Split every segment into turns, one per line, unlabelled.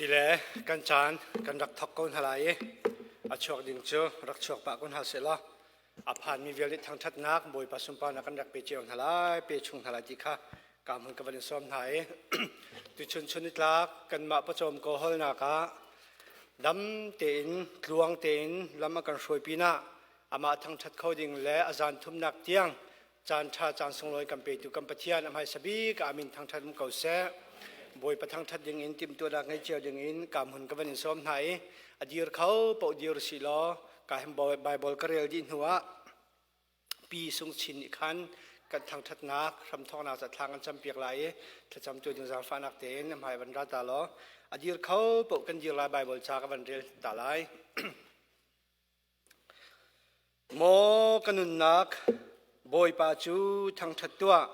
Sile kan caan kan rak thok ko hna lai i a chuak ding cu rak chuak pah ko hna seh law a phanmi vialte thangṭhatnak Bawipa sunparnak kan rak pe cio hna lai pe chung hna lai ti kha ka hmun ka van in sawm hna i tuchun chun nitlak kanmah pawcawm ko holnak ah dam tein tluang tein lam a kan hruai pinah amah thangṭhat kho ding le a zan thumnak tiang Caan ṭha caan sunglawi kan petu kan Pathian a hmaisa bik ah min thangṭhat um ko seh. Bawipa thangṭhat ding in timhtuahnak ngei cio ding in ka hmun ka van in sawm hna i a dir kho paoh dir si law ka hin Bible ka rel dih hnu ah Pi Sung Chin nih khan kan thangṭhatnak hramthawknak ca thla kan campiak lai i thlacam tu ding zaangfahnak tein a hmai van ra ta law a dir kho paoh kan dir lai Bible ca ka van rel ta lai. Maw ka nunnak, Bawipa cu thangṭhat tuah!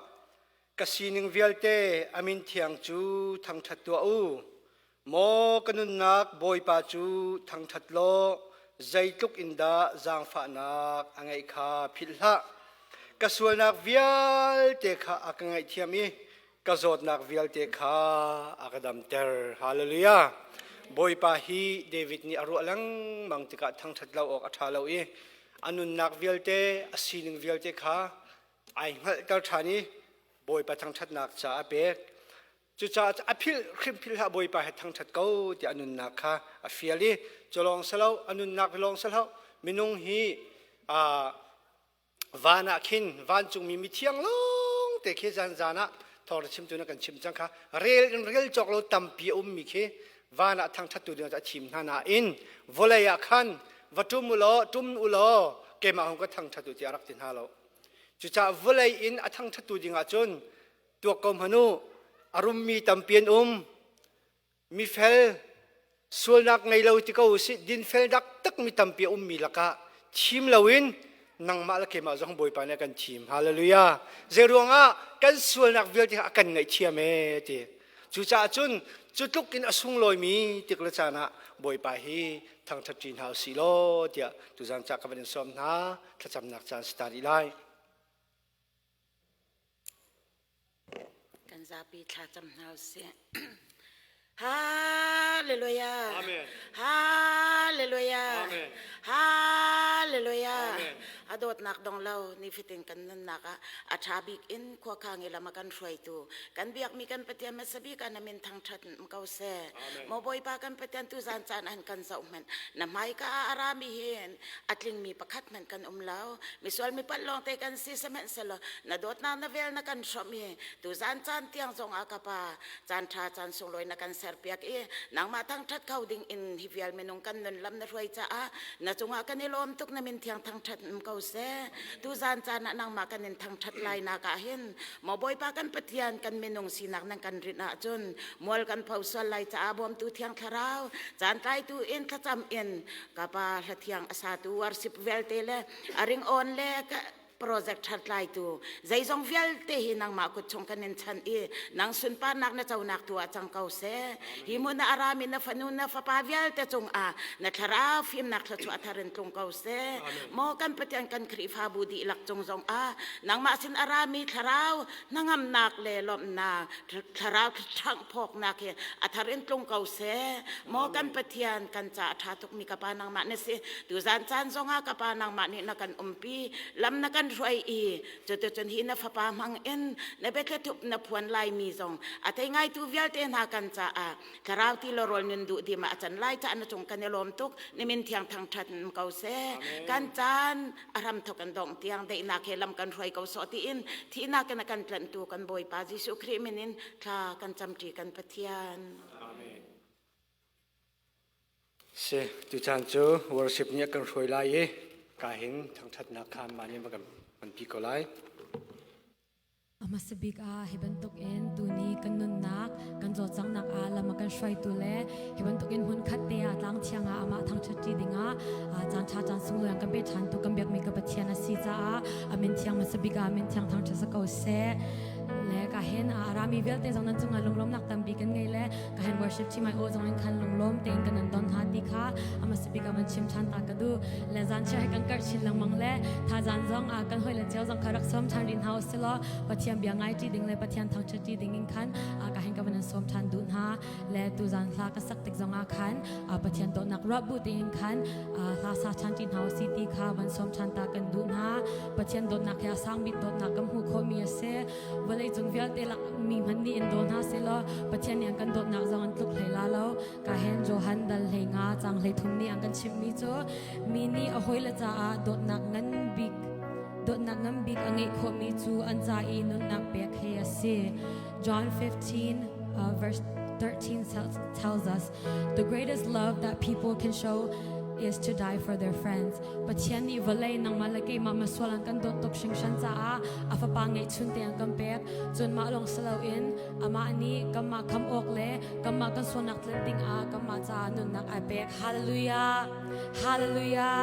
Ka sining vialte a min thiang cu thangṭhat tuah u. Maw ka nunnak, Bawipa cu thangṭhat law zeitluk in dah zaangfahnak a ngeih kha philh hlah. Ka sualnak vialte kha a ka ngaihthiam i ka zawtnak vialte kha a ka damter. Hallelujah. Bawipa hi David nih a ruah lengmang tikah thangṭhat lo awk a ṭha lo i a nunnak vialte a sining vialte kha ai hngalhter ṭhan i Bawipa thangṭhatnak ca a pek. Cucaah a philh hrim philh hlah Bawipa he thangṭhat ko tiah a nunnak kha a fial i cu lawng si lo a nunnak lawng si lo minung hi Van ah khin vancungmi mithiang lawng te khi zan zan ah thawngṭha chimtu na kan chim cang kha rel in rel cawk lo tampi a ummi khi van ah thangṭhattu ding a thim hna nain vawlei ah khan va ṭum u law ṭum u law keimah hung ka thangṭhat u tiah a rak ti hna lo. Cucaah vawlei in a thangṭhattu ding ah cun tuak ko hmanh u a rummi tampi an um Mifel, sualnak ngei lo ti ko usih, dinfel taktak mi tampi a ummi lakah thim loin nangmah le keimah zong Bawipa nih a kan thim. Hallelujah. Zeiruangah kan sualnak vialte kha a kan ngaihthiam ee ti. Cucaah cun cu tluk in a sunglawimi tik le caan ah Bawipa hi thangṭhat ṭi hna usih law tiah tuzan ca ka van in sawm hna thlacamnak caan si ta rih lai.
Kan zapi thlacam hna usih. Hallelujah.
Amen.
Hallelujah.
Amen.
Hallelujah.
Amen.
A dawtnak dong lo nifatin kan nunnak ah a ṭha bik in khuakhang i lam a kan hruaitu kan biakmi kan Pathian hmasa bik ah na min thangṭhat ko seh.
Amen.
Maw Bawipa kan Pathian tu zan caan an kan zoh hmanh na hmaika ah a rami hin a tlingmi pakhat hmanh kan um lo. Misual mi palh lawngte kan si sihmanhsehlaw na dawtnak na vel na kan hrawmh i tuzan caan tiang zongah ka pa caan ṭha caan sunglawi na kan serpiak i nangmah thangṭhat kho ding in hi vial minung kan nun lam na hruai caah na cungah kan i lawm tuk na min thiang thangṭhat um ko seh tuzan caan ah nangmah kan in thangṭhat lai nak ah hin maw Bawipa kan Pathian kan minung sinak nan kan rinh ahcun mual kan pho sual lai caah bawmtu thiang thlarau caan tlaitu in thlacam in ka pa hlathiang a satu worship vialte le a ring on le project thar tlaitu zeizong vialte hi nangmah kut chung kan in chan i nang sunparnak na conak tu ah cang ko seh hi hmun ah a rami na fanu na fapa vialte cungah na thlarau fimnak thluachuah thar in tlung ko seh maw kan Pathian kan Khrihfabu dihlak cung zong ah nangmah sin a rami thlarau hnangamnak le lawmhnak thlarau ṭhanghphawknak hi a thar in tlung ko seh maw kan Pathian kan ca a ṭha tukmi ka pa nangmah na si tuzan caan zongah ka pa nangmah nih na kan umpi lam na kan hruai i cuticun hi na fapa hmang in na biathlethup na phuan laimi zong a thei ngaitu vialte hna kan caah thlarau ti lo rawl nun duh dim ah a can lai caah na cung kan i lawm tuk ni min thiang thangṭhat ko seh kan caan a hram thok kan dongh tiang daihnak he lam kan hruai ko sawh tiin thihnak in a kan tlanhtu kan Bawipa Jesuh Khrih min in thla kan camṭi kan Pathian.
Amen. Si, tuchan cu worship nih a kan hruai lai i ka hin thangṭhatnak kha mah nih va kan hmanpi ko lai.
A hmasa bik ah hi bantukin tuni kan nunnak kan cawlcanghnak ah lam a kan hruaitu le hi bantukin hmunkhat te ah tlang thiang ah amah thangṭhatṭi dingah caan ṭha caan sunglawi kan pe ṭhantu kan biakmi ka Pathian a si caah a min thiang hmasa bik ah a min thiang thangṭhat si ko seh. Le ka hin a rami vialte zong nan cungah lunglawmnak tampi kan ngei le ka hin. Worship team ai aw zong in khan lunglawm tein kan an don hna ti kha ama sipik ah van chim ṭhan ta ka duh. Le zan chia he kan karh chin lengmang le tha zan zong ah kan hoi le cio zong kha rak sawm ṭhan rih hna usilaw Pathian bia ngai ṭi ding le Pathian thangṭhat ṭi ding in khan ka hin ka van an sawm ṭhan duh hna. Le tuzan hla ka sak tik zong ah khan Pathian dawtnak ruah bu tein khan hla sa ṭhan ṭi hna usi ti kha van sawm ṭhan ta kan duh hna. Pathian dawtnak hi a sang bik dawtnak kan hmuh khawhmi a si. Vawlei cung vialte lak mi hmanh nih in daw hna selaw Pathian nih an kan dawtnak zong an tluk hlei la lo. Ka hen Johan dal hlei nga cang hlei thum nih an kan chimhmi cu mi nih a hawile caah dawtnak ngan bik dawtnak ngan bik a ngeih khawhmi cu an ca i nunnak pek hi a si. John 15 verse 13 tells us the greatest love that people can show is to die for their friends. Pathian nih vawlei nangmah le keimah masual an kan dawt tuk hringhran caah a fapa ngeihchun te an kan pek. Cun mah lawng si loin amah nih kanmah kham awk le kanmah kan sualnak tlanh ding ah kanmah caah nunnak ai pek. Hallelujah! Hallelujah!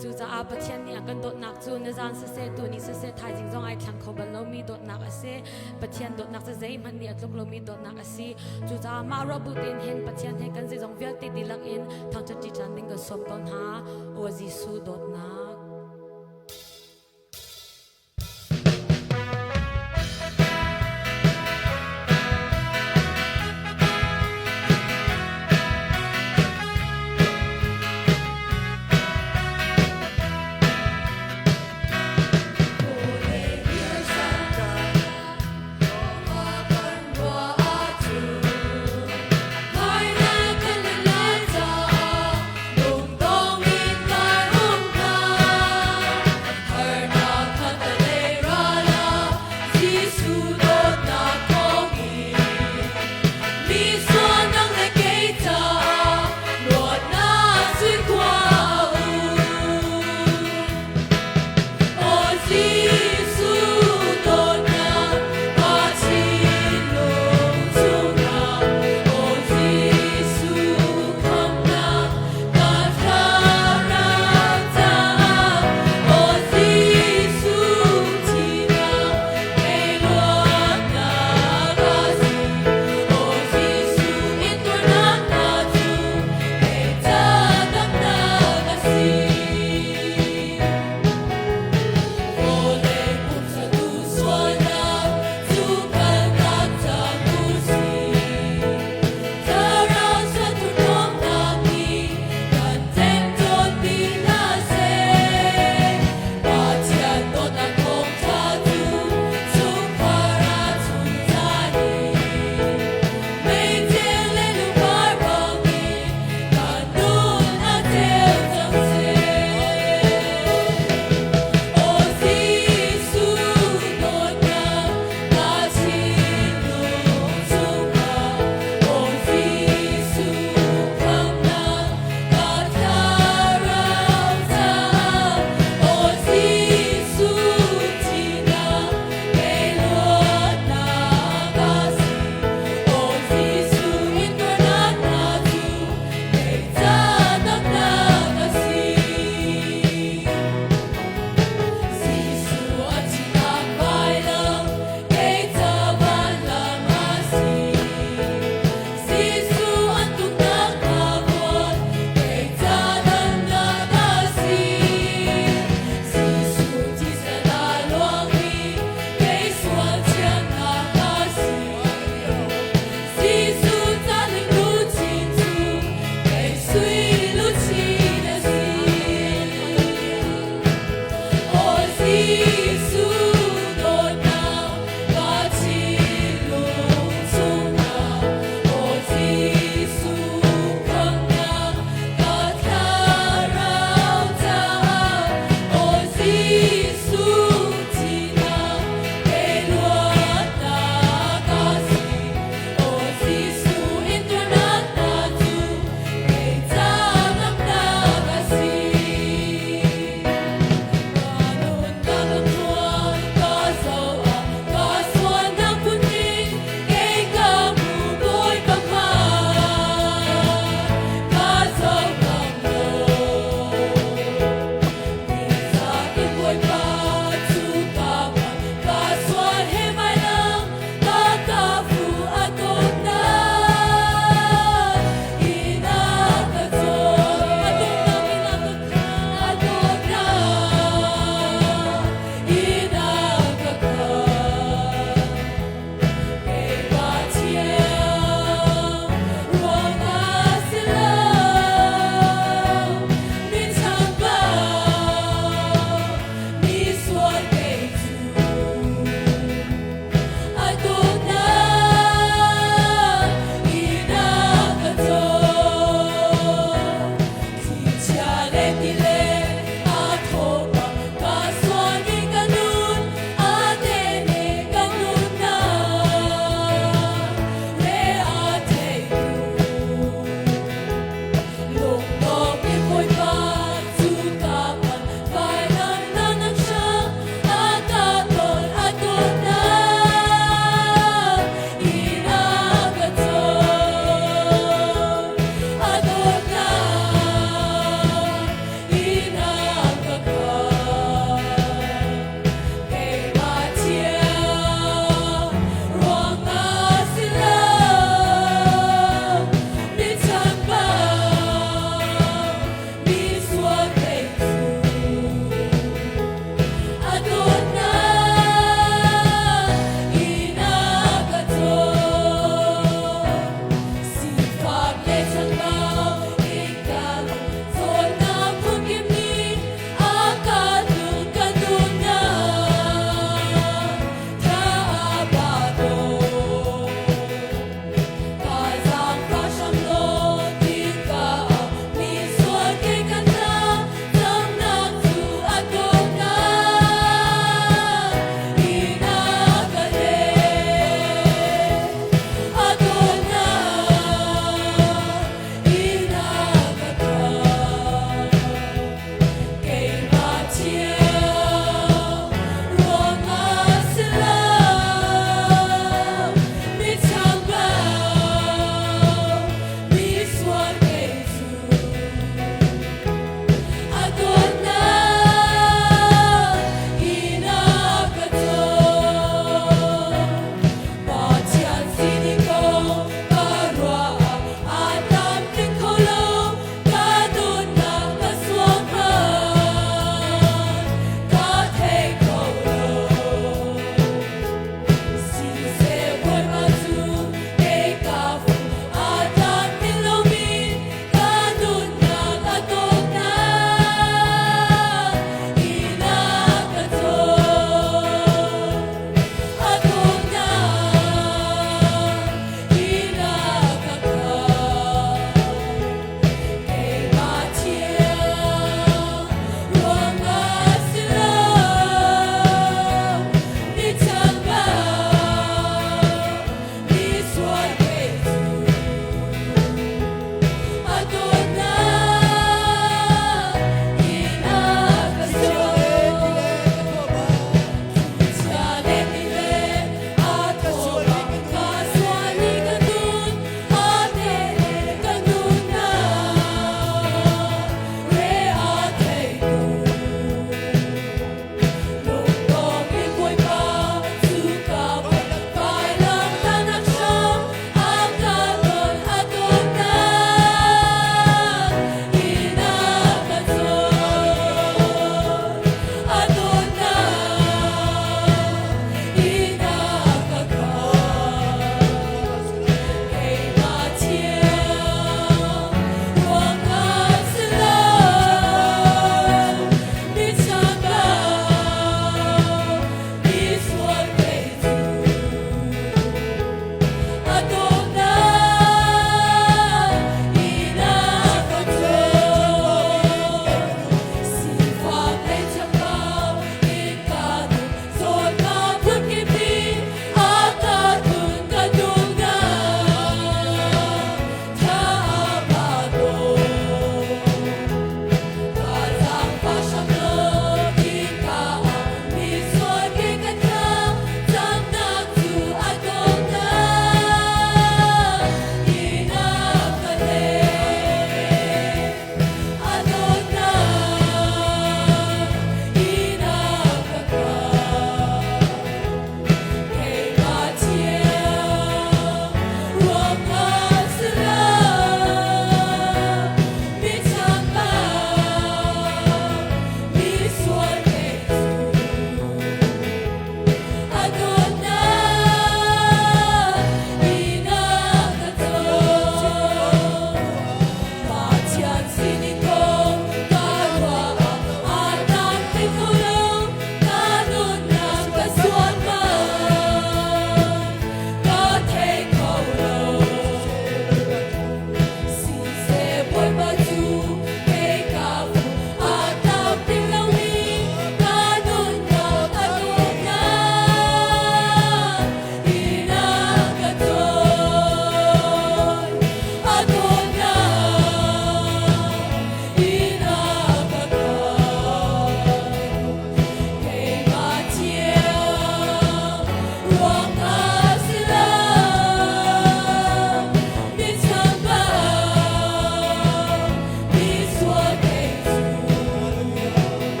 Cucaah Pathian nih a kan dawtnak cu nizan siseh, tuni siseh, thaizing zong ai thlang kho bal lomi dawtnak a si. Pathian dawtnak cu zeihmanh nih a tluk lomi dawtnak a si. Cucaah mah ruah bu tein hin Pathian he kan zeizong vialte dihlak in thangṭhat ṭi ṭhan ding kan sawm ko hna. Aw Jesuh dawtnak.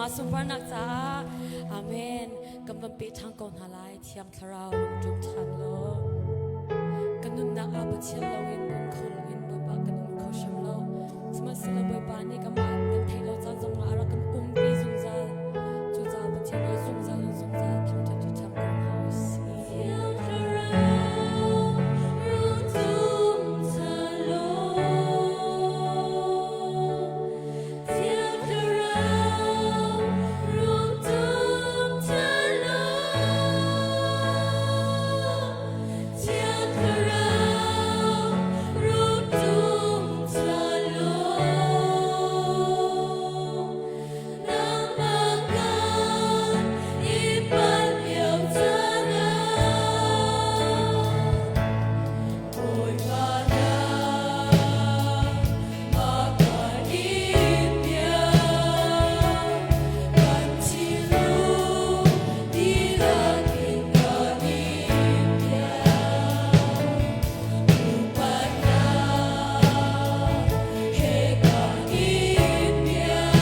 Amah sunparnak caah Amen. Kan van pe ṭhan ko hna lai. Thiang Thlarau rung ṭum ṭhan law. Kan nunnak ah Pathian loin um kho loin Bawipa kan um kho hrim lo. Sihmanhsehlaw Bawipa nih kanmah kan theih lo caan zongah a rak kan umpi zungzal. Cucaah Pathian nih zungzal in zungzal thangṭhat ṭi ṭhan ko hna u sih. Thiang Thlarau rung ṭum ṭhan law. Thiang Thlarau rung ṭum ṭhan law. Thiang Thlarau rung ṭum ṭhan law. Nangmah kan i panh lio caan ah Bawipa nangmah kan i pial. Kan thinlung dihlak in kan i pial. Upatnak he kan i pial.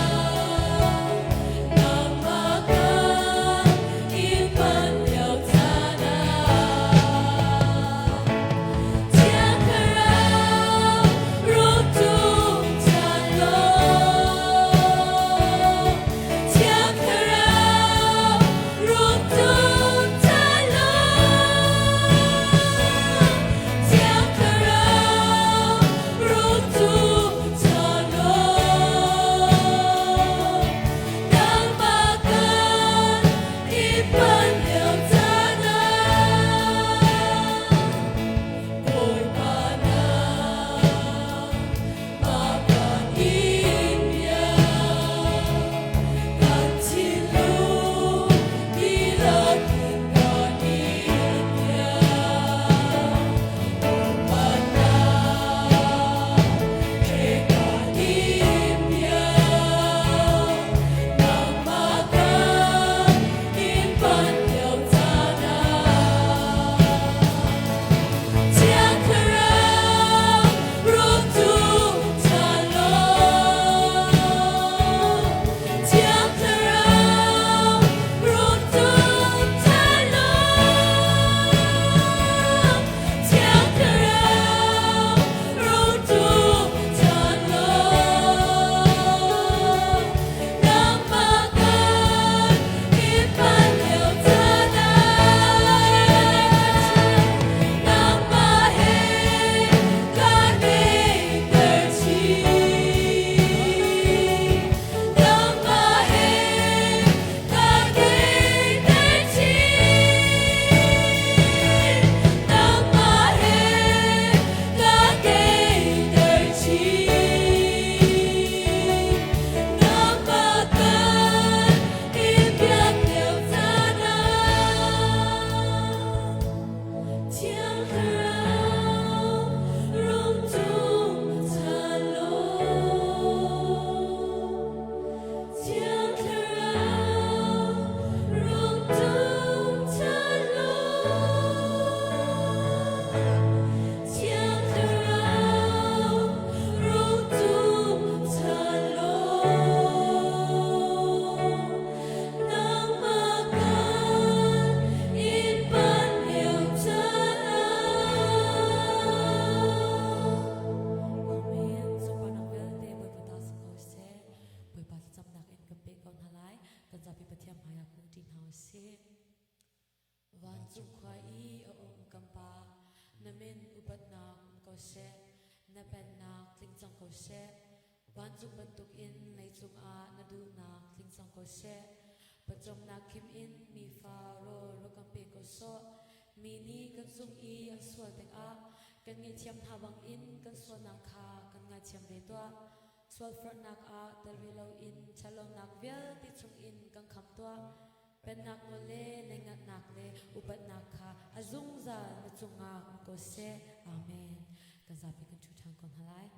Nangmah kan i panh lio caan ah Thiang Thlarau rung ṭum ṭhan law. Thiang Thlarau rung ṭum ṭhan law. Thiang Thlarau rung ṭum ṭhan law. Nangmah kan i panh lio caan ah Bawipa nangmah kan i pial. Kan thinlung dihlak in kan i pial. Upatnak he kan i pial. Nangmah kan i panh lio caan ah Thiang Thlarau rung ṭum ṭhan law. Thiang Thlarau rung ṭum ṭhan law. Thiang Thlarau rung ṭum ṭhan law. Nangmah kan i panh lio caan ah Nangmah he kan naihter chin. Nangmah he kan naihter chin. Nangmah he kan naihter chin. Nangmah kan i pial lio caan ah Thiang Thlarau rung ṭum ṭhan law. Thiang Thlarau rung ṭum ṭhan law. Thiang Thlarau rung ṭum ṭhan law. Nangmah kan i panh lio caan ah Amen. Sunparnak vialte Bawipa ta si ko seh. Bawipa thlacamnak in kan peh ko hna lai. Kan zapi Pathian hmaiah kung ṭi hna u sih. Vancung khua i a um kan Pa, na min upatnak um ko seh. Na pennak tling cang ko seh. Vancung bantukin leicung ah na duhnak tling cang ko seh. Pawcawmnak khim in mi fa rawl rak kan pe ko sawh. Mi nih kan cung i an sual tikah kan ngaihthiam hna bangin kan sualnak kha kan ngaithiam ve tuah. Sualforhnak ah tel ve loin ṭhatlonak vialte chungin kan khamh tuah. Pennak nawl le neingatnak le upatnak kha a zungzal na cungah um ko seh. Amen. Kan zapi kan ṭhu ṭhan ko hna lai.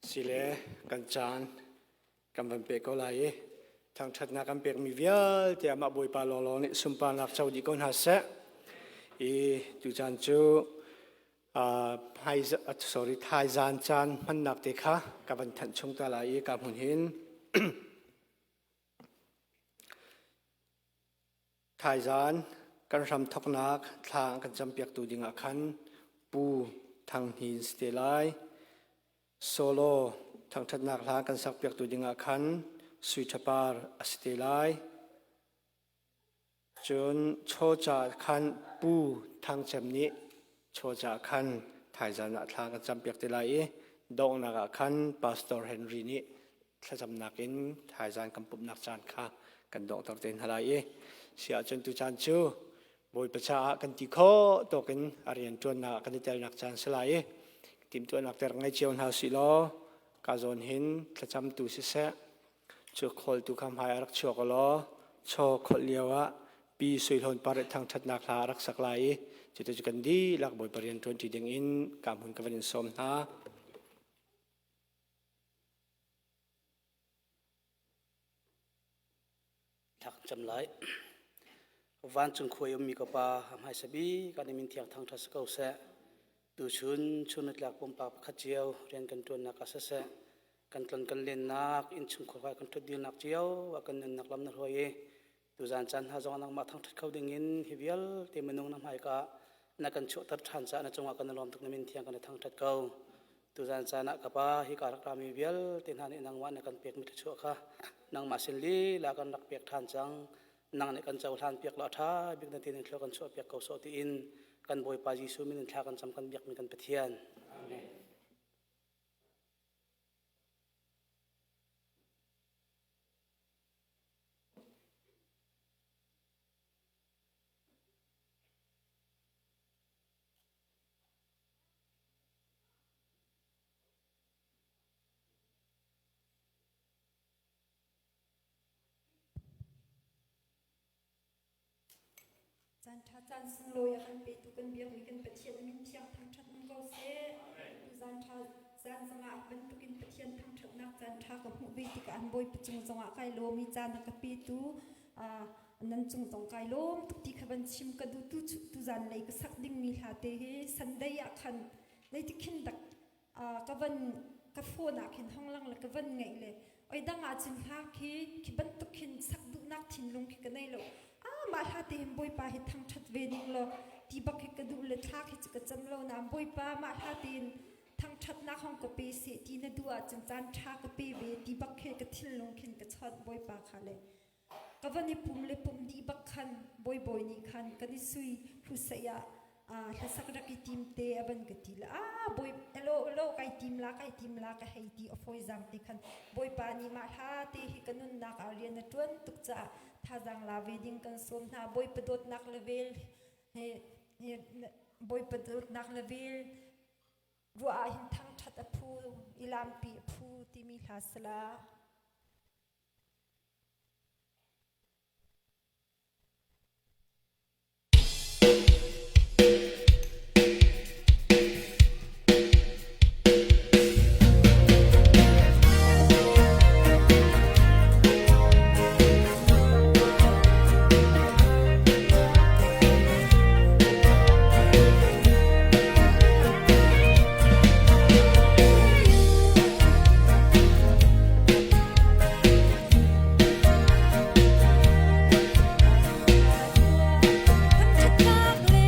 Sile kan caan. kan van pe ko lai i thangṭhatnak kan pekmi vialte amah Bawipa lawnglawng nih sunparnak co dih ko hna seh. I tucaan cu sorry thaizan caan hmannak te kha ka van thanh chung ta lai i ka hmun hin Thaizan kan hram thoknak thla an kan campiaktu dingah khan Pu Thang Hnin si te lai. Solo thangṭhatnak hla kan sakpiaktu dingah khan Sui Ṭha Par a si te lai. Cun chawca khan Pu Thang Cem nih chawca khan thaizan ah thla kan campiak te lai i donghnak ah khan Pastor Henry nih thlacamnak in thaizan kan pumhnak caan kha kan donghter te hna lai i si ahcun tu caan cu Bawipa caah kan ti khawh tawk in a rianṭuannak ah kan i telnak caan si lai i timhtuahnak ter ngei cio hna usih law ka zawn hin thlacamtu siseh cu khawltu kha hmai a rak chuak law chaw kholh lio ah pi Sui Hlawn Par thangṭhatnak hla a rak sak lai i cuti cu kan dihlak Bawipa rian ṭuanṭi ding in ka hmun ka van in sawm hna.
Thla kan cam lai. Vancung khua i ummi ka Pa, a hmaisa bik ah na min thiang thangṭhat si ko seh. Tuchun chun nitlak pumpak pakhat cio rian kan ṭuannak ah siseh, kan tlon kan lennak, innchungkhar ah kan ṭhutdirnak cio ah kan nunnak lam na hruai i tuzaan caan hna zong ah nangmah thangṭhat kho dingin hi vialte minung na hmaika na kan chuahter ṭhan caah na cungah kan i lawm tuk na min thiang kan i thangṭhat ko. Tuzaan caan ah ka Pa, hika rak rami vialte hna nih nangmah na kan pekmi thluachuah kha nangmah sin lila kan rak pek ṭhan cang. Nang nih kan cohlan piak law a ṭha bik na tinin thlua kan chuah piak ko sawh tiin kan Bawipa Jesuh min in thla kan cam kan biakmi kan Pathian. Amen.
Caan ṭha caan sunglawi a kan petu kan biakmi kan Pathian min thiang thangṭhat um ko seh. Tuzaan ṭha zaan zongah bantukin Pathian thangṭhatnak caan ṭha ka hmuh ve tikah an Bawipa cung zongah kai lawm i caan a ka petu nan cung zong kai lawm tuk ti kha van chim ka duh. Tu tuzaan lei ka sak dingmi hla te hi Sunday ah khan zeitik khin dak ka van ka phone ah khin hong lang le ka van ngaih le oi dang ah cun hla khi khi bantuk khin sak duhnak thinlung khi ka nei lo. A mah hla te hin Bawipa hi thangṭhat ve ning law ti bak hi ka duh le thla khi cu ka cam lo na Bawipa mah hla te in thangṭhatnak hong ka pe seh ti na duh ahcun caan ṭha ka pe ve ti bak khi ka thinlung khin ka chawnh Bawipa kha le ka van i pum le pum dih bak khan bawibawi nih khan kan i sui hlusaih ah hlasak rak i tim te a van ka ti la a bawi elo elo kai tim la kai tim la ka hei ti a fawi zang te khan Bawipa nih mah hla te hi ka nunnak ah rian a ṭuan tuk caah thazaang la ve ding kan sawm hna. Bawipa dawtnak le vel he Bawipa dawtnak le vel ruah ah hin thangṭhat a phu i lampi a phu timi hla sala. Thangṭhatnak le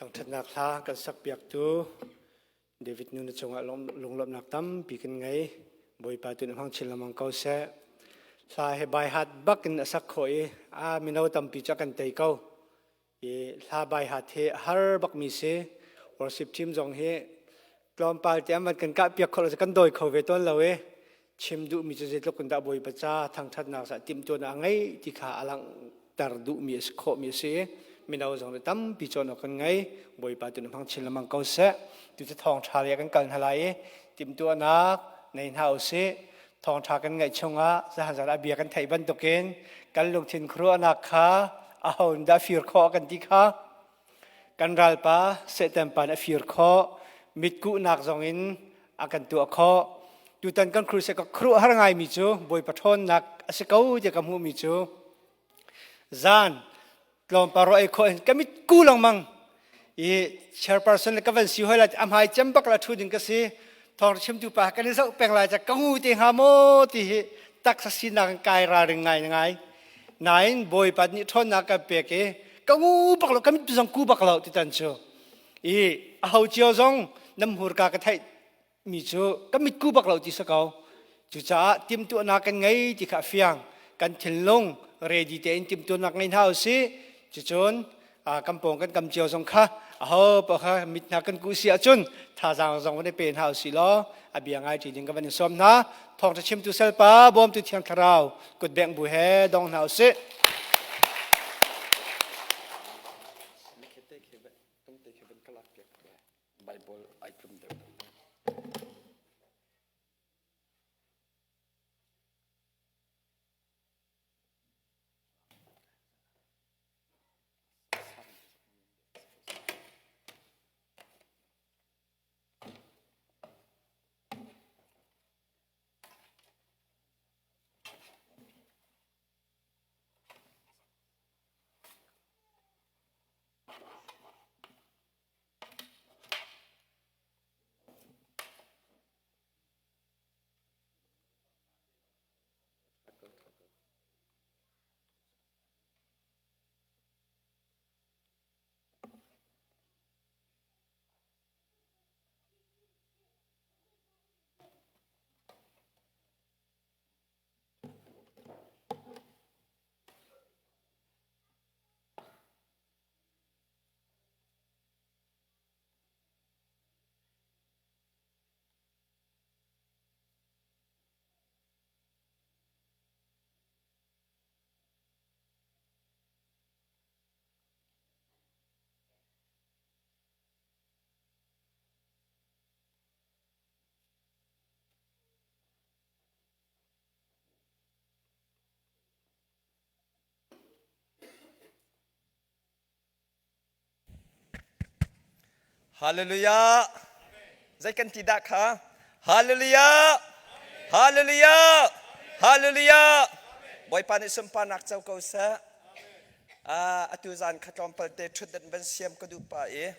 Thangṭhatnak hla kan sakpiaktu David nu na cungah lunglawmhnak tampi kan ngei. Bawipa tu na hmang chin lengmang ko seh. Hla he bai hat bak in a sak khawh i a mino tampi cu a kan tei ko. I hla bai hat hi a har bakmi si. Worship team zong hi tlawmpal te an van kan kah piak kho lo kan dawi kho ve tawn lo i chim duhmi cu zeitluk in dah Bawipa ca thangṭhatnak sa timhtuahnak a ngei ti kha a langhter duhmi a si khawhmi a si. Mino zong nih tampi cawn awk kan ngei. Bawipa tu na hmang chin lengmang ko seh. Tu cu thawngṭha lei ah kan kal hna lai i timhtuahnak nei hna usih. Thawngṭha kan ngaih chungah zahan zan ah bia kan theih bantukin kan lungthin khuaruahnak kha aho nih dah fir khawh kan ti kha Kan ralpa Satan pa nih a fir khawh, mitkuhnak zongin a kan tuah khawh. Tutan kan crusade ka khuaruahhar ngaimi cu Bawipa ṭhawnnak a si ko tiah ka hmuhmi cu zan tlawmpal ruah ei khawh in ka mitku lengmang i chairperson le ka van si hoi lai a hmai cem bak la ṭhu ding ka si thawng chimtu pa kan i zoh peng lai ca ka ngu te hnga maw ti hi taksa sinak in kai ralring ngai ngai Nain Bawipa nih ṭhawnnak kan pek i ka ngu bak lo ka mit zong ku bak lo ti tan cu i a ho cio zong nam hmurka ka theih mi cu ka mit ku bak lo ti si ko. Cucaah timhtuahnak kan ngei ti kha a fiang. Kan thinlung ready tein timhtuahnak ngei hna usih. Cucun kan pawng kan kam cio zong kha aho paoh kha mit hna kan kuh si ahcun thazaang zong van i pe hna usih law a bia ngai ṭi ding ka van in sawm hna. Thawngṭha chimtu salpa bawmtu thiang thlarau kutbengh bu he dong hna usih.
Bible ai tlum deuh. Hallelujah. Zei kan ti dah kha? Hallelujah. Hallelujah. Hallelujah. Bawipa nih sunparnak co ko seh. Atu zan kha tlawmpal te ṭhutdan van siam ka duh pa i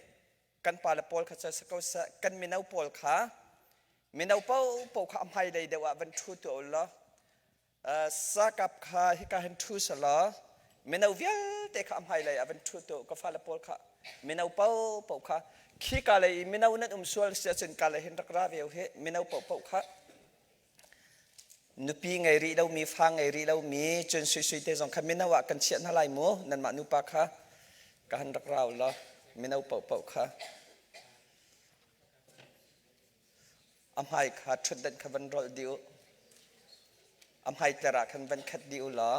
kan pa le pawl kha cu si ko seh kan mino pawl kha mino paohpaoh kha a hmailei deuh ah van ṭhu tuah u law Sakap kha hika hin ṭhu selaw mino vialte kha a hmailei ah van ṭhu tuah ka fale pawl kha mino paohpaoh kha khika lei i mino nan um sual si ahcun ka lei hin rak ra ve u hih mino paohpaoh kha nupi ngei rih lomi fa ngei rih lomi cun suisui te zong kha mino ah kan chiah hna lai mu nanmah nupa kha ka han rak ra u law mino paohpaoh kha A hmai kha ṭhutdan kha van rolh dih u. A hmaitler ah khan van khat dih u law.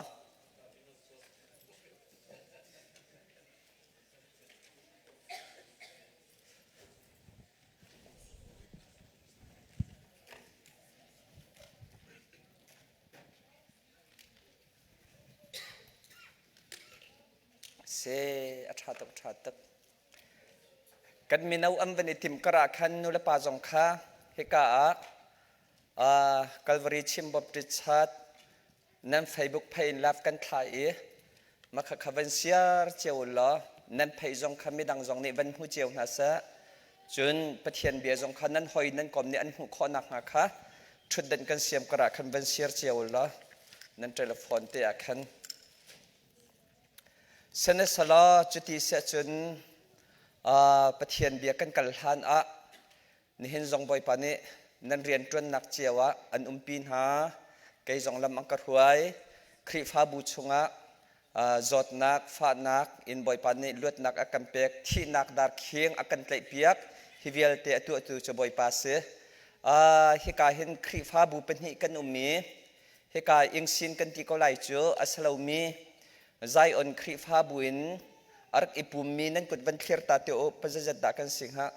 Se a ṭha tuk ṭha tuk. Kan mino an van i timh kar ah khan nulepa zong kha hika ah Calvary Chin Baptist Church nan Facebook phei in live kan thlah i makha kha van siar cio u law nan phei zong kha midang zong nih van hmu cio hna seh. Cun Pathian bia zong kha nan hoi nan kom nih an hmuh khawh nakhnga kha ṭhutdan kan siam kar ah khan van siar cio u law nan telephone te ah khan Sihmanhsehlaw cuti si ahcun. Pathian bia kan kal hlan ah nihin zong Bawipa nih nan rianṭuannak cio ah an umpi hna. Kei zong lam an ka hruai. Khrihfabu chungah zawtnak, fahnak in Bawipa nih luatnak a kan pek, thihnak darkhing a kan tlaihpiak. Hi vialte a tuahtu cu Bawipa a si. Hika hin Khrihfabu pahnih kan um i hika ingsin kan ti ko lai cu a si lomi Zion Khrihfabu in a rak i pummi nan kut van thlir ta te u pazazat dah kan si hnga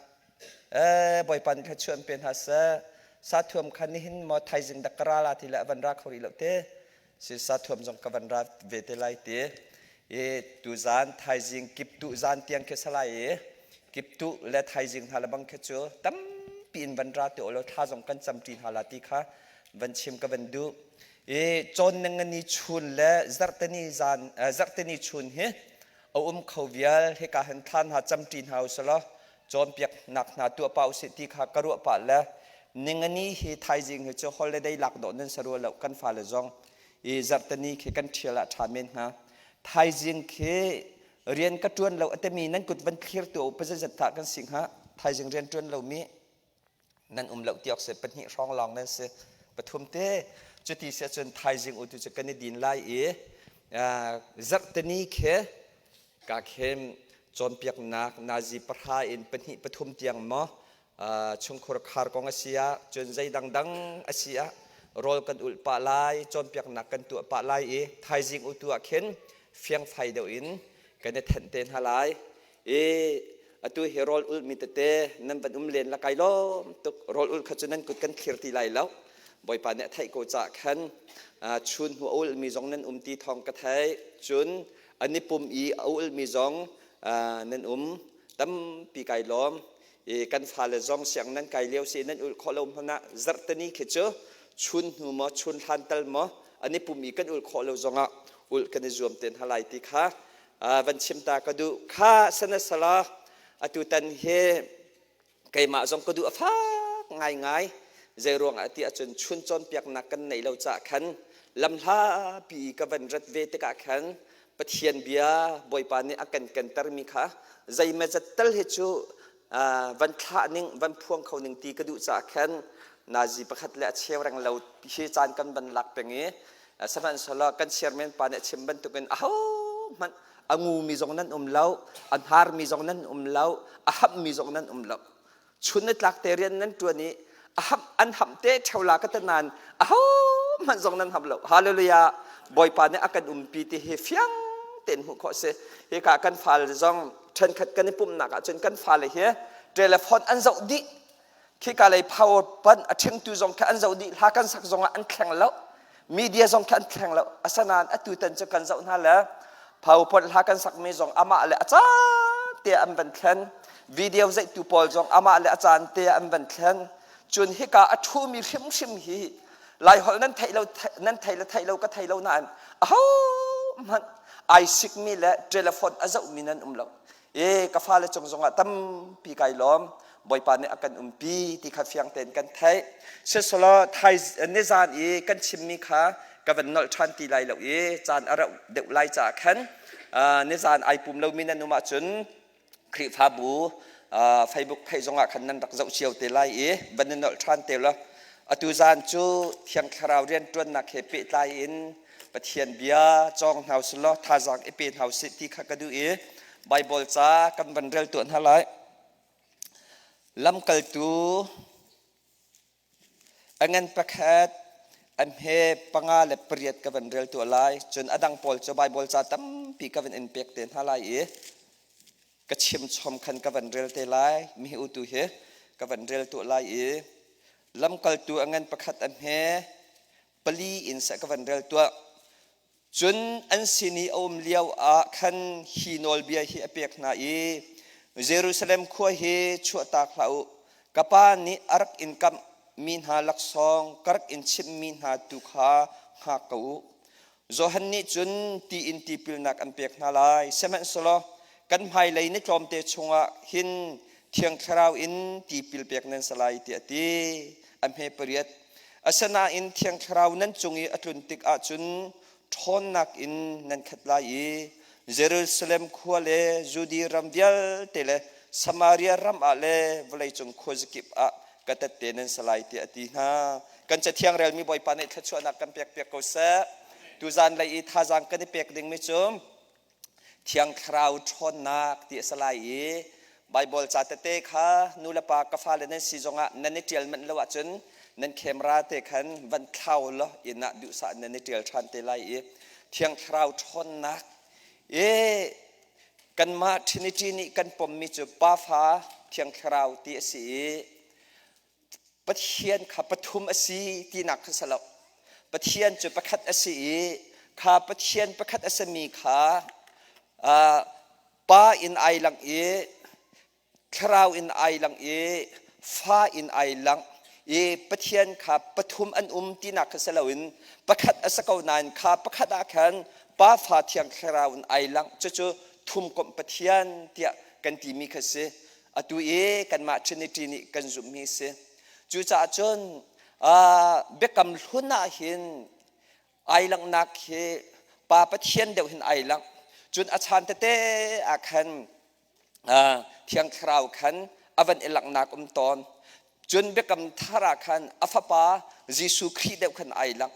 ee Bawipa nih thluachuah an pe hna seh sathuam kha nihin maw thaizing dak ka ra la ti le a van ra kho rih lo te si sathuam zong ka van ra ve te lai ti i tuzan thaizing kiptuh zan tiang khi salai i kiptuh le thaizing hna le bang khi cu tampi in van ra te u law thla zong kan cam ṭi hna la ti kha van chim ka van duh i cawn ningani chun le zarhteni zan zarhteni chun hi a um kho vial hika hin thlan hna camṭi hna usalaw cawnpiaknak hna tuah pa usih ti kha ka ruah pah le ningani hi thaizing hi cu holiday lak dawh nan sarua lo kan fale zong i zarhteni khi kan ṭhial ah ṭha men hnga thaizing khi rian ka ṭuan lo atemi nan kut van thlir tu pazazat tha kan si hnga thaizing rian ṭuan lomi nan um lo ti awk si pahnih hrawng lawng nan si pathum te cuti si ahcun thaizing u tu cu kan i din lai i zarhteni khi ka khem cawnpiaknak nazi pahra in pahnih pathum tiang maw chungkhur khar kong a si ah cun zei dangdang a si ah rawl kan ulh pah lai cawnpiaknak kan tuah pah lai i thaizing u tu ah khin fiangfai deuh in kan i thenh te hna lai i atu hi rawl ulhmi tete nan van um len la kai lawm tuk rawl ulh kha cu nan kut kan thlir ti lai lo bawipa nih a theih ko caah khan chun hnu a ulhmi zong nan um ti thawng ka theih cun an i pum i a ulhmi zong nan um tampi kai lawm i kan fale zong siang nan kai lio si nan ulh khawh lo hmanh ah zarhteni khi cu chun hnu maw chun hlan tal maw an i pum i kan ulh khawh lo zongah ulh kan i zuam te hna lai ti kha van chim ta ka duh kha sanasala atutan hi keimah zong ka duh a fak ngaingai zei ruangah ti ahcun chun cawnpiaknak kan neih lo caah khan lamhlapi ka van rat ve tikah khan Pathian bia Bawipa nih a kan kentermi kha zeimazat tal hi cu van thlah ning van phuang kho ning ti ka duh caah khan nazi pakhat le a cheu reng lo hi caan kan van lak peng i sihmanhsehlaw kan chairman pa nih a chim bantukin aho hmanh a ngumi zong nan um lo a hnarmi zong nan um lo a hammi zong nan um lo chun na tlak te rian nan ṭuan i a ham an ham te ṭheo la ka tanan aho hmanh zong nan ham lo hallelujah bawipa nih a kan umpi ti hi fiang tein hmuh khawh si hika kan fale zong ṭhenkhat kan i pumhnak ahcun kan fale hi telephone an zoh dih khika lei power pan a ṭhingtu zong kha an zoh dih hla kan sak zong ah an thleng lo media zong kha an thleng lo asanain atu tan cu kan zoh hna le powerpoint hla kan sakmi zong amah le a caan te an van thlen video zeihtu pawl zong amah le a caan te an van thlen cun hika a ṭhumi hrimhrim hi laiholh nan theih lo nan thei le theih lo ka thei lo nain aho hmanh ai sikmi le telephone a zohmi nan um lo e ka fale cung zongah tampi kai lawm bawipa nih a kan umpi ti kha fiang tein kan theih siselaw thai nizan i kan chimmi kha ka van nolh ṭhan ti lai lo i caan a rauh deuh lai caah khan nizan ai pum lomi nan um ahcun Khrihfabu Facebook page zongah khan nan rak zoh cio te lai i van i nolh ṭhan te law atu zan cu Thiang Thlarau rianṭuannak he pehtlai in Pathian bia cawng hna usih law thazaang i pe hna usih ti kha ka duh i Baibal ca kan van rel tuah hna lai. Lamkaltu a ngan pakhat a hme panga le pariat ka van rel tuah lai. Cun a dang pawl cu Baibal ca tampi ka van in pek te hna lai i ka chim chom khan ka van rel te lai. Mihi utu hi ka van rel tuah lai i lamkaltu a ngan pakhat a hme pali in seh ka van rel tuah. Cun an sin i a um lio ah khan hi nawlbia hi a pek hna i Jerusalem khua hi chuahtak hlah u. Ka Pa nih a rak in kamh mi hna laksawng ka rak in chimhmi hna tu kha hngak ko u. Johan nih cun ti in tipilnak an pek hna lai. Sihmanhsehlaw kan hmailei ni tlawmte chungah hin Thiang Thlarau in tipil pek nan si lai tiah a ti. A hme pariat. Asinain Thiang Thlarau nan cung i a tlun tik ahcun ṭhawnnak in nan khat lai i Jerusalem khua le Judea ram vialte le Samaria ram ah le vawleicung khuazakip ah ka tette nan si lai tiah a ti hna. Kan cathiang relmi Bawipa nih thluachuahnak kan pek piak ko seh. Tuzan lei i thazaang kan i pek dingmi cu Thiang Thlarau ṭhawnnak ti a si lai i Baibal ca tete kha nu le pa ka fale nan si zongah nan i ṭial manh lo ahcun nan camera te khan van thlau law inn ah duhsah nan i ṭial ṭhan te lai i Thiang Thlarau ṭhawnnak i kanmah Trinity nih kan pommi cu Pa Fa Thiang Thlarau ti a si i Pathian kha pathum a si tinak kha si lo. Pathian cu pakhat a si i kha Pathian pakhat a simi kha Pa in ai lang i Thlarau in ai lang i Fa in ai lang i Pathian kha pathum an um tinak kha si loin pakhat a si ko nain kha pakhat ah khan Pa Fa Thiang Thlarau in ai lang cucu thumkomh Pathian tiah kan timi kha si. Atu i kanmah Trinity nih kan zumhmi a si. Cucaah cun biakam hlun ah hin ai langhnak hi Pa Pathian deuh hin ai langh. Cun a chan tete ah khan Thiang Thlarau khan a van i langhnak um tawn. Cun biakam thar ah khan a fapa Jesuh Khrih deuh khan ai langh.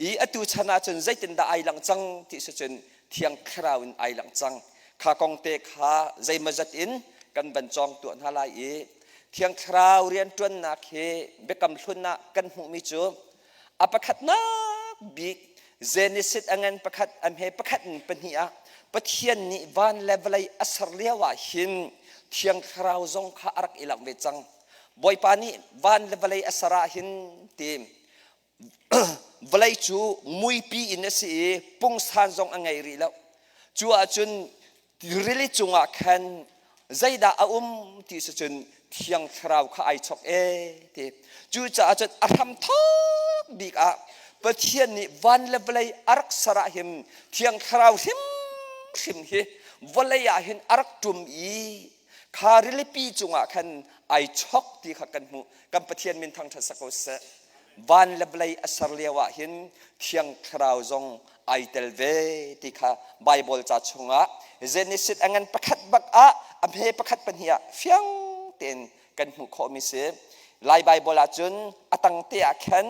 I atu chan ah cun zeitindah ai langh cang ti si cun Thiang Thlarau in ai langh cang. Kha kong te kha zeimawzat in kan van cawng tuah hna lai i Thiang Thlarau rianṭuannak hi biakam hlun ah kan hmuhmi cu a pakhatnak bik Genesis a ngan pakhat a hme pakhat in pahnih ah Pathian nih van le vawlei a ser lio ah hin Thiang Thlarau zong kha a rak i langh ve cang. Bawipa nih van le vawlei a ser ah hin ti vawlei cu muipi in a si i pungsan zong a ngei rih lo. Cu ahcun rili cungah khan zeidah a um ti si cun Thiang Thlarau kha ai chok e ti. Cucaah cun a hram thawk bik ah Pathian nih van le vawlei a rak ser ah hin Thiang Thlarau hrimhrim hi vawlei ah hin a rak ṭum i kha rilipi cungah khan ai chok ti kha kan hmuh. Kan Pathian min thangṭhat sak ko seh. Van le vawlei a ser lio ah hin Thiang Thlarau zong ai tel ve ti kha Baibal ca chungah Genesis a ngan pakhat bak ah a hme pakhat pahnih ah fiang tein kan hmuh khawhmi si. Lai Baibal ah cun a tang te ah khan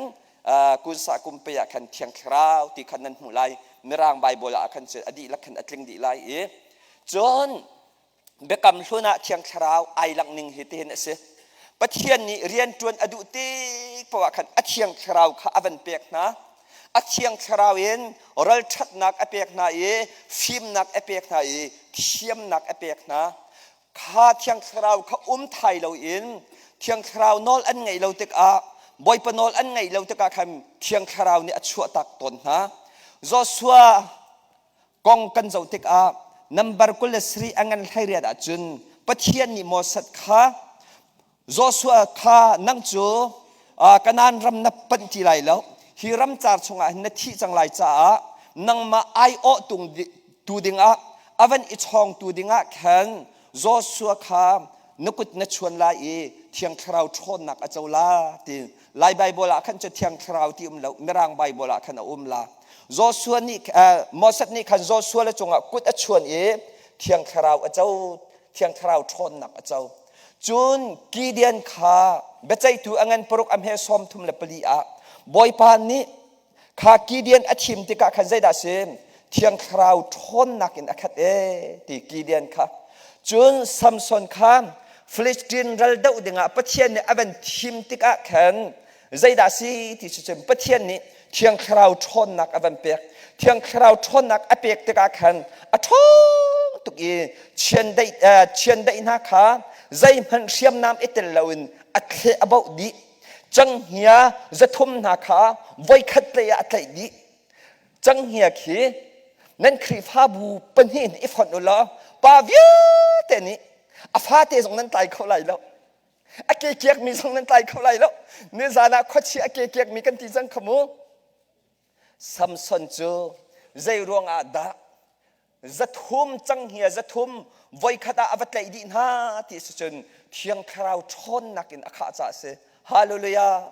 kunsa kumpe ah khan Thiang Thlarau ti khan nan hmuh lai. Mirang Baibal ah khan cun a dihlak khan a tling dih lai i cun Biakam Hlun ah Thiang Thlarau ai langh ning hi tihin a si. Pathian nih rianṭuan a duh tik paoh ah khan a Thiang Thlarau kha a van pek hna. A Thiang Thlarau in ralṭhatnak a pek hna i fimnak a pek hna i thiamnak a pek hna. Kha Thiang Thlarau kha um thai loin Thiang Thlarau nawl an ngaih lo tikah Bawipa nawl an ngaih lo tikah khan Thiang Thlarau nih a chuahtak tawn hna. Joshua kong kan zoh tikah nambar 23 a ngan 18 ahcun Pathian nih Moses kha Joshua kha nang cu Kanaan ram na panh ti lai lo hi ram car chungah hin na thih cang lai caah nangmah aiawh tu dingah a van i chawngtu dingah khan Joshua kha na kut na chuan lai i Thiang Thlarau ṭhawnnak a co la ti Lai Baibal ah khan cu Thiang Thlarau ti um lo Mirang Baibal ah khan a um la Joshua nih Moses nih khan Joshua le cungah kut a chuan i Thiang Thlarau a co Thiang Thlarau ṭhawnnak a co cun Gideon kha biaceihtu a ngan paruk a hme 34 ah Bawipa nih Kha Gideon a thim tikah khan zeidah a si? Thiang Thlarau ṭhawnnak in a khat ee ti Gideon kha. Cun Samson kha Philistine ral doh dingah Pathian nih a van thim tikah khan zeidah a si ti cu cun Pathian nih Thiang Thlarau ṭhawnnak a van pek. Thiang Thlarau ṭhawnnak a pek tikah khan a ṭhawng tuk i chiandeih, chiandeih hna kha zeihmanh hriamnam i tel loin a thleh a boh dih. Canghngia 300 hna kha voikhat tlei ah a tlaih dih. Canghngia khi nan Khrihfabu pahnih in i fonh u law pa vialte nih a fate zong nan tlai kho lai lo. A ke kiakmi zong nan tlai kho lai lo. Nizan ah khuachia a ke kiakmi kan ti cang kha mu. Samson cu zei ruang ah dah 300 canghngia 300 voikhat ah a va tlaih dih hna ti si cun Thiang Thlarau ṭhawnnak in a khah caah a si. Hallelujah!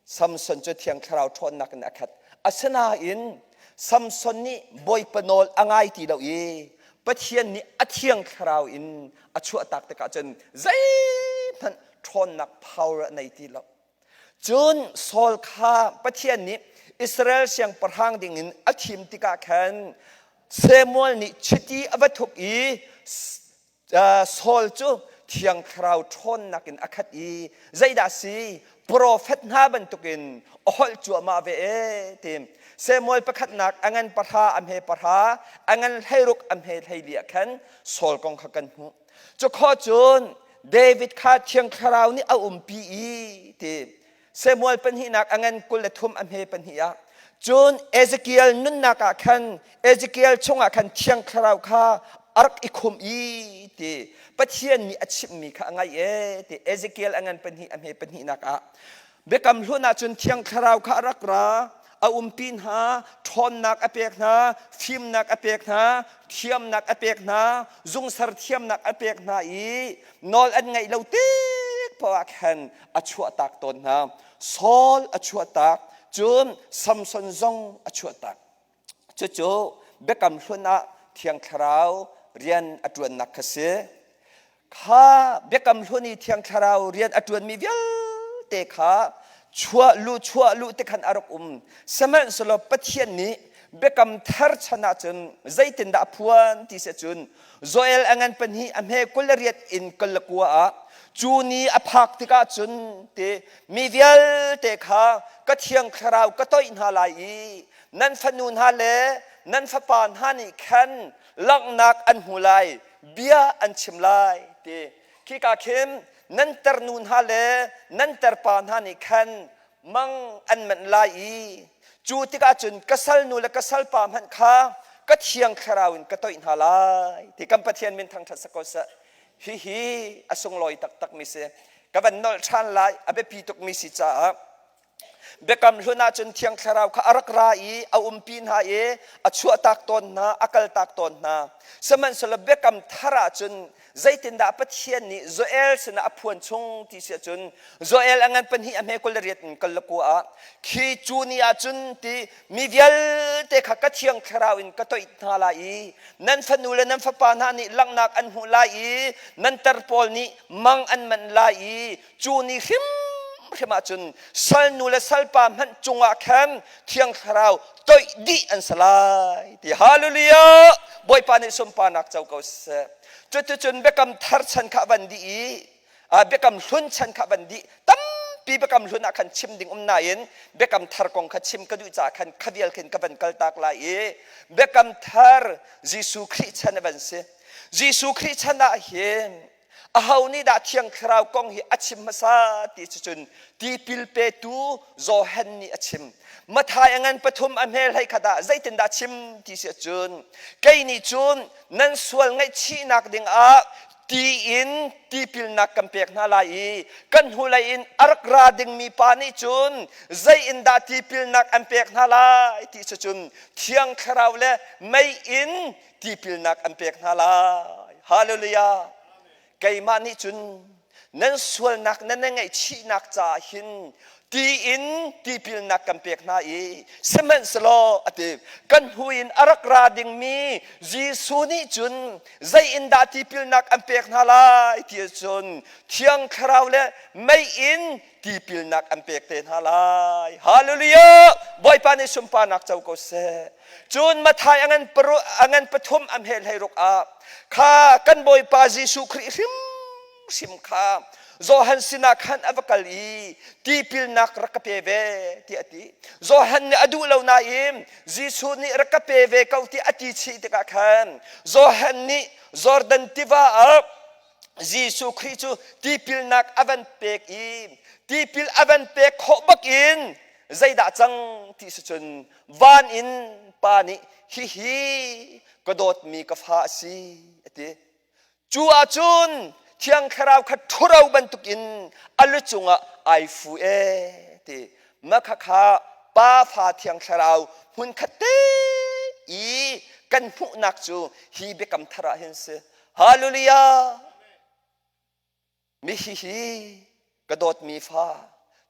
Samson cu Thiang Thlarau ṭhawnnak in a khat. Asinain Samson nih Bawipa nawl a ngai ti lo i Pathian nih a thiang thlarau in a chuahtak tikah cun zeihmanh ṭhawnnak power a nei ti lo. Cun Saul kha Pathian nih Israel siangpahrang dingin a thim tikah khan Samuel nih chiti a va thuk i Saul cu thiang thlarau ṭhawnnak in a khat i zeidah si profet hna bantukin a holh cuahmah ve e ti Samuel pakhatnak a ngan pahra a hme pahra a ngan hleiruk a hme hleili ah khan Saul kong kha kan hmuh. Cu khawh cun David kha thiang thlarau nih a umpi i ti Samuel pahnihnak a ngan 23 a hme pahnih ah cun Ezekiel nunnak ah khan Ezekiel chungah khan thiang thlarau kha a rak i khum i ti Pathian nih a chimhmi kha a ngaih e ti Ezekiel a ngan pahnih a hme pahnihnak ah Biakam hlun ah cun thiang thlarau kha a rak ra a umpi hna ṭhawnnak a pek hna fimnak a pek hna thiamnak a pek hna zungsar thiamnak a pek hna i nawl an ngaih lo tik paoh ah khan a chuahtak tawn hna. Saul a chuahtak, cun Samson zong a chuahtak. Cucu Biakam Hlun ah Thiang Thlarau rian a ṭuannak kha si. Kha Biakam Hlun i Thiang Thlarau rian a ṭuanmi vialte kha chuah lu chuah lu ti khan a rak um. Sihmanhsehlaw Pathian nih Biakam Thar chan ahcun zeitindah a phuan ti si cun Joel a ngan pahnih a hme 28 in 29 ah cu ni a phak tikah cun ti mi vialte kha ka thiang thlarau ka toih hna lai i nan fanu hna le nan fapa hna nih khan langhnak an hmu lai bia an chim lai ti khika khin nan tarnu hna le nan tarpa hna nih khan mang an manh lai i cu tikah cun ka salnu le ka salpa hmanh kha ka thiang thlarau in ka toih hna lai ti kan Pathian min thangṭhat sak ko seh. Hihi a sunglawi taktak mi si. Ka van nolh ṭhan lai a biapi tuk mi si caah Biakam hlun ahcun Thiang Thlarau kha a rak ra i a umpi hna i a chuahtak tawn hna, a kaltak tawn hna. Sihmanhsehlaw biakam thar ahcun zeitindah Pathian nih Joel sinah a phuan chung ti si ahcun Joel a ngan pahnih a hme 28 in kal le kua ah khi cu ni ahcun ti mi vialte kha ka Thiang Thlarau in ka toih hna lai i nan fanu le nan fapa hna nih langhnak an hmuh lai i nan tar pawl nih mang an manh lai i cu ni hrimhrim ahcun salnu le salpa hmanh cungah khan Thiang Thlarau toih dih an si lai ti hallelujah Bawipa nih sunparnak co ko seh cuticun biakam thar chan kha van dih i biakam hlun chan kha van dih tampi biakam hlun ah khan chim ding um nain biakam thar kong kha chim ka duh caah khan kha vial khin ka van kaltak lai i biakam thar Jesuh Khrih chan a van si Jesuh Khrih chan ah hin Aho nih dah Thiang Thlarau kong hi a chim hmasa ti cu cun tipil petu Johan nih a chim. Matthai a ngan pathum a hmel hlei khat ah zeitindah chim ti si ahcun kei nih cun nan sual ngaihchihnak dingah ti in tipilnak kan pek hna lai i kan hnulei in a rak ra dingmi pa nih cun zei in dah tipilnak an pek hna lai ti cu cun Thiang Thlarau le mei in tipilnak an pek hna lai. Hallelujah. Keimah nih cun nan sualnak nan ngaihchihnak caah hin ti in tipilnak kan pek hna i sihmanhsehlaw a ti kan hnu in a rak ra dingmi Jesuh nih cun zei in dah tipilnak an pek hna lai ti cun Thiang Thlarau le mei in tipilnak an pek te hna lai. Hallelujah! Bawipa nih sunparnak co ko seh. Cun Matthai a ngan paru a ngan pathum a hme hleiruk ah kha kan Bawipa Jesuh Khrih hrimhrim kha Johan sinah khan a va kal i tipilnak rak ka pe ve tiah a ti. Johan nih a duh lo nain Jesuh nih rak ka pe ve ko tiah a ti chih tikah khan Johan nih Jordan tiva ah Jesuh Khrih cu tipilnak a van pek i tipil a van pek khawh bakin zeidah cang ti si cun van in pa nih hihi ka dawtmi ka fa a si a ti. Cu ahcun Thiang Thlarau kha ṭhuro bantukin a lu cungah ai fu e ti. Makhakha Pa Fa Thiang Thlarau hmunkhat te i kan hmuhnak cu hi biakam thar ah hin si. Hallelujah! Mi hihi ka dawtmi fa.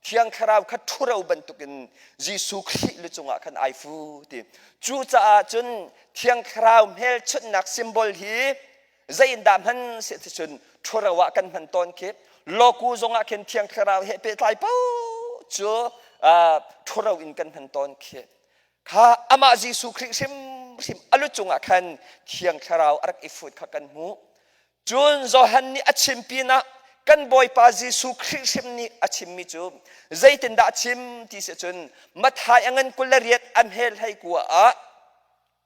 Thiang Thlarau kha ṭhuro bantukin Jesuh Khrih lu cungah khan ai fu ti. Cucaah cun Thiang Thlarau hmelchunhnak symbol hi zei in dah hman si ti cun ṭhuro ah kan hman tawn khi. Loku zongah khin Thiang Thlarau he pehtlai paoh cu ṭhuro in kan hman tawn khi. Kha amah Jesuh Khrih hrimhrim a lu cungah khan Thiang Thlarau a rak i fut kha kan hmuh. Cun Johan nih a chim pinah kan Bawipa Jesuh Khrih hrim nih a chimmi cu zeitindah a chim ti si cun Matthai a ngan 28 a hmel hlei kua ah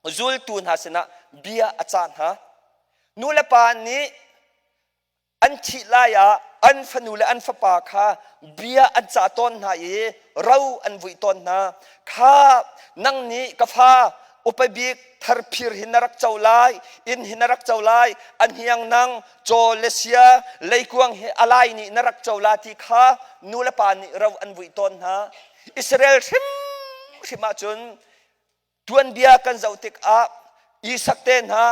zultu hna sinah bia a cah hna. Nu le pa nih an thih lai ah an fanu le an fapa kha bia an cah tawn hna i ro an vui tawn hna. Kha nang nih ka fa upa bik tharphir hi na rak co lai inn hi na rak co lai a hniang nang caw le sia leikuang hi a lai nih na rak co la ti kha nu le pa nih ro an vui tawn hna Israel hrimhrim ahcun tuanbia kan zoh tikah Isak te hna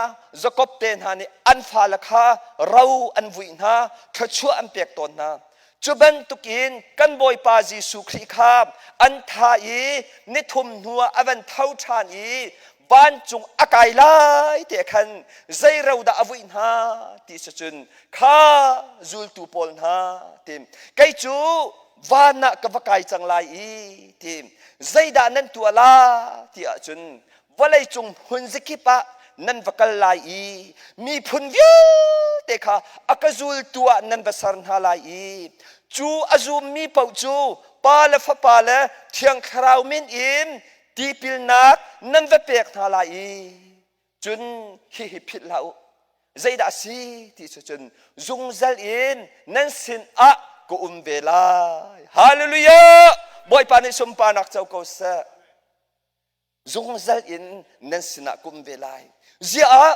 Jakob te hna nih an fale kha ro an vui hna thluachuah an pek tawn hna Cu bantukin kan Bawipa Jesuh Khrih kha an thah i nithum hnuah a van tho ṭhan i vancung a kai lai te khan zei ro dah a vuih hna ti si cun kha zultu pawl hna ti kei cu van ah ka va kai cang lai i ti zeidah nan tuah la ti ahcun vawleicung hmun zakip ah nan va kal lai i miphun vialte kha a ka zultu ah nan va ser hna lai i cu a zummi paoh cu Pa le Fapa le Thiang Thlarau min in tipilnak nan va pek hna lai i cun hihi philh hlah u zeidah a si ti cu cun zungzal in nan sin ah ka um ve lai hallelujah bawipa nih sunparnak co ko seh Zungzal in nan sinah ka um ve lai. Ziah ah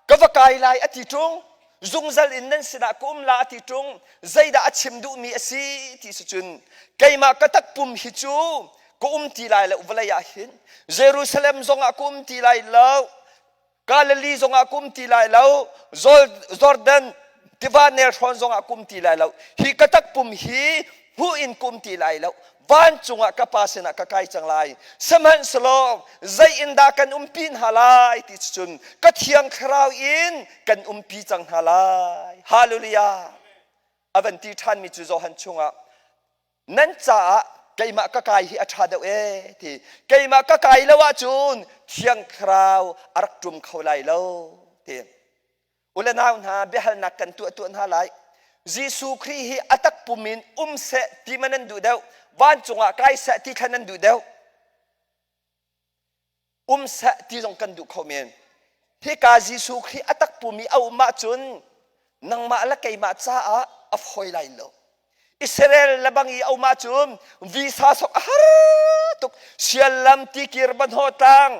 ka va kai lai a ti ṭung, zungzal in nan sinah ka um la a ti ṭung, zeidah a chim duhmi a si ti si cun keimah ka takpum hi cu ka um ti lai lo vawlei ah hin Jerusalem zongah ka um ti lai lo Galilee zongah ka um ti lai lo Jordan tiva nelhrawn zongah ka um ti lai lo hi ka takpum hi hmuh in ka um ti lai lo vancung ah ka pa sinah ka kai cang lai sihmanhsehlaw zei in dah kan umpi hna lai ti cun ka thiang thlarau in kan umpi cang hna lai hallelujah a van ti ṭhanmi cu Johan chungah nan caah keimah ka kai hi a ṭha deuh ee ti keimah ka kai lo ahcun thiang thlarau a rak ṭum kho lai lo ti ule nau hna biahalnak kan tuah tuah hna lai Jesuh Khrih hi a takpum in um seh ti ma nan duh deuh vancung ah kai seh ti thla nan duh deuh um seh ti zong kan duh kho men hika Jesuh Khrih a takpum i a um ahcun nangmah le keimah caah a fawi lai lo Israel le bang i a um ahcun visa sok a har tuk siallam tikir banhaw tlang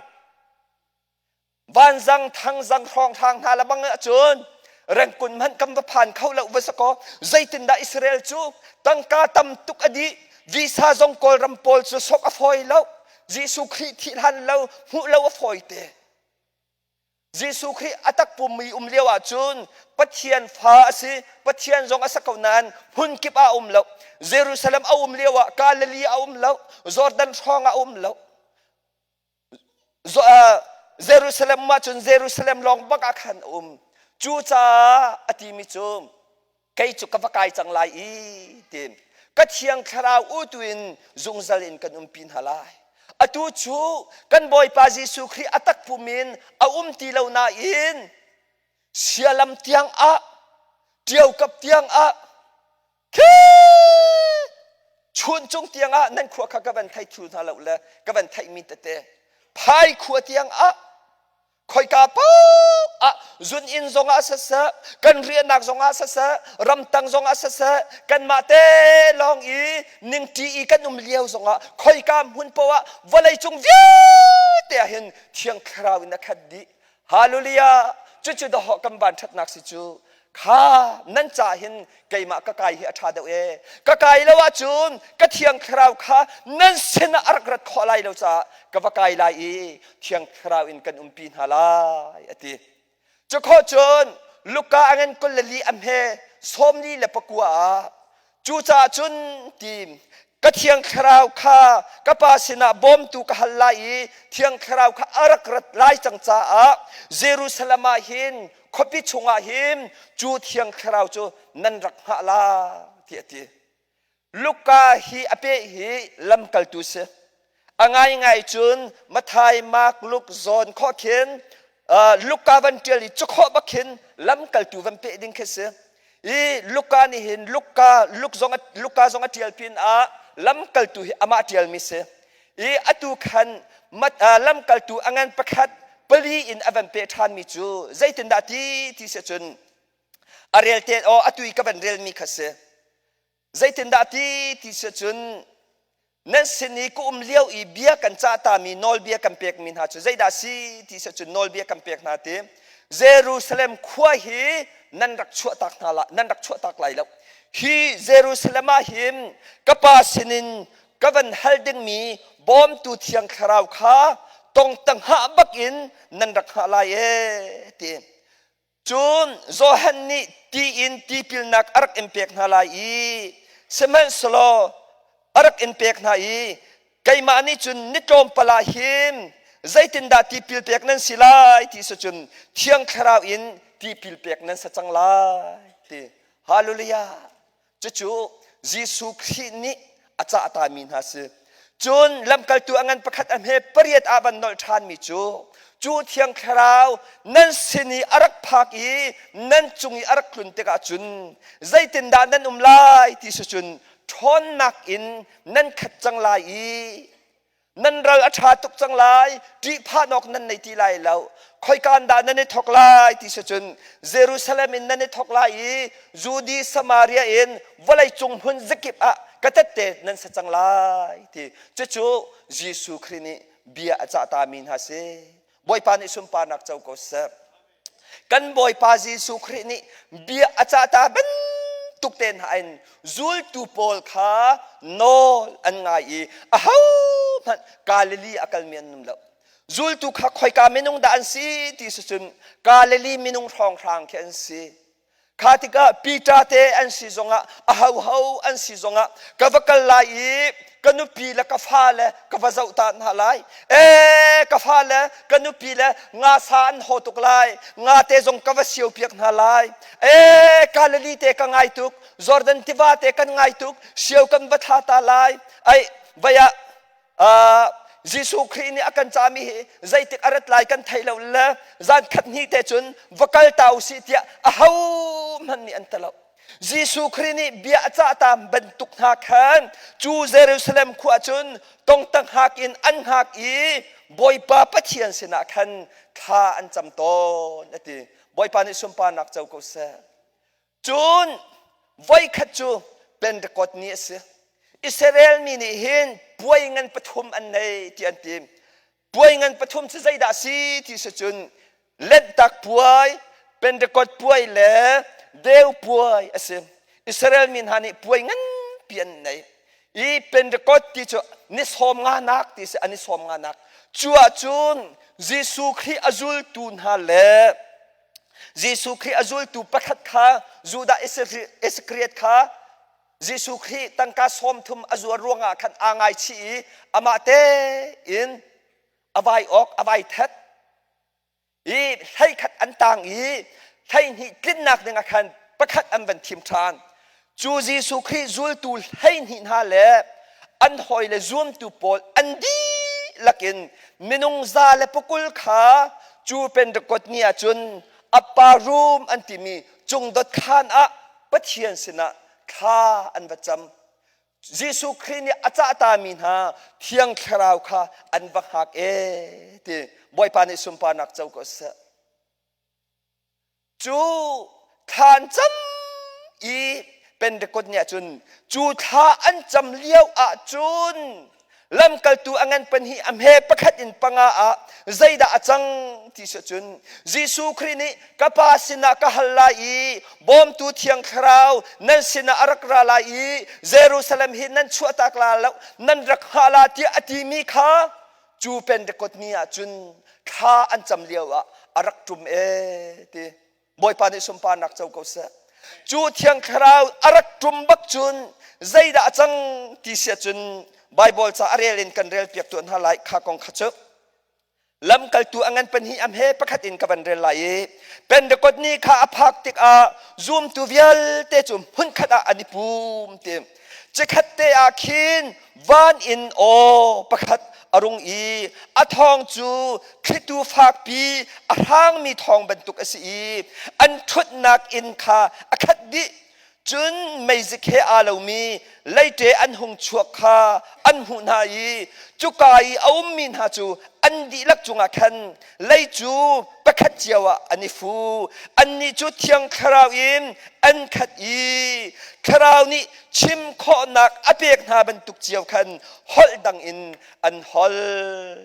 vanzang thangzang hrawnghrang hna le bang ahcun rengkun hmanh kan va phan kho lo va si kaw zeitindah Israel cu tangka tam tuk a dih visa zong kawlram pawl cu sok a fawi lo Jesuh Khrih thih hlan lo hmuh lo a fawi te Jesuh Khrih a takpum i um lio ahcun Pathian fa a si Pathian zong a sa ko nain hmun kip ah a um lo Jerusalem a um lio ah Galilee a um lo Jordan hrawng ah a um lo Jerusalem ah cun Jerusalem lawng bak ah khan a um. Cucaah a timi cu kei cu ka va kai cang lai i ti ka thiang thlarau u tu in zungzal in kan umpi hna lai. Atu cu kan Bawipa Jesuh Khrih a takpum in a um ti lo nain sialam tiang ah ṭiaukap tiang ah Chun cung tiang ah nan khua kha ka van thei thlu hna lo le ka van theihmi tete phai khua tiang ah khoika paoh ah zun inn zong ah siseh kan riahnak zong ah siseh ramtang zong ah siseh kanmah te lawng i ningṭi i kan um lio zong ah khoika hmun paoh ah vawlei cung vialte ah hin thiang thlarau in a khat dih Hallelujah! Cucu dawhawh kan van ṭhatnak si cu. Kha nan ca hin keimah ka kai hi a ṭha deuh ee. Ka kai lo ahcun ka thiang thlarau kha nan sinah a rak rat khawh lai lo caah ka va kai lai i thiang thlarau in kan umpi hna lai a ti. Cu khawh cun Luka a ngan 24 a hme 44 ah cucaah cun ti. Ka Thiang Thlarau kha ka Pa sinah bawmtu ka hal lai i Thiang Thlarau kha a rak rat lai cang caah Jerusalem ah hin khuapi chungah hin cu Thiang Thlarau cu nan rak hngah la tiah a ti. Luka hi a peh hi lamkaltu si. A ngaingai cun Mathai, Mark, Luke, John khawh khin Luka van ṭial i cukhawh bak khin lamkaltu van peh ding khi si. I Luka nih hin Luka Luke zong Luka zong a ṭial pin ah lamkaltu hi amah ṭialmi si. I atu khan lamkaltu a ngan pakhat pali in a van peh ṭhanmi cu zeitindah ti ti si cun a rel te aw atu i ka van relmi kha si. Zeitindah ti ti si cun nan sin i ka um lio i bia kan cah tami nawlbia kan pekmi hna cu zeidah si ti si cun nawlbia kan pek hna ti Jerusalem khua hi nan rak chuahtak hna la nan rak chuahtak lai lo hi Jerusalem ah hin ka pa sinin ka van hal dingmi bawmtu thiang thlarau kha tongtang hah bakin nan rak hngah lai e ti Cun Johan nih ti in tipilnak a rak in pek hna lai i sihmanhsehlaw a rak in pek hna i keimah nih cun ni tlawmpal ah hin zeitindah tipil pek nan si lai ti si cun Thiang Thlarau in tipil pek nan si cang lai ti. Hallelujah! Cucu Jesuh Khrih nih a cahtami hna si. Cun lamkaltu a ngan pakhat a hme pariat ah van nolh ṭhanmi cu cu Thiang Thlarau nan sin i a rak phak i nan cung i a rak tlun tikah cun zeitindah nan um lai ti si cun ṭhawnnak in nan khat cang lai i Nan ral a ṭha tuk cang lai, ṭihphan awk nan nei ti lai lo. Khoika dah nan i thawk lai ti si cun Jerusalem in nan i thawk lai i Judi Samaria in vawleicung hmun zakip ah ka tette nan si cang lai ti. Cucu Jesuh Khrih nih bia a cah tami hna si. Bawipa nih sunparnak co ko seh. Kan Bawipa Jesuh Khrih nih bia a cah ta bantuk te hna in zultu pawl kha nawl an ngai i ahohmanh Galilee a kalmi an um lo. Zultu kha khoika minung dah an si ti si cun Galilee minung hrawnghrang khi an si. Kha tikah Peter te an si zongah ahoho an si zongah ka va kal lai i ka nupi le ka fale ka va zoh ta hna lai. Ee ka fale ka nupi le nga sa an haw tuk lai. Nga te zong ka va sio piak hna lai. Ee Galilee te ka ngai tuk. Jordan tiva te kan ngai tuk. Sio kan va thla ta lai. Ai vai ah Jesuh Khrih nih a kan cahmi hi zeitik a rat lai kan thei lo le zan khat hnih te cun va kal ta usih tiah ahohmanh nih an ti lo. Jesuh Khrih nih bia a cah ta bantuk hna khan cu Jerusalem khua cun tongtang hak in an hngak i Bawipa Pathian sinah khan thla an cam tawn a ti. Bawipa nih sunparnak co ko seh. Cun voikhat cu Pentecost ni a si. Israel mi nih hin puai ngan pathum an nei ti an ti. Puai ngan pathum cu zeidah a si ti si cun Lanhtak puai, Pentecost puai le Deu puai a si. Israel mi hna nih puai nganpi an nei. I Pentecost ti cu ni sawm nga nak ti si an i sawm nga nak. Cu ahcun Jesuh Khrih a zultu hna le Jesuh Khrih a zultu pakhat kha Judah Iskariot kha Jesuh Khrih tangka 30 a zuar ruangah khan aa ngaichih i amah tein a vai awk a vai that i hleikhat an tang i 12 tlinnak dingah khan pakhat an van thim ṭhan. Cu Jesuh Khrih zultu 12 hna le an hawile zuamtu pawl an dihlak in minung 120 kha cu Pentecost ni ah cun Appa room an timi cungdot khaan ah Pathian sinah thla an va cam. Jesuh Khrih nih a cahtami hna Thiang Thlarau kha an va hngak ee ti Bawipa nih sunparnak co ko seh. Cu thla an cam i Pentecost ni ahcun cu thla an cam lio ahcun lamkaltu a ngan pahnih a hme pakhat in panga ah zeidah a cang ti si cun Jesuh Khrih nih ka Pa sinah ka hal lai i bawmtu Thiang Thlarau nan sinah a rak ra lai i Jerusalem hi nan chuahtak la lo nan rak hngah la tiah a timi kha Cu Pentecost ni ah cun thla an cam lio ah a rak ṭum ee ti. Bawipa nih sunparnak co ko seh. Cu Thiang Thlarau a rak ṭum bak cun zeidah a cang ti si ahcun Baibal ca a rel in kan rel piak tuah hna lai kha kong kha cu. Lamkaltu a ngan pahnih am he pakhat in ka van rel lai i Pentecost ni kha a phak tikah zumtu vialte cu hmunkhat ah an i pum ti. Cikhat te ah khin van in aw pakhat a rung i a thawng cu thlitu fakpi a hrangmi thawng bantuk a si i an ṭhutnak inn kha a khat dih. Cun meizik he aa lomi leite an hung chuak kha an hmuh hna i cuka i a ummi hna cu an dihlak cungah khan lei cu pakhat cio ah an i fu. Annih cu Thiang Thlarau in an khat i Thlarau nih chim khawhnak a pek hna bantuk cio khan holh dang in an holh.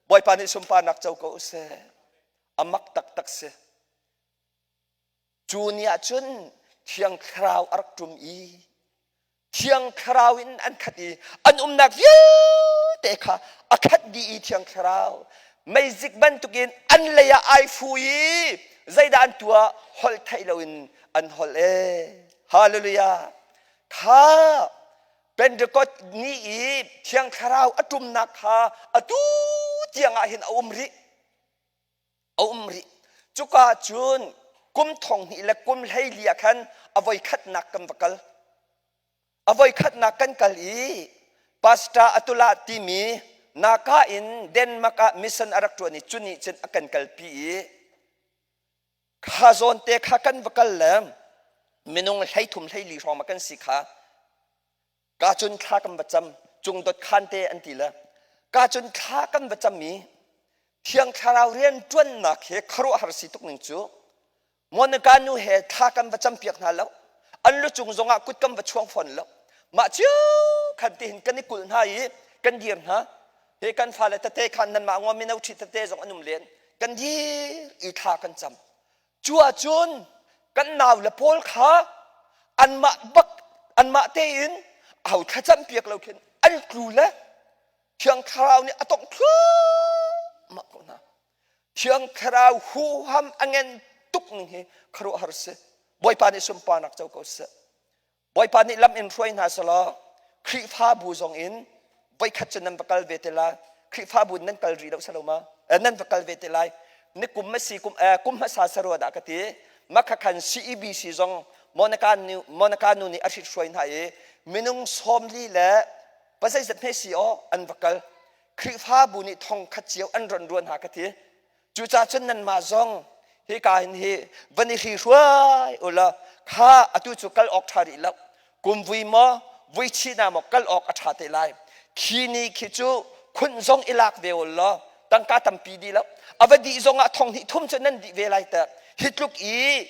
Bawipa nih sunparnak co ko seh. A mak taktak si. Cu ni ah cun Thiang Thlarau a rak ṭum i Thiang Thlarau in an khat i an umnak vialte kha a khat dih i Thiang Thlarau meizik bantukin an lei ah ai fu i zeidah an tuah holh theih loin an holh e. Hallelujah. Kha Pentecost ni i Thiang Thlarau a ṭumnak kha atu tiang ah hin a um rih. A um rih. Cuka cun kum thong hnih le kum 14 ah khan a voi khatnak kan va kal. A voi khatnak kan kal i Pastor Atula timi Naka in Denmark ah mission a rak ṭuan i cu nih cun a kan kalpi i kha zawn te kha kan va kal le minung 13 14 hrawng ma kan si kha Ka cun thla kan va cam cungdot khan te an ti le ka cun thla kan va cam i Thiang Thlarau rian ṭuannak he khuaruahhar si tuk ning cu Monica nu he thla kan va campiak hna lo an lucung zongah kut kan va chuang fawn lo mah cio khan tihin kan i kulh hna i kan dir hna he kan fale tete khan nanmah ngua mino ṭhi tete zong an um len kan dir i thla kan cam Cu ahcun kan nau le pawl kha anmah bak anmah tein aho thlacam piak lo khin an tlu le Thiang Thlarau nih a tongh thluahmah ko hna. Thiang Thlarau huham a ngen tuk ning hi khuaruahhar si. Bawipa nih sunparnak co ko seh. Bawipa nih lam in hruai hna selaw Khrihfabu zong in voikhat cu nan va kal ve te lai. Khrihfabu nan kal rih lo salo ma? Nan va kal ve te lai. Ni kum ma si kum kum hmasa sarua dah ka ti. Makha khan CEBC zong Monica nu Monica nu nih a hrit hruai hna i minung 40 le pazeizat hme si aw an va kal. Khrihfabu nih thong khat cio an ron ruan hna ka ti. Cucaah cun nanmah zong hika hin hi van i hrihruai u law kha atu cu kal awk ṭha rih lo. Kum vui maw vui chihna maw kal awk a ṭha te lai. Khi ni khi cu khunh zong i lak ve u law tangka tampi dih lo. A va dih zongah thong hnih thum cu nan dih ve lai teh. Hi tluk i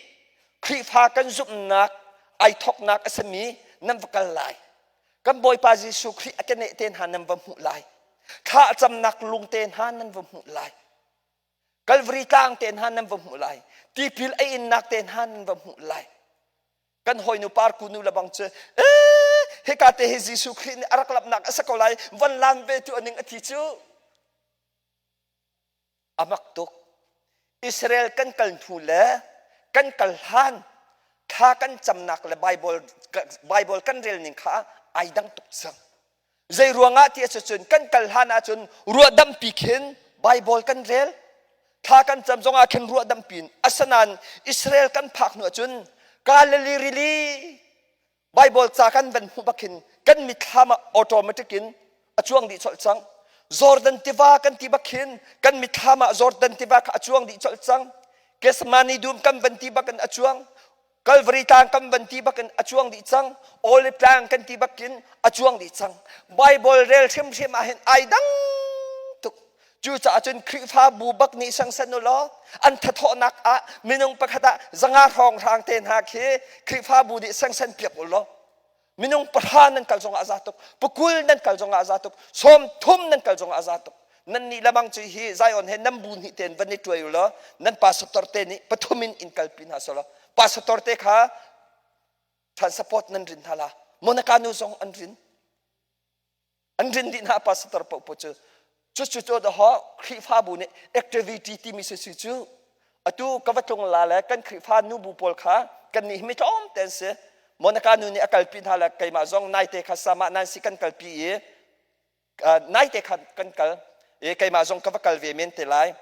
Khrihfa kan zumhnak ai thawknak a simi nan va kal lai. Kan Bawipa Jesuh Khrih a keneh te hna nan va hmuh lai. Thla a camnak lung te hna nan va hmuh lai. Kalvari tlang te hna nan va hmuh lai. Tipil a innak te hna nan va hmuh lai. Kan hawinu parku nu le bang cu ee hika te hi Jesuh Khrih nih a rak lamnak a si ko lai van lam ve tu aning a thi cu a mak tuk. Israel kan kal hnu le kan kal hlan thla kan camnak le Bible Bible kan rel ning kha ai dang tuk cang. Zei ruangah ti ahcun kan kal hlan ahcun ruahdampi khin Bible kan rel. Thla kan cam zongah khin ruahdampi in asinain Israel kan phak hnu ahcun Galilee rili Bible ca kan van hmuh bak hin kan mitthlam ah automatic in a cuang dih colh cang. Jordan tiva kan ti bak hin kan mitthlam ah Jordan tiva kha a cuang dih colh cang. Gethsemane dum kan van ti bak in a cuang. Calvary tlang kan van ti bak in a cuang dih cang. Olive tlang kan ti bak in a cuang dih cang. Bible rel hrimhrim ah hin ai dang tuk. Cucaah cun Khrihfabu bak nih sangsan u law an thathawhnak ah minung pakhat ah zanga hrawnghrang te hna khi Khrihfabu nih sangsan piak u law minung pahra nan kal zongah a za tuk pakul nan kal zongah a za tuk 30 nan kal zongah a za tuk nan nih lamang cu hi Zion he nan bu hnih ten van i tuai u law nan pastor te nih pathum in in kalpi hna selaw pastor te kha transport nan rin hna la Monica nu zong an rin An rin dih hna pastor paohpaoh cu cucu cu dahaw Khrihfabu nih activity timi sisi cu atu ka va tlung la le kan Khrihfa nubu pawl kha Kan nih hi mi tlawm te an si. Monica nu nih a kalpi hna le keimah zong naite kha sama Nancy kan kalpi i naite kha kan kal i keimah zong ka va kal ve men te lai.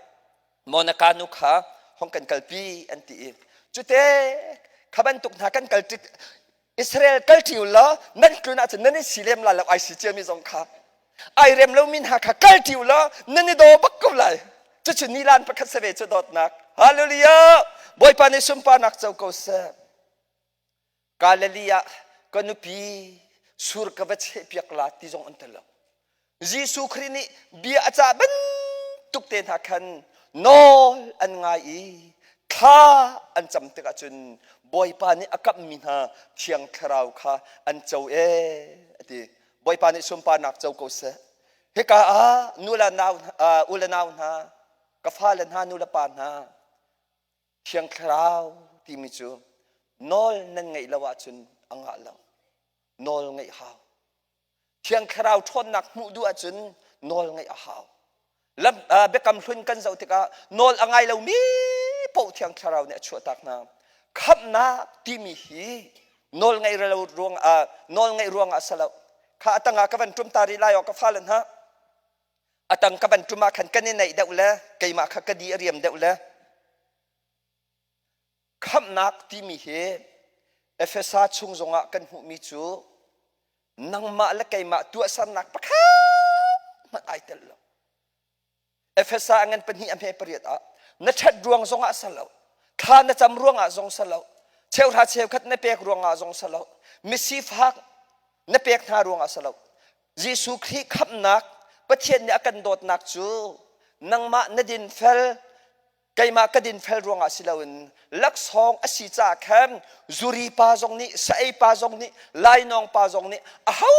Monica nu kha hong kan kalpi an ti i cute kha bantuk hna kan kal tik Israel kal ṭi u law nan tlun ahcun nan i si lem lai lo ai si ciami zong kha ai rem lomi hna kha kal ṭi u law nan i daw bak ko lai. Cucu nilan pakhat se ve cu dawtnak. Hallelujah! Bawipa nih sunparnak co ko seh. Galilee ah ka nupi sur ka va chehpiak la ti zong an tel lo. Jesuh Khrih nih bia a cah bantuk te hna khan nawl an ngai i thla an cam tikah cun Bawipa nih a kamhmi hna Thiang Thlarau kha an co ee a ti. Bawipa nih sunparnak co ko seh. Hika ah nu le nau u le nau hna, ka fale hna nu le pa hna, Thiang Thlarau timi cu nawl nan ngeih lo ahcun a ngah lo. Nawl ngeih hau. Thiang Thlarau ṭhawnnak hmuh duh ahcun nawl ngeih a hau. Lam, uh, biakam hlun kan zoh tikah nawl a ngai lomi paoh Thiang Thlarau nih a chuahtak hna. Khamhnak timi hi nawl ngeih lo ruang uh, nawl ngeih ruangah a si lo. Kha a tangah ka van ṭum ta rih lai aw ka fale hna. A tang ka van ṭum ah khan kan i naih deuh le keimah kha ka di a riam deuh le khamhnak timi hi Efesa chung zongah kan hmuhmi cu nangmah le keimah tuahsernak pakhat hmanh ai tel lo. Efesa a ngan pahnih a hme pariat ah na ṭhat ruang zongah sa lo, thla na cam ruangah zong sa lo, cheuhra cheukhat na pek ruangah zong sa lo, misifak na pek hna ruangah sa lo. Jesuh Khrih khamhnak Pathian nih a kan dawtnak cu nangmah na dinfel keimah ka dinfel ruangah si loin laksawng a si caah khan zuri pa zong nih sa-ei pa zong nih lainawng pa zong nih aho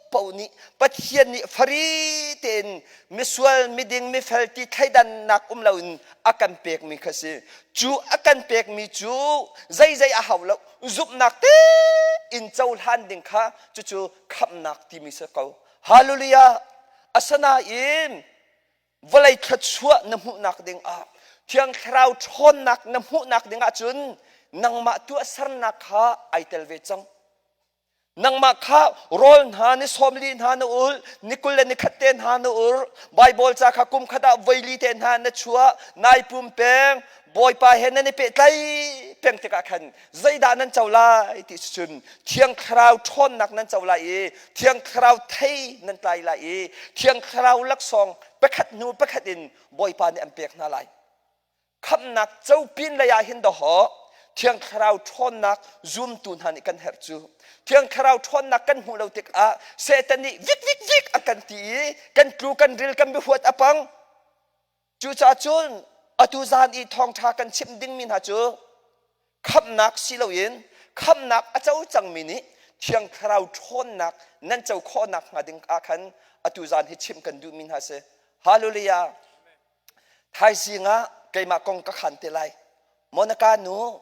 paoh nih Pathian nih fari tein misual miding mifel ti thleidannak um loin a kan pekmi kha si cu a kan pekmi cu zeizei a hau lo zumhnak tein cohlan ding kha cucu khamhnak timi si ko. Hallelujah! Asinain vawlei thluachuah na hmuhnak ding ah Thiang Thlarau ṭhawnnak na hmuhnak ding ahcun nangmah tuahsernak kha ai tel ve cang. Nangmah kha rawl hna ni sawmli hna na ul, ni 21 le ni khat te hna na ur, Bible ca kha kum khat ah voili te hna na chuah, nai pum peng, Bawipa he nan i pehtlai peng tikah khan zeidah nan co lai ti cun Thiang Thlarau ṭhawnnak nan co lai i Thiang Thlarau thei nan tlai lai i Thiang Thlarau laksawng pakhat hnu pakhat in Bawipa nih an pek hna lai. Khamhnak co pin lei ah hin dawhawh Thiang Thlarau ṭhawnnak zumtu hna nih kan herh cu. Thiang Thlarau ṭhawnnak kan hmuh lo tikah Satan nih vik vik vik a kan ti i kan tlu kan ril kan biahuat a pang. Cucaah cun atu zan i thawngṭha kan chimh dingmi hna cu khamhnak si loin khamhnak a co cangmi nih Thiang Thlarau ṭhawnnak nan co khawhnak hnga ding ah khan atu zan hi chimh kan duhmi hna si. Hallelujah! Thaizing ah keimah kong ka khan te lai. Monica nu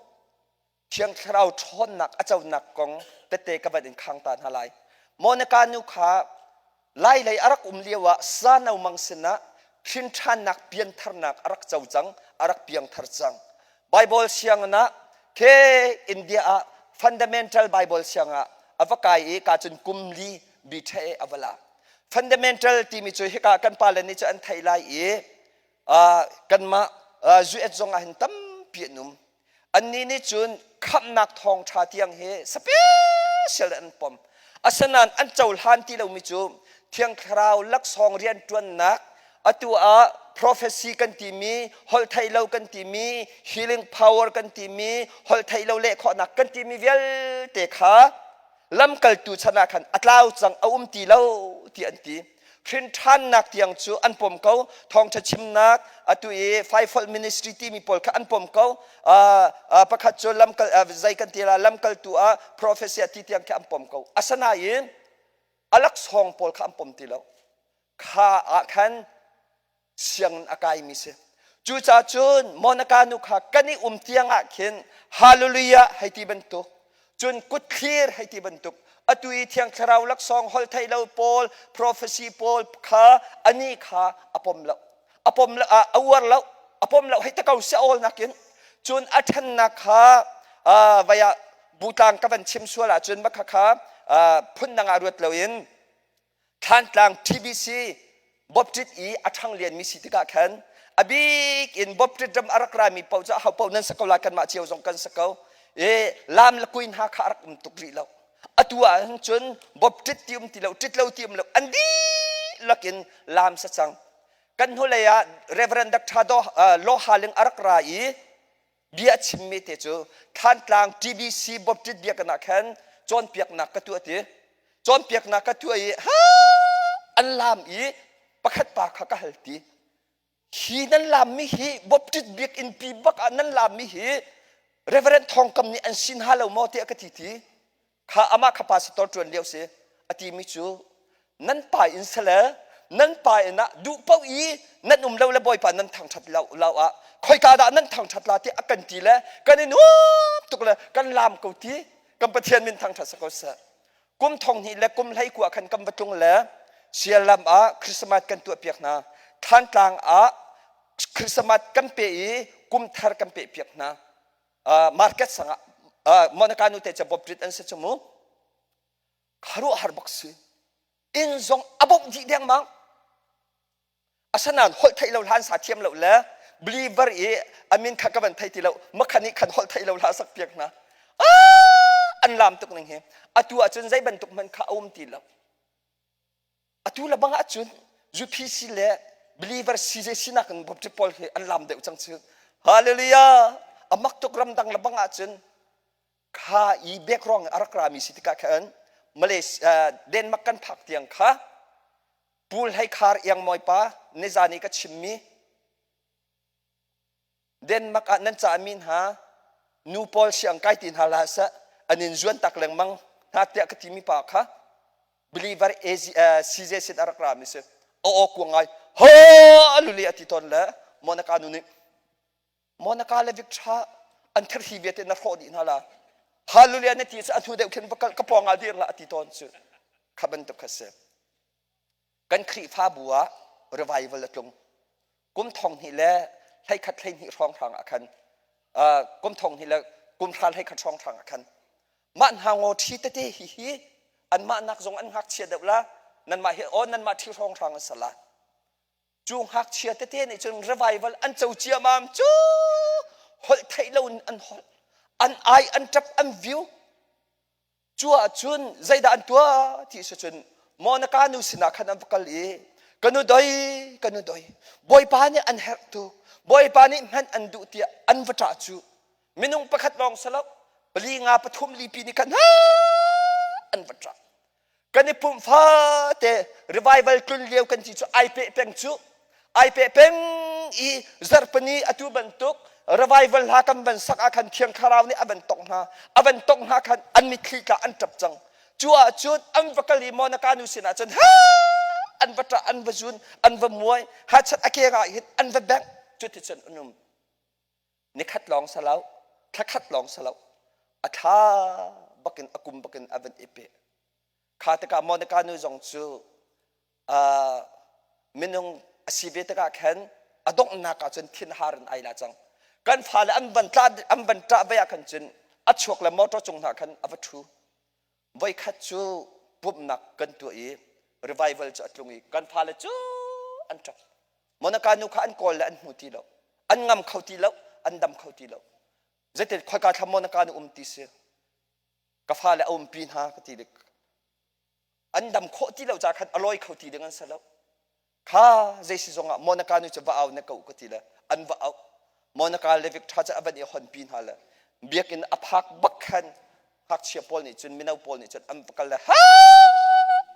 Thiang Thlarau ṭhawnnak a conak kong tette ka van in khang ta hna lai. Monica nu kha Lailei a rak um lio ah Sano mang sinah hrinṭhannak piantharnak a rak co cang, a rak piangthar cang. Bible sianginn ah ke India ah fundamental Bible siang ah a va kai i ka cun kum li BTE a va la. Fundamental timi cu hika kan pale nih cu an theih lai i kanmah US zong ah hin tampi an um. Annih nih cun khamhnak thawngṭha tiang hi special an pom. Asinain an cohlan ti lomi cu Thiang Thlarau laksawng rianṭuannak atu ah prophecy kan timi, holh theih lo kan timi, healing power kan timi, holh theih lo leh khawhnak kan timi vialte kha lamkaltu chan ah khan a tlau cang a um ti lo ti an ti hrin ṭhannak tiang cu an pom ko thawngṭha chimnak atu i fivefold ministry timi pawl kha an pom ko pakhat cu lamkal zei kan ti la lamkaltu ah prophecy ti tiang khi an pom ko asinain a laksawng pawl kha an pom ti lo kha ah khan sianginn a kaimi si. Cucaah cun Monica nu kha kan i um tiang ah khin hallelujah hei ti bantuk cun kutthlir hei ti bantuk atu i thiang thlarau laksawng holh theih lo pawl prophecy pawl kha ani kha a pom lo a pom lo a uar lo a pom lo hei te ko si awl nakin cun a ṭhennak kha. Vai ah butlang ka van chim sual ahcun makha kha phun dang ah ruat loin Thlantlang TBC Baptist i a ṭhang lianmi si tikah khan a bik in Baptist ram a rak rami paoh cu aho paoh nan si ko lai kanmah cio zong kan si ko. E lam le kui hna kha a rak um tuk rih lo. Atu ah hin cun Baptist ti um ti lo, ṭit lo ti um lo, an dihlak in lam sa cang. Kan hnulei ah Reverend Dr. Loha Ling a rak ra i bia a chimmi te cu Thantlang TBC Baptist biakinn ah khan cawnpiaknak ka tuah ti. Cawnpiaknak ka tuah i ha an lam i pakhat pa kha ka hal ti. Hi nan lammi hi Baptist biakinn pi bak ah nan lammi hi Reverend Thawng Kam nih an sin ha lo maw tiah ka ti ti. Kha amah kha pastor ṭuan lio si a timi cu nan pa inn sale nan pa inn ah duh paoh i nan um lo le bawipa nan thangṭhat lo lo ah khoika dah nan thangṭhat la ti a kan ti le kan i nuam tuk le kan laam ko ti kan Pathian min thangṭhat si ko seh kum thong hnih le kum hlei kua khan kan va tlung le Sialam ah Christmas kan tuah piak hna Thantlang ah Christmas kan pe i kum thar kan pe piak hna market sangah Monica nu te cu Bobrit an si cu mu kharuahhar bak si inn zong a bawmh dih dengmang asanan holh theih lo hlan sa thiam lo le believer i amin kha ka van thei ti lo makhan nih khan holh theih lo hla sak piak hna an lam tuk ning hi atu ahcun zei bantuk hmanh kha a um ti lo Atu le bang ahcun UPC le believer CJC nakin Baptist pawl hi an lam deuh cang cu. Hallelujah! A mak tuk ramdang le bang ahcun kha i background a rak rami si tikah khan Malaysia Denmark kan phak tiang kha Pul Hlei Khar Iang Mawi pa nizan i ka chimmi Denmark ah nan cahmi hna nu pawl siang kai ti hna hlah seh an in zuan tak lengmang hna tiah ka timi pa kha believer CJ sin a rak rami si a aw kuang ngai ho aluli a ti tawn le Monica nu nih Monica le Victor an therhi vialte na hrawh dih hna la hallelujah na ti cu a hnu deuh khin va kal ka pawng ah dir la a ti tawn cu kha bantuk kha si kan Khrihfabu ah revival a tlung. Kum thong hnih le 11 12 hrawnghrang ah khan kum thong hnih le kum hra 11 hrawnghrang ah khan mah hna ngaw ṭhi tete hi hi anmah nak zong an ngakchia deuh la nanmah hi aw nanmah ṭhi hrawnghrang an sala cu ngakchia tete nih cun revival an co ciamam cu holh theih lo in an holh an ai an ṭap an view Cu ahcun zeidah an tuah ti si cun Monica nu sinah khan an va kal i ka nu doi ka nu doi Bawipa nih an herh tuk Bawipa nih hman an duh tiah an va ṭah cu minung pakhat lawng si lo pali nga pathum lipi nih khan an va ṭah kan i pumh fate revival tlun lio kan ti cu ai peh peng cu ai peh peng i zarhpini atu bantuk revival hla kan van sak ah khan thiang thlarau nih a van tongh hna a van tongh hna khan an mitthli tla an ṭap cang cu ah cun an va kal i Monica nu sinah cun ha an va ṭah an va zun an va muai hachat a keng ah hin an va bengh cuticun an um nikhat lawng salo thlakhat lawng salo a thla bakin a kum bakin a van i pe kha tikah Monica nu zong cu minung a si ve tikah khan a donghnak ah cun thinhar in ai la cang kan fale an van tla an van ṭah ve ah khan cun a chuak le motor cung hna khan a va ṭhu voikhat cu pumhnak kan tuah i revival cu a tlung i kan fale cu an ṭap Monica nu kha an kawl le an hmu ti lo an ngam kho ti lo an dam kho ti lo zeitin khoika thlam Monica nu um ti si ka fale a umpi hna ka ti dik an dam khawh ti lo ca khan a lawi kho ti ding an si lo kha zei si zongah Monica nu cu va au na ko ka ti le an va au Monica le Victor cu a van i honpi hna le biakinn a phak bak khan ngakchia pawl nih cun mino pawl nih cun an va kal le ha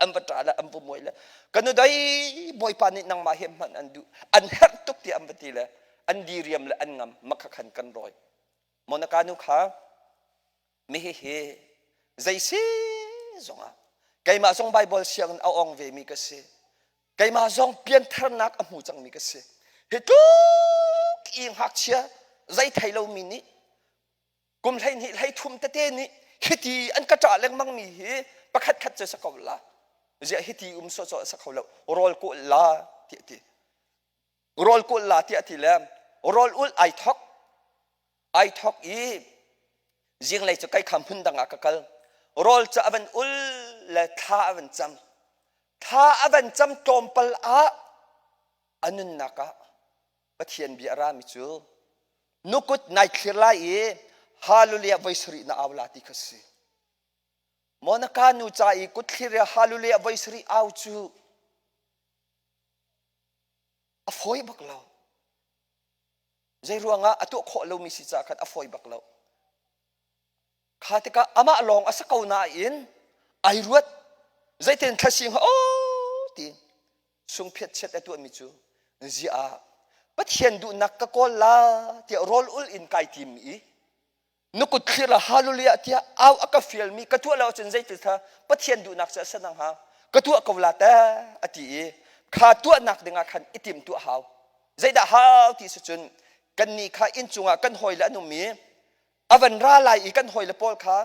an va ṭah le an va muai le ka nu dai bawipa nih nangmah he hman an duh an herh tuk ti an va ti le an diriam le an ngam makha khan kan rawi Monica nu kha mi hihi zei si zongah keimah zong Bible sianginn a ong ve mi ka si keimah zong piantharnak a hmu cangmi ka si hi tluk i ngakchia zei thei lomi nih kum 12 hlei thum tete nih hiti an ka ṭah lengmang mi hi pakhat khat cu sa ko la ziah hiti um sawsawh sa kho lo rawl kawl la tiah ti rawl kawl la tiah ti le rawl ul ai thok ai thok i. Zinglei cu kai kha hmun dang ah ka kal. Rawl cu a van ul le thla a van cam. Thla a van cam tlawmpal ah a nunnak ah Pathian bia a rami cu nukut nai thlir lai i hallelujah voi sarih na au la ti kha si. Monaka nu ca i kut thlir i hallelujah voi sarih au cu a fawi bak lo. Zei ruangah a tuah khawh lomi si caah khan a fawi bak lo. Kha tikah amah lawng a si ko nain ai ruat zeitin thlasi hnga aw ti sungphiat chiat a tuahmi cu ziah Pathian duhnak ka kawl la tiah rawl ul in kai tim i na kut thlir la hallelujah tiah au a ka fialmi ka tuah lo ahcun zeitil tha Pathian duhnak cu a si nang ha ka tuah ko la te a ti i kha tuahnak dingah khan i tim tuah hau zeidah hau ti si cun kannih kha inn cungah kan hawile an um i a van ra lai i kan hawile pawl kha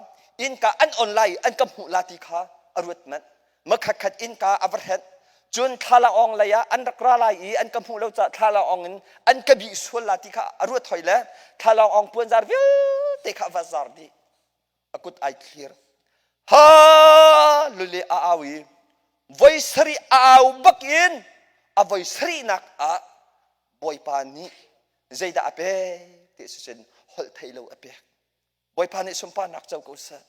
innka an on lai i an ka hmuh la ti kha a ruat manh makhat khat innka a va hrenh cun thlalaawng lei ah an rak ra lai i an ka hmuh lo caah thlalaawng in an ka bih sual la ti kha a ruat hoi le thlalaawng puanzar vialte kha a va zar dih a kut ai thlir ha lule a au i voi sarih a au bak in a voi sarihnak ah bawipa nih zeidah a pek ti si cun holh thei lo a pek bawipa nih sunparnak co ko seh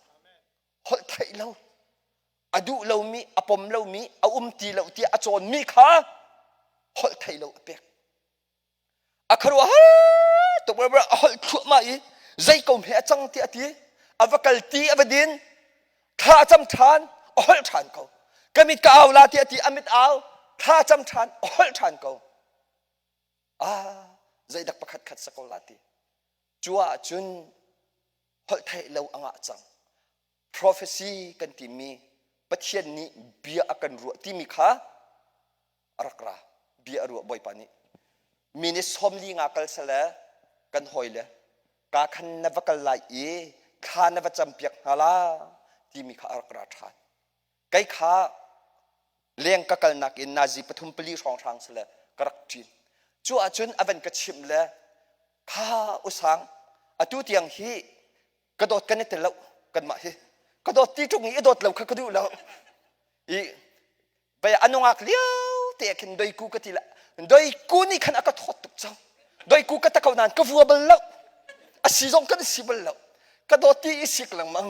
holh theih lo a duh lomi a pom lomi a um ti lo tiah a cawnmi kha holh thei lo a pek a khuaruahhar tuk a holh thluahmah i zei ko hme a cang tiah a ti a va kal ti a va din thla a cam ṭhan a holh ṭhan ko ka mit ka au la tiah a ti a mit au thla a cam ṭhan a holh ṭhan ko ah zeidak pakhat khat sa ko la ti cu ah cun holh theih lo a ngah cang prophecy kan timi Pathian nih bia a kan ruah timi kha a rak ra bia a ruah Bawipa nih mi nih sawmli nga kal sale kan hawi le ka khan na va kal lai i thla na va campiak hna la timi kha a rak ra ṭhan kei kha leng ka kalnak in nazi pathum pali hrawnghrang sale ka rak ṭin cu ahcun a van ka chimh le kha usang atu tiang hi ka dawt kan i tel lo kanmah hi ka dawt ti ṭung i i dawt lo kha ka duh lo i vei a nungak lio te ah khin doiku ka ti la doiku nih khan a ka thawt tuk cang doiku ka ta ko nain ka vua bal lo a si zong kan si bal lo ka dawt ti i sik lengmang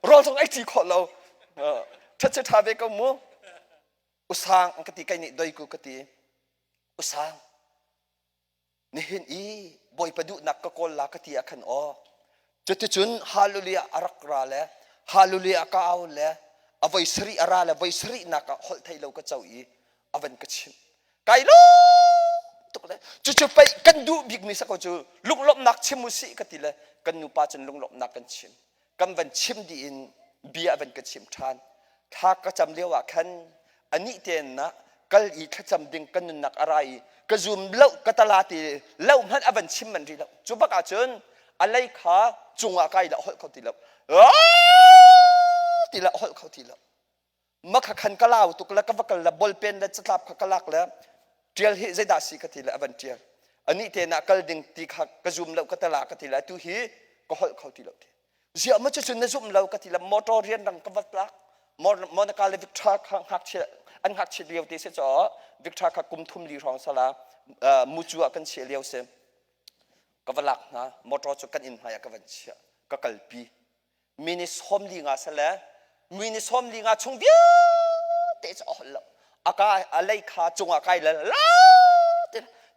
rawl zong ai ci khawh lo ṭhat ṭha ve ko mu usang ka ti kai nih doiku ka ti usang nihin i Bawipa duhnak ka kawl la ka ti ah khan aw cuticun hallelujah a rak ra le hallelujah ka au le a voi sarih a ra le voi sarih nak ah holh thei lo ka co i a van ka chimh kai lo tuk le cucu pei kan duh bik mi sako cu lunglawmhnak chim u sih ka ti le kan nupa cun lunglawmhnak kan chim kan van chim dih in bia van ka chim ṭhan thla ka cam lio ah khan anih tein na kal i thlacam ding kan nunnak a ra i ka zum lo ka tala ti lo hmanh a van chim man rih lo cu bak ah cun a lei kha cungah kai la holh kho ti lo ti la holh kho ti lo makha khan ka lau tuk le ka va kal le ballpen le catlap kha ka lak le ṭial hi zeidah si ka ti le a van ṭial anih te na kal ding ti kha ka zum lo ka tala ka ti le atu hi ka holh kho ti lo ti ziah ma cucun na zum lo ka ti le motor rian rang ka va tlak Monica le Victor kha ngakchia an ngakchia lio te si caw Victor kha kum thum li hrawng sala mucu ah kan chiah lio si ka va lak hna motor cu kan inn hmai ah ka van chiah ka kalpi mini 45 sale mini 45 chung vialte cu a holh lo a ka a lei kha cungah kai le la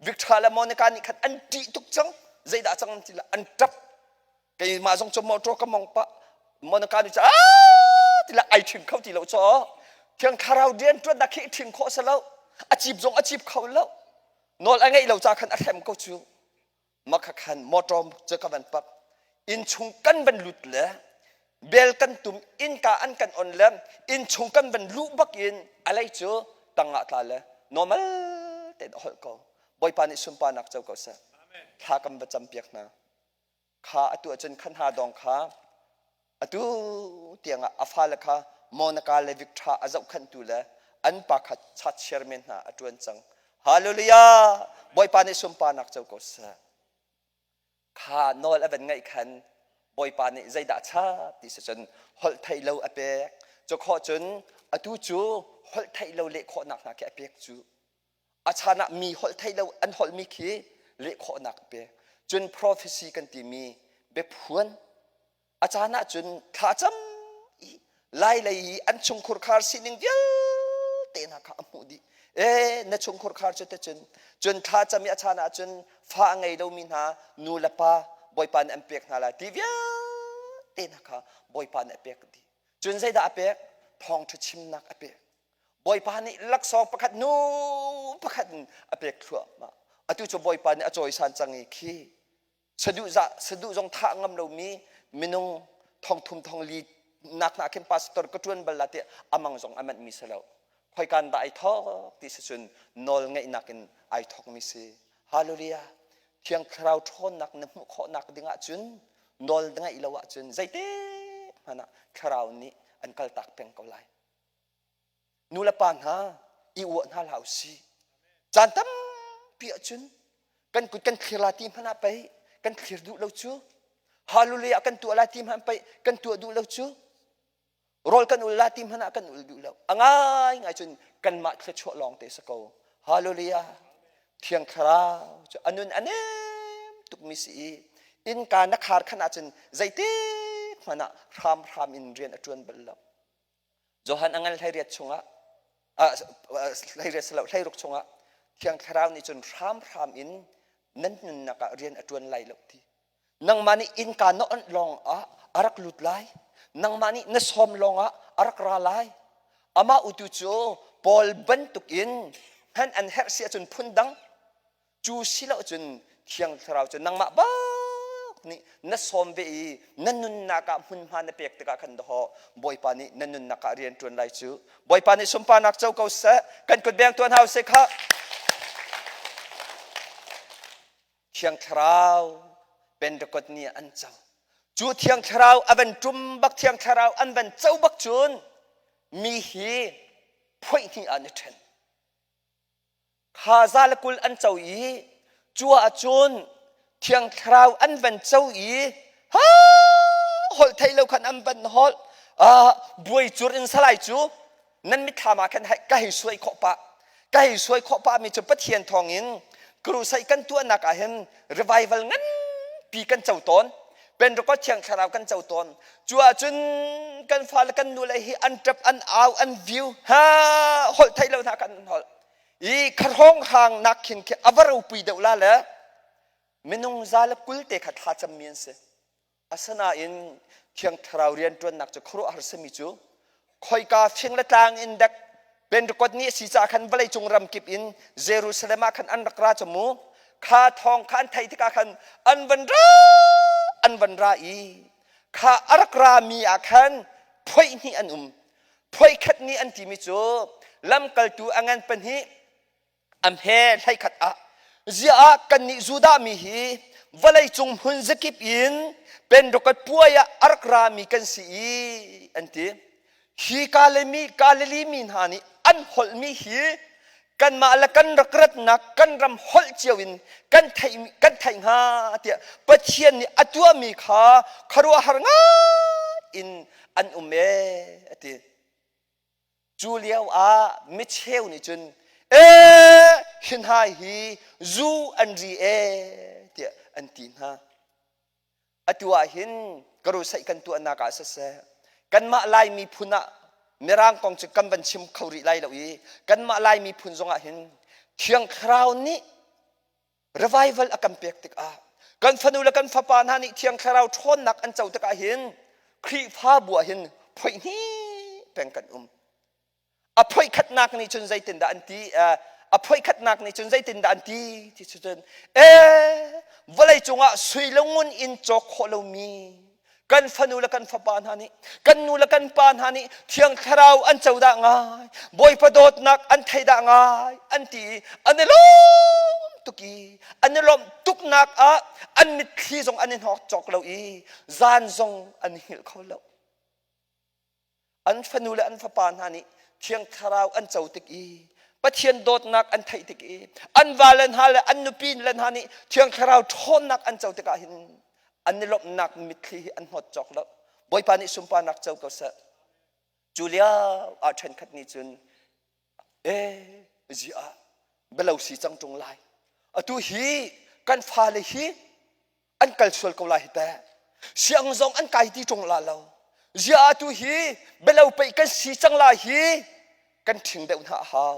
Victor le Monica nih khan an ṭih tuk cang zeidah cang ti la an ṭap keimah zong cu motor ka mong pah Monica nih cu ti la ai ṭhing kho ti lo caw thiang thlarau rian ṭuannak khi ṭhing khawh si lo a cip zong a cip kho lo nawl a ngeih lo ca khan a hrem ko cu Makha khan motor cu ka van pak. Innchung kan van lut le bel kan tum innka an kan on le innchung kan van luh bak in a lei cu tangah tla le normal tein a holh ko. Bawipa nih sunparnak co ko seh. Thla kan va campiak hna. Kha atu ahcun khan hna dong kha atu tiangah a fale kha Monica le Victor a zohkhenhtu le an pa kha church chairman hna a ṭuan cang. Hallelujah! Bawipa nih sunparnak co ko seh. Kha nawl a van ngaih khan. Bawipa nih zeidah chap ti si cun holh theih lo a pek. Cu khawh cun atu cu holh theih lo leh khawhnak hna khi a pek cu. A chan ah mi holh theih lo an holhmi khi leh khawhnak a pek. Cun prophecy kan timi biaphuan a caan ah cun thlacam i lai lei i an chungkhur khar sining vialte hna kha a hmuh dih e na chungkhur khar cu te cun cun thlacam i a caan ah cun fa a ngei lomi hna nu le pa bawipa nih an pek hna lai ti vialte hna kha bawipa nih a pek dih cun zeidah a pek thawngṭha chimnak a pek bawipa nih laksawng pakhat nu pakhat in a pek thluahmah atu cu bawipa nih a cawisan cang i khi saduh za saduh zong thah ngam lomi minung thongthum thongli nak hna khin pastor ka tuan bal la ti amang zong a manh mi si lo khoikan dah ai thok ti si cun nawl ngeihnak in ai thok mi si hallelujah thiang thlarau ṭhawnnak na hmuh khawhnak ding ahcun nawl ngeih lo ahcun zeite hmanh ah thlarau nih an kaltak peng ko lai Nu le pa hna i uah hna hlah usih. Caan tampi ahcun kan kut kan thlir la ti hmanh ah pei kan thlir duh lo cu. Hallelujah kan tuah la ti hmanh pei kan tuah duh lo cu. Rawl kan ul la ti hmanh ah kan ul duh lo. A ngai ngai cun kanmah thluachuah lawng te si ko. Hallelujah. Thiang Thlarau cu a nun a nem tukmi si i innka na khar khan ahcun zeitik hmanh ah hramhram in rian a ṭuan bal lo. Johan a ngan 18 chungah 18 si lo 16 chungah Thiang Thlarau nih cun hramhram in nan nunnak ah rian a ṭuan lai lo ti. Nangmah nih innka na onh lawng ah a rak lut lai. Nangmah nih na sawm lawng ah a rak ra lai. Amah utu cu Paul bantukin hman an herh si ahcun phundang Cu si lo cun Thiang Thlarau cu nangmah bak nih na sawm ve i na nunnak ah hmunhma na pek tikah khan dawh Bawipa nih na nunnak ah rian ṭuan lai cu. Bawipa nih sunparnak co ko seh. Kan kut beng tuan hau seh khah. Thiang Thlarau Pentecost ni ah an co. Cu Thiang Thlarau a van ṭum bak Thiang Thlarau an van co bak cun mi hi phoih hnih ah an i ṭhen. Kha za le 20 an co i cu ahcun Thiang Thlarau an van co i ha holh thei lo khan an van holh buai cur in salai cu nan mitthlam ah khan ka hei suai khawh pah ka hei suai khawh pah mi cu Pathian thawngin crusade kan tuahnak ah hin revival nganpi kan co tawn Pentecost Thiang Thlarau kan co tawn cu ahcun kan fale kan nule hi an ṭap an au an view ha holh thei lo hna kan holh i kharhong hang nak khin khi a va ropui deuh la le minung za le 20 te kha thla cammi an si asinain Thiang Thlarau rianṭuannak cu khuaruahhar simi cu khoika fing le tlang in dek Pentecost ni a si caah khan vawleicung ram kip in Jerusalem ah khan an rak ra cu mu kha thawng kha an theih tikah khan an van ra an van ra i kha a rak ra mi ah khan phoih hnih an um phoih khat nih an timi cu lamkaltu a ngan pahnih a hme 11 ah ziah ah kannih Judah mi hi vawleicung hmun zakip in Pentecost puai ah a rak rami kan si i an ti. Hi Galilee Galilee mi hna nih an holhmi hi kanmah le kan rak ratnak kan ram holh cio in kan theih kan theih hnga tiah Pathian nih a tuahmi kha khuaruahhar ngai in an um ee a ti. Cu lio ah micheu nih cun ee hi hna hi zu an ri ee tiah an ti hna. Atu ah hin karusaih kan tuahnak ah siseh kanmah Lai miphun ah Mirang kong cu kan van chim kho rih lai lo i kanmah Lai miphun zongah hin Thiang Thlarau nih revival a kan pek tikah kan fanu le kan fapa hna nih thiang thlarau ṭhawnnak an co tikah hin Khrihfabu ah hin phoih hnih peng kan um a phoih khatnak nih cun zeitindah an ti a phoih khatnak nih cun zeitindah an ti ti cu cun e vawlei cungah sui le ngun in cawk khawh lomi kan fanu le kan fapa hna nih kan nu le kan pa hna nih thiang thlarau an co dah ngai bawipa dawtnak an thei dah ngai an ti i an i lawm tuk i an i lawmh tuknak ah an mitthli zong an i hnawk cawk lo i zan zong an i hngilh kho lo an fanu le an fapa hna nih thiang thlarau an co tik i Pathian dawtnak an theih tik i an vale hna le an nupi le hna nih thiang thlarau ṭhawnnak an co tikah hin. An i lawmhnak mitthli hi an hnawt cawk lo. Bawipa nih sunparnak co ko seh. Cu lio ah ṭhenkhat nih cun e ziah bialo si cang ṭung lai. Atu hi kan fale hi an kal sual ko lai hi teh. Siang zong an kai ti ṭung la lo. Ziah atu hi bialo peih kan si cang lai hi kan ṭhing deuh hna a hau.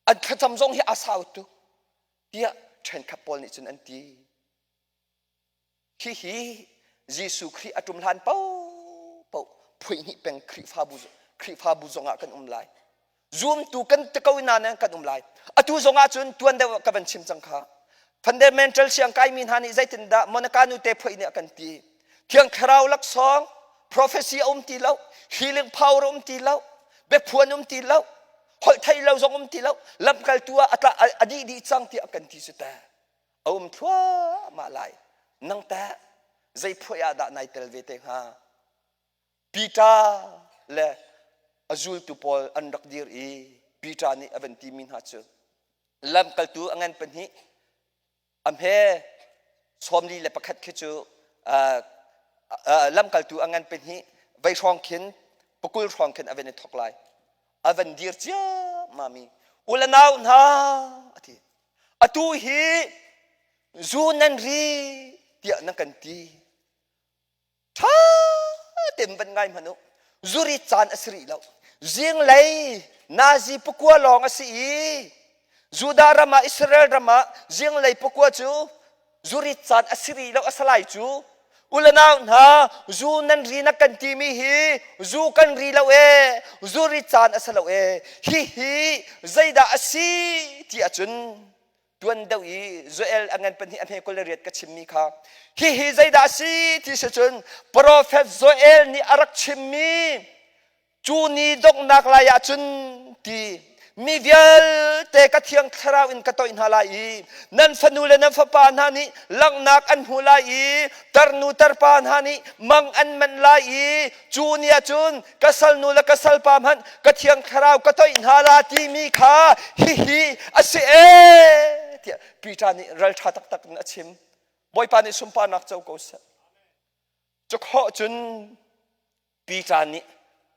An thlacam zong hi a sau tuk tiah ṭhenkhat pawl nih cun an ti. Hihi Jesuh Khrih a ṭum hlan paohpaoh phuihnih peng Khrihfabu Khrihfabu zongah kan um lai. Zumtu kan ti ko nain kan um lai. Atu zongah cun tuan deuh ka van chim cang kha. Fundamental siang kaimi hna nih zeitindah Monica nu te phuih nih a kan ti. Thiang Thlarau laksawng, prophecy a um ti lo, healing power a um ti lo, biaphuan um ti lo, holh theih lo zong um ti lo, lamkaltu ah a dih dih cang tiah kan ti cu ta. A um thluahmah lai. Nang teh zei phuai ah dah nai tel ve te hnga? Peter le a zultu pawl an rak dir i Peter nih a van timi hna cu lamkaltu a ngan pahnih a hme 41 khi cu lamkaltu a ngan pahnih vei hrawng khin pakul hrawng khin a van i thok lai a van dir ciammami u le nau hna a ti atu hi zu nan ri tiah nan kan ti ṭha tein van ngai hmanh u zuri caan a si rih lo zinglei nazi pakua lawng a si i Judah ram ah Israel ram ah zinglei pakua cu zuri caan a si rih lo a salai cu ulanau hna zu nan ri na kan timi hi zu kan ri lo e zuri caan a si lo e hi hi zeidah a si ti ahcun tuan deuh i Joel a ngan pahnih a hme 28 ka chimmi kha hihi zeidah a si ti si cun profet Joel nih a rak chimmi cu ni donghnak lai ah cun ti mi vialte ka thiang thlarau in ka toih hna lai i nan fanu le nan fapa hna nih langhnak an hmu lai i tarnu tarpa hna nih mang an manh lai i cu ni ah cun ka salnu le ka salpa hmanh ka thiang thlarau ka toih hna la timi kha hihi a si ee tiah Peter nih ralṭha taktak in a chim. Bawipa nih sunparnak co ko seh. Cu khawh cun Peter nih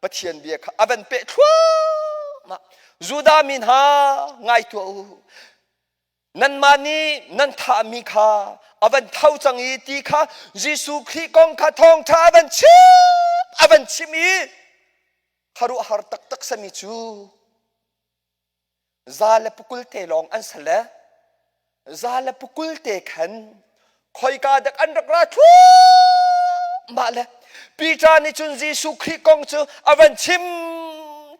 Pathian bia kha a van peh thluahmah. Judah mi hna ngai tuah u. Nanmah nih nan thahmi kha a van tho cang i ti kha Jesuh Khrih kong kha thawngṭha a van chim a van chim i khuaruahhar taktak sami cu za le pakul te lawng an sal le za le pakul te khan khoika dek an rak ra thluahmah le Peter nih cun Jesuh Khrih kong cu a van chim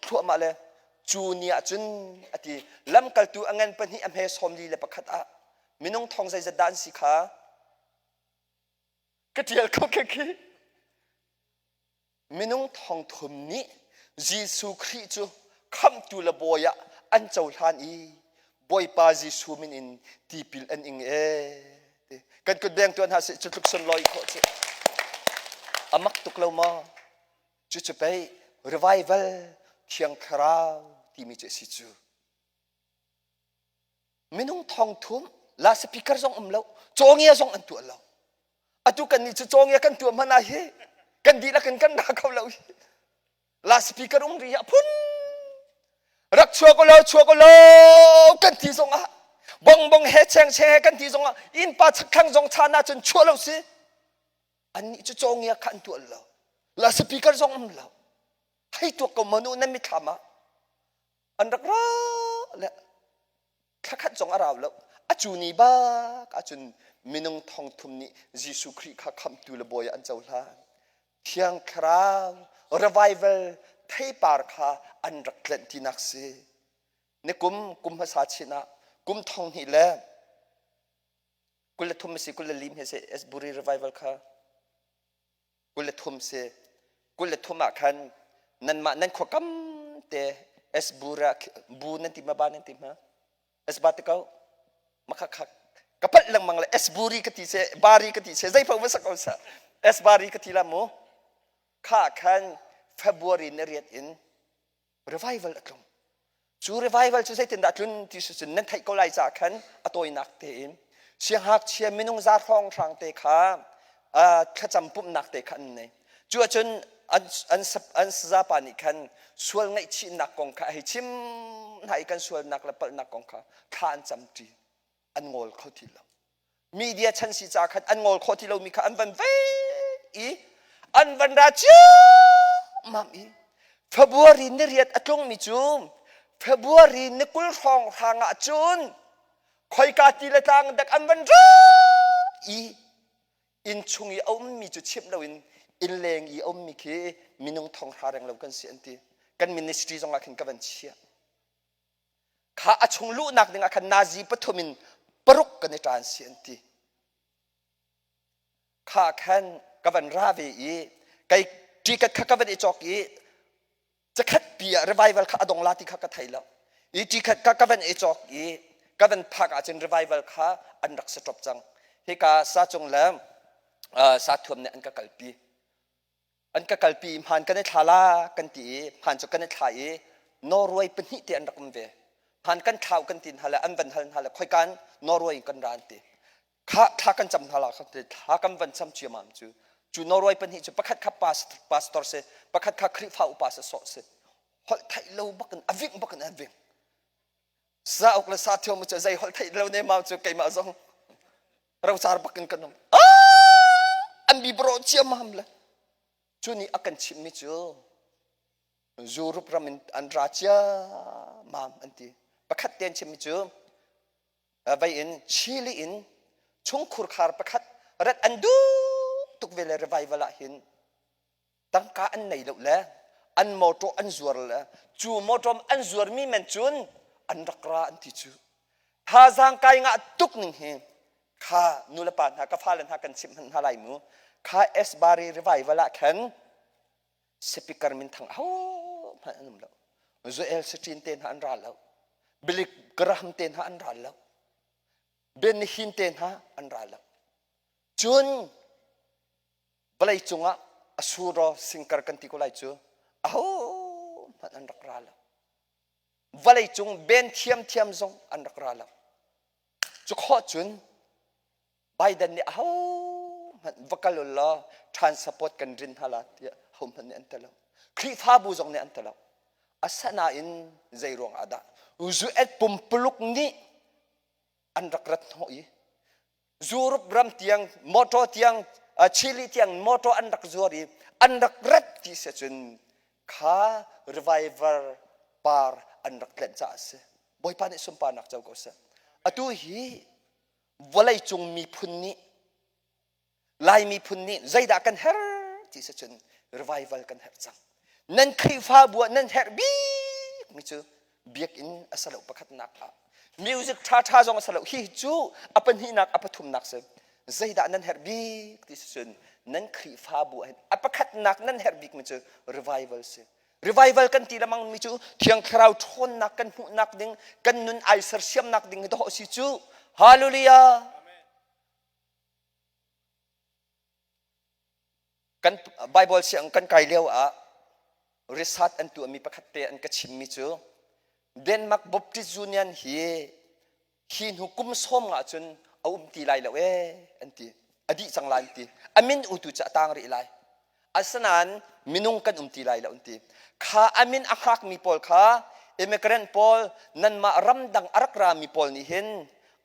thluahmah le Cu ni ah cun a ti lamkaltu a ngan pahnih a hme 41 ah minung thong zeizat dah an si kha ka ṭial ko khi khi minung thong thum nih Jesuh Khrih cu khamhtu le bawi ah an cohlan i Bawipa Jesuh min in tipil an ing ee kan kut beng tuan hna sih cu tluk sunlawi khawh cu a mak tuk lo maw Cucu pei revival thiang thlarau timi cu a si cu. Minung thong thum la speaker zong um lo, cawngia zong an tuah lo. Atu kan nih cu cawngia kan tuah hmanh ah hi kan dihlak in kan ra kho lo hi. La speaker um ri a phun rak chuak lo chuak lo kan ti zong ah bong bong he cheng cheng he kan ti zong ah innpa chakthlang zong chan ah cun chuah lo si annih cu cawngia kha an tuah lo la speaker zong um lo hei tuak ko manu nan mithlam ah an rak ra le thlakhat zong a rau lo a cu ni bak ahcun minung thong thum nih Jesuh Khrih kha khamhtu le bawi an cohlan thiang thlarau revival theipar kha an rak tlenh tinak si ni kum kum hmasa chin ah kum thong hnih le 23 si 24 he si Asbury revival kha 23 si 23 ah khan nanmah nan khua kam te Asbura bu nan ti ma ba nan ti ma Asba te ko makha kha ka palh lengmang le Asburi ka ti se Bari ka ti se zei pau va sak ko sa Asbari ka ti la mu kha khan February na riat in revival a tlung cu revival cu zeitindah tlun ti si cun nan theih ko lai caah khan a tawinak tein siangngakchia minung za hrawng hrang te kha. Thlacam pumhnak te kha an nei. Cu ahcun an an an sazapa nih khan sual ngaihchihnak kong kha a hei chim hna i kan sualnak le palhnak kong kha thla an camṭi. An ngawl kho ti lo. Media chan si ca khan an ngawl khawh ti lomi kha an van ve i an van ra ciammam i February ni riat a tlungmi cu February ni 20 hrawng hrang ah cun khoika ti le tlang dek an van ra i inn chung i a ummi cu chimh loin inn leng i a ummi khi minung thong hra reng lo kan si an ti. Kan ministry zong ah khin ka van chiah. Kha a chung luhnak ding ah khan nazi pathum in paruk kan i ṭan si an ti. Kha khan ka van ra ve i kei ticket kha ka van i cawk i cakhat pi ah revival kha a dong la ti kha ka thei lo. I ticket kha ka van i cawk i ka van phak ahcun revival kha an rak stop cang. Hika sa cung le sa thuam nih an ka kalpi. An ka kalpi i hmaan kan i thla la kan ti i hmaan cu kan i thla i Norway pahnih te an rak um ve. Hmaan kan thlau kan ti hna le an van hal hna le khoikan Norway in kan ra an ti. Kha thla kan cam hna la kan ti thla kan van cam ciamam cu cu Norway pahnih cu pakhat kha pastor si pakhat kha Khrihfa upa si sawh si holh theih lo bak in a ving bak in an ving. Sauk le sa thiam cu zei holh theih lo ne mau cu keimah zong rocar bak in kan um. An bi bro ciamam le cu nih a kan chimhmi cu Europe ram in an ra ciamam an ti. Pakhat te an chimmi cu vei in Chile in chungkhur khar pakhat rat an duh tuk ve le revival ah hin tangka an nei lo le an motor an zuar le cu motor an zuarmi men cun an rak ra an ti cu. Thazaang kai ngah tuk ning hi kha nulepa hna ka fale hna kan chimh hmanh hna lai mu. Kha Esbari revival ah khan speaker minthang ho hmanh an um lo. Joel Sitrin te hna an ra lo. Billy Graham te hna an ra lo. Benny Hinn te hna an ra lo. Cun vawlei cungah a suro singkar kan ti ko lai cu aho hmanh an rak ra lo. Vawlei cung ben thiamthiam zong an rak ra lo. Cu khawh cun Biden nih aho hmanh va kal u law ṭhan support kan rin hna la tiah ho hmanh nih an ti lo. Khrihfabu zong nih an ti lo. Asinain zei ruang ah dah US pumpuluk nih an rak rat hnawh i Europe ram tiang motor tiang Chile tiang motor an rak zuar i an rak rat ti si cun kha revival par an rak tlenh caah a si. Bawipa nih sunparnak co ko seh. Atu hi vawlei cung miphun nih Lai miphun nih zeidah kan herh ti si cun revival kan herh cang. Nan Khrihfabu ah nan herh bik mi cu biakinn a si lo pakhatnak ah music ṭha ṭha zong a si lo hi cu a pahnihnak a pathumnak si. Zeidah nan herh bik ti si cun nan Khrihfabu ah hin a pakhatnak nan herh bik mi cu revival si. Revival kan ti lemang mi cu Thiang Thlarau ṭhawnnak kan hmuhnak ding kan nun ai sersiamnak ding hi dawh si cu. Hallelujah. Kan Bible siang kan kai lio ah research an tuahmi pakhat te an ka chimmi cu Denmark Baptist Union hi hi hnu kum sawm nga cun a um ti lai lo ee an ti. A dih cang lai an ti. A min utu cu a tang rih lai. Asinain minung kan um ti lai lo an ti. Kha a min a hngakmi pawl kha immigrant pawl nanmah ramdang a rak rami pawl nih hin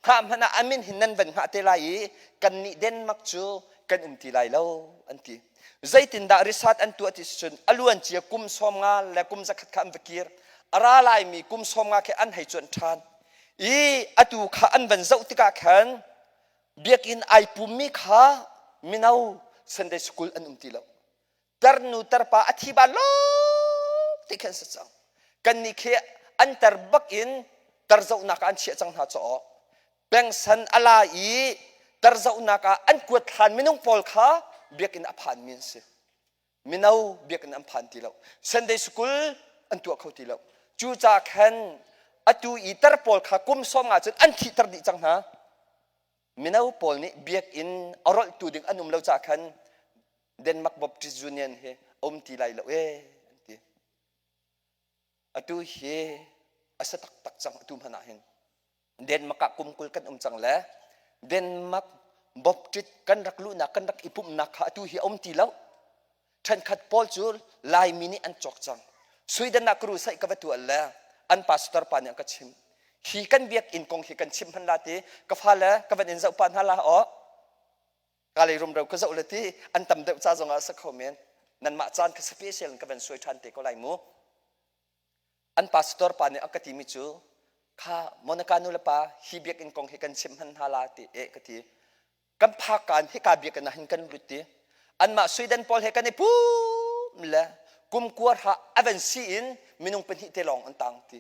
hngah hmanh ah a min hin nan van hngah te lai i kannih Denmark cu kan um ti lai lo an ti. Zeitindah research an tuah ti cun a luancia kum 50 le kum 100 kha an va kir. A ra laimi kum 50 khi an hei cuanh ṭhan. I atu kha an van zoh tikah khan biakinn ai pummi kha mino Sunday school an um ti lo. Tarnu tarpa a thi ba lo ti khan si cang. Kannih khi an tar bak in tar zohnak ah an chiah cang hna caw. Pengsan a la i tar zohnak ah an kuat hlan minung pawl kha biakinn a phanmi an si. Mino biakinn an phan ti lo. Sunday school an tuah kho ti lo. Cucaah khan atu i tar pawl kha kum sawm nga cun an thihter dih cang hna. Mino pawl nih biakinn a rolhtu ding an um lo caah khan Denmark Baptist Union hi a um ti lai lo ee an ti. Atu hi a si taktak cang atu hmanh ah hin. Denmark ah kum 20 kan um cang le Denmark Baptist kan rak luhnak kan rak i pumhnak kha atu hi a um ti lo. Ṭhenkhat pawl cu Laimi nih an cawk cang. Sweden ah crusade ka va tuah le an pastor pa nih an ka chimh. Hi kan biakinn kong hi kan chim hman la ti ka fale ka van in zoh pah hna la aw. Ka lei rumro ka zoh le ti an tam deuh ca zongah a si kho men. Nanmah caan kha special in ka van suai ṭhan te ko lai mu. An pastor pa nih a ka timi cu kha Monica nu le pa hi biakinn kong hi kan chim hman hna la ti eh ka ti. Kan phak kaan hika biakinn ah hin kan lut ti. Anmah Sweden pawl he kan i pum le kum kua hra a van si in minung pahnih te lawng an tang ti.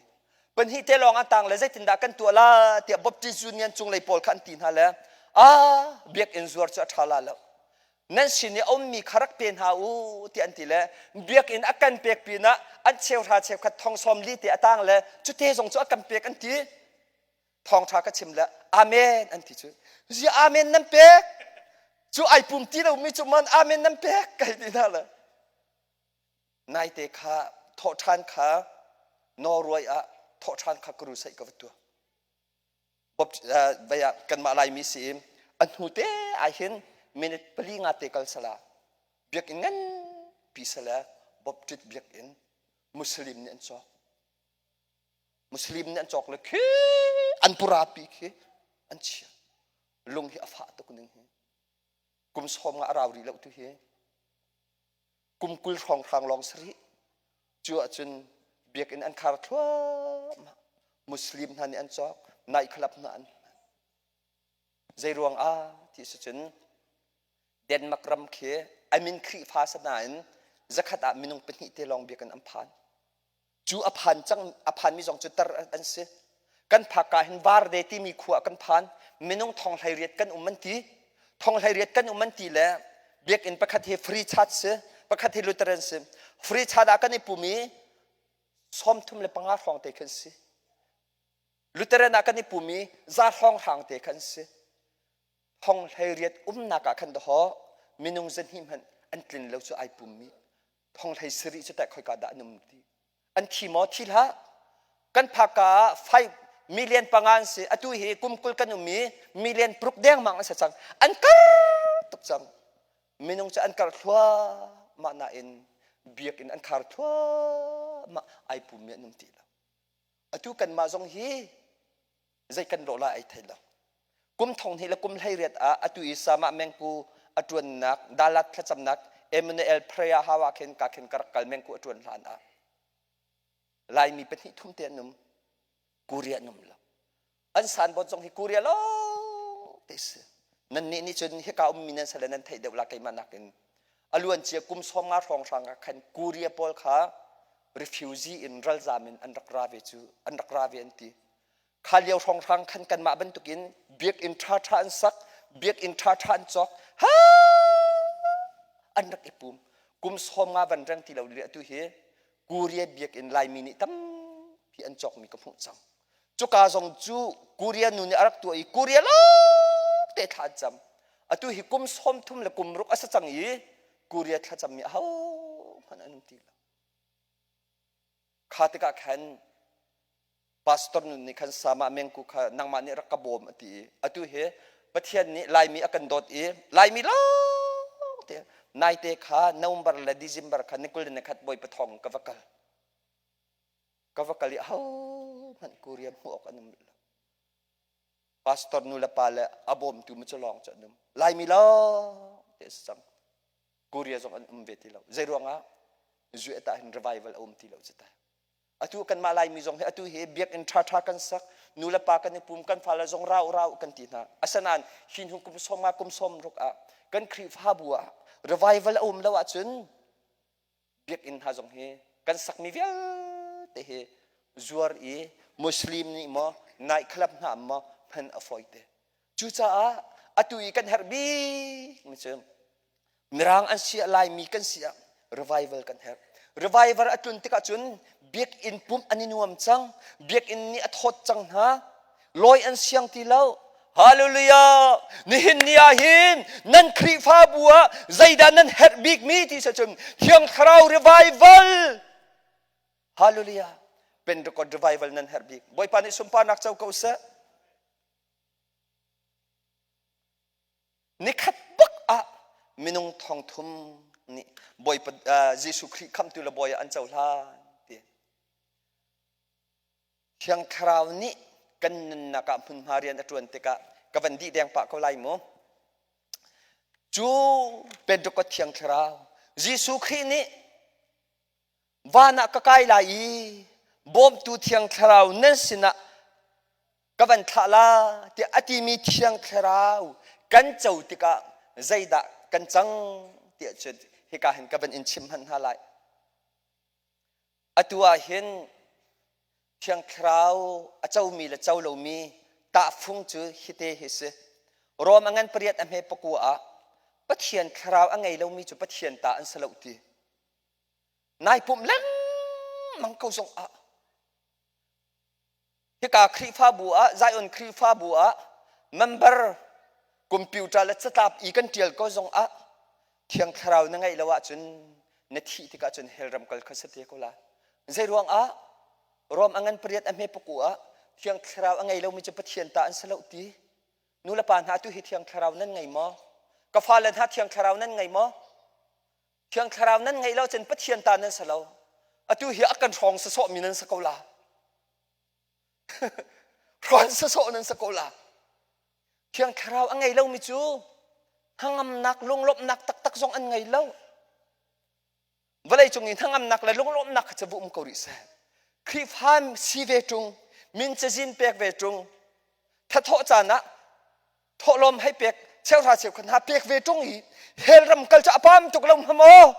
Pahnih te lawng an tang le zeitindah kan tuah la tiah Baptist Union cunglei pawl kha an ti hna le ah biakinn zuar cu a ṭha la lo. Nan sin i a ummi kha rak pe hna u tiah an ti le biakinn a kan pek pinah an cheuhra cheukhat thong sawm li te a tang le cute zong cu a kan pek an ti. Thawngṭha ka chim le amen an ti cu. Zia amen nan pek cu ai pum ti lomi cu man amen nan pek kai ti hna le. Naite kha thawhṭhan kha Norway ah thawhṭhan kha crusade ka va tuah. Vei ah kanmah Laimi si i a hnu te ah hin minute pali nga te kal sala biakinn nganpi sala Baptist biakinn Muslim nih an cawk. Muslim nih an cawk le khi an purapi khi an chia. Lung hi a fah tuk ning hi. Kum sawm nga a rau rih lo tu hi. Kum 20 hrawng hrang lawng si rih. Cu ahcun biakinn an khar thluahmah. Muslim hna nih an cawk, night club hna an hman. Zei ruang ah ti si cun Denmark ram khi a min Khrihfa sa nain zakhat ah minung pahnih te lawng biakinn an phan. Cu a phan cang a phanmi zong cu tar an si. Kan phak ka hin Varde timi khua ah kan phan. Minung thong 18 kan um an ti. Thong 18 kan um an ti le biakinn pakhat hi free church si, pakhat hi Lutheran si. Free church ah kan i pum i 35 hrawng te khan si. Lutheran ah kan i pum i za hrawng hrang te khan si. Thong 18 umnak ah khan dahaw minung zahnih hmanh an tlin lo cu ai pummi. Thong 17 cu teh khoika dah an um ti. An thi maw? Thi hlah. Kan phakka ah 5 million panga an si. Atu hi kum 20 kan um i million paruk dengmang an si cang. An kar tuk cang. Minung cu an kar thluahmah nain biakinn an khar thluahmah ai pummi an um ti lo. Atu kanmah zong hi zei kan lawh lai ai thei lo. Kum thong hnih le kum 18 ah atu i Sama Mengku a ṭuannak Dalat thlacamnak Emmanuel Prayer House ah khin ka khin ka rak kal Mengku a ṭuan hlan ah Laimi pahnih thum te an um Korea an um lo. An sanbot zong hi Korea lawng te si. Nannih nih cun hika ummi nan sale nan theih deuh la keimah nakin. A luancia kum 50 hrawng hrang ah khan Korea pawl kha refugee in ralzam in an rak ra ve cu an rak ra ve an ti. Kha lio hrawnghrang khan kanmah bantukin biakinn ṭhaṭha an sak, biakinn ṭhaṭha an cawk, ha an rak i pum. Kum 50 van reng ti lo li atu hi Korea biakinn Laimi nih tampi an cawkmi ka hmuh cang. Cuka zong cu Korea nu nih a rak tuah i Korea lawng te thla an cam. Atu hi kum 30 le kum ruk a si cang i Korea thlacammi ahohmanh an um ti lo. Kha tikah khan pastor nun nih khan sama mengku kha nangmah nih rak ka bawm a ti i atu hi Pathian nih Laimi a kan dawt i Laimi lawng te naite kha November le December kha ni 21 Bawipa thawng ka va kal ka va kal i ahohmanh Korea hmuh awk an um lo pastor nu le pa le a bawmtu mu cu lawng cu an um Laimi lawng te a si cang Korea zong an um ve ti lo zei ruangah zuet ah hin revival a um ti lo cu ta Atu kanmah Laimi zong hi atu hi biakinn ṭhaṭha kan sak, nu le pa kan i pum, kan fale zong rau rau kan ti hna. Asinain hi hnu kum 50 kum 60 ah kan Khrihfabu ah revival a um lo ahcun biakinn hna zong hi kan sakmi vialte hi zuar i Muslim nih maw night club hna maw hman a fawi te. Cucaah atu i kan herh bik mi cu Mirang an si ah Laimi kan si ah revival kan herh. Revival a tlun tikah cun biakinn pumh an i nuam cang. Biakinn nih a thawt cang hna. Lawi an siang ti lo. Hallelujah! Nihin ni ah hin nan Khrihfabu ah zeidah nan herh bikmi ti si cun Thiang Thlarau revival. Hallelujah! Pentecost revival nan herh bik. Bawipa nih sunparnak co ko seh. Nikhat bak ah minung thong thum nih Bawipa Jesuh Khrih khamhtu le bawi ah an cohlan ti. Thiang Thlarau nih kan nunnak ah hmunhma rian a ṭuan tikah ka van dih deng pah ko lai mu. Cu Pentecost Thiang Thlarau Jesuh Khrih nih van ah ka kai lai i bawmtu Thiang Thlarau nan sinah ka van thlah la tiah a timi Thiang Thlarau kan co tikah zeidah kan cang tiah cun hika hin ka van in chim hmanh hna lai. Atu ah hin Thiang Thlarau a comi le co lomi tahfung cu hite hi si. Rom a ngan pariat a hme pakua ah Pathian Thlarau a ngei lomi cu Pathian ta an si lo ti. Nai pumh lengmang ko zong ah Hika Khrihfabu ah Zion Khrihfabu ah member computer le catlap i kan ṭial ko zong ah Thiang Thlarau na ngeih lo ahcun na thih tikah cun hell ram kal kha si te ko la. Zei ruang ah Rom a ngan pariat a hme paku ah Thiang Thlarau a ngei lomi cu Pathian ta an si lo ti. Nu le pa hna tu hi Thiang Thlarau nan ngei maw? Ka fale hna Thiang Thlarau nan ngei maw? Thiang Thlarau nan ngeih lo cun Pathian ta nan si lo. Atu hi a kan hrawng sasawhmi nan si ko la. Hrawn sasawh nan si ko la. Thiang Thlarau a ngei lomi cu hnangamnak lunglawmhnak taktak zong an ngei lo. Vawlei cung i hnangamnak le lunglawmhnak kha cu va um ko rih seh. Khrihfa si ve ṭung, min cazin pek ve ṭung, thathawh caan ah thawhlawm hei pek cheuhra cheukhat hna pek ve ṭung i hell ram kal cu a pam tuk lo hnga maw?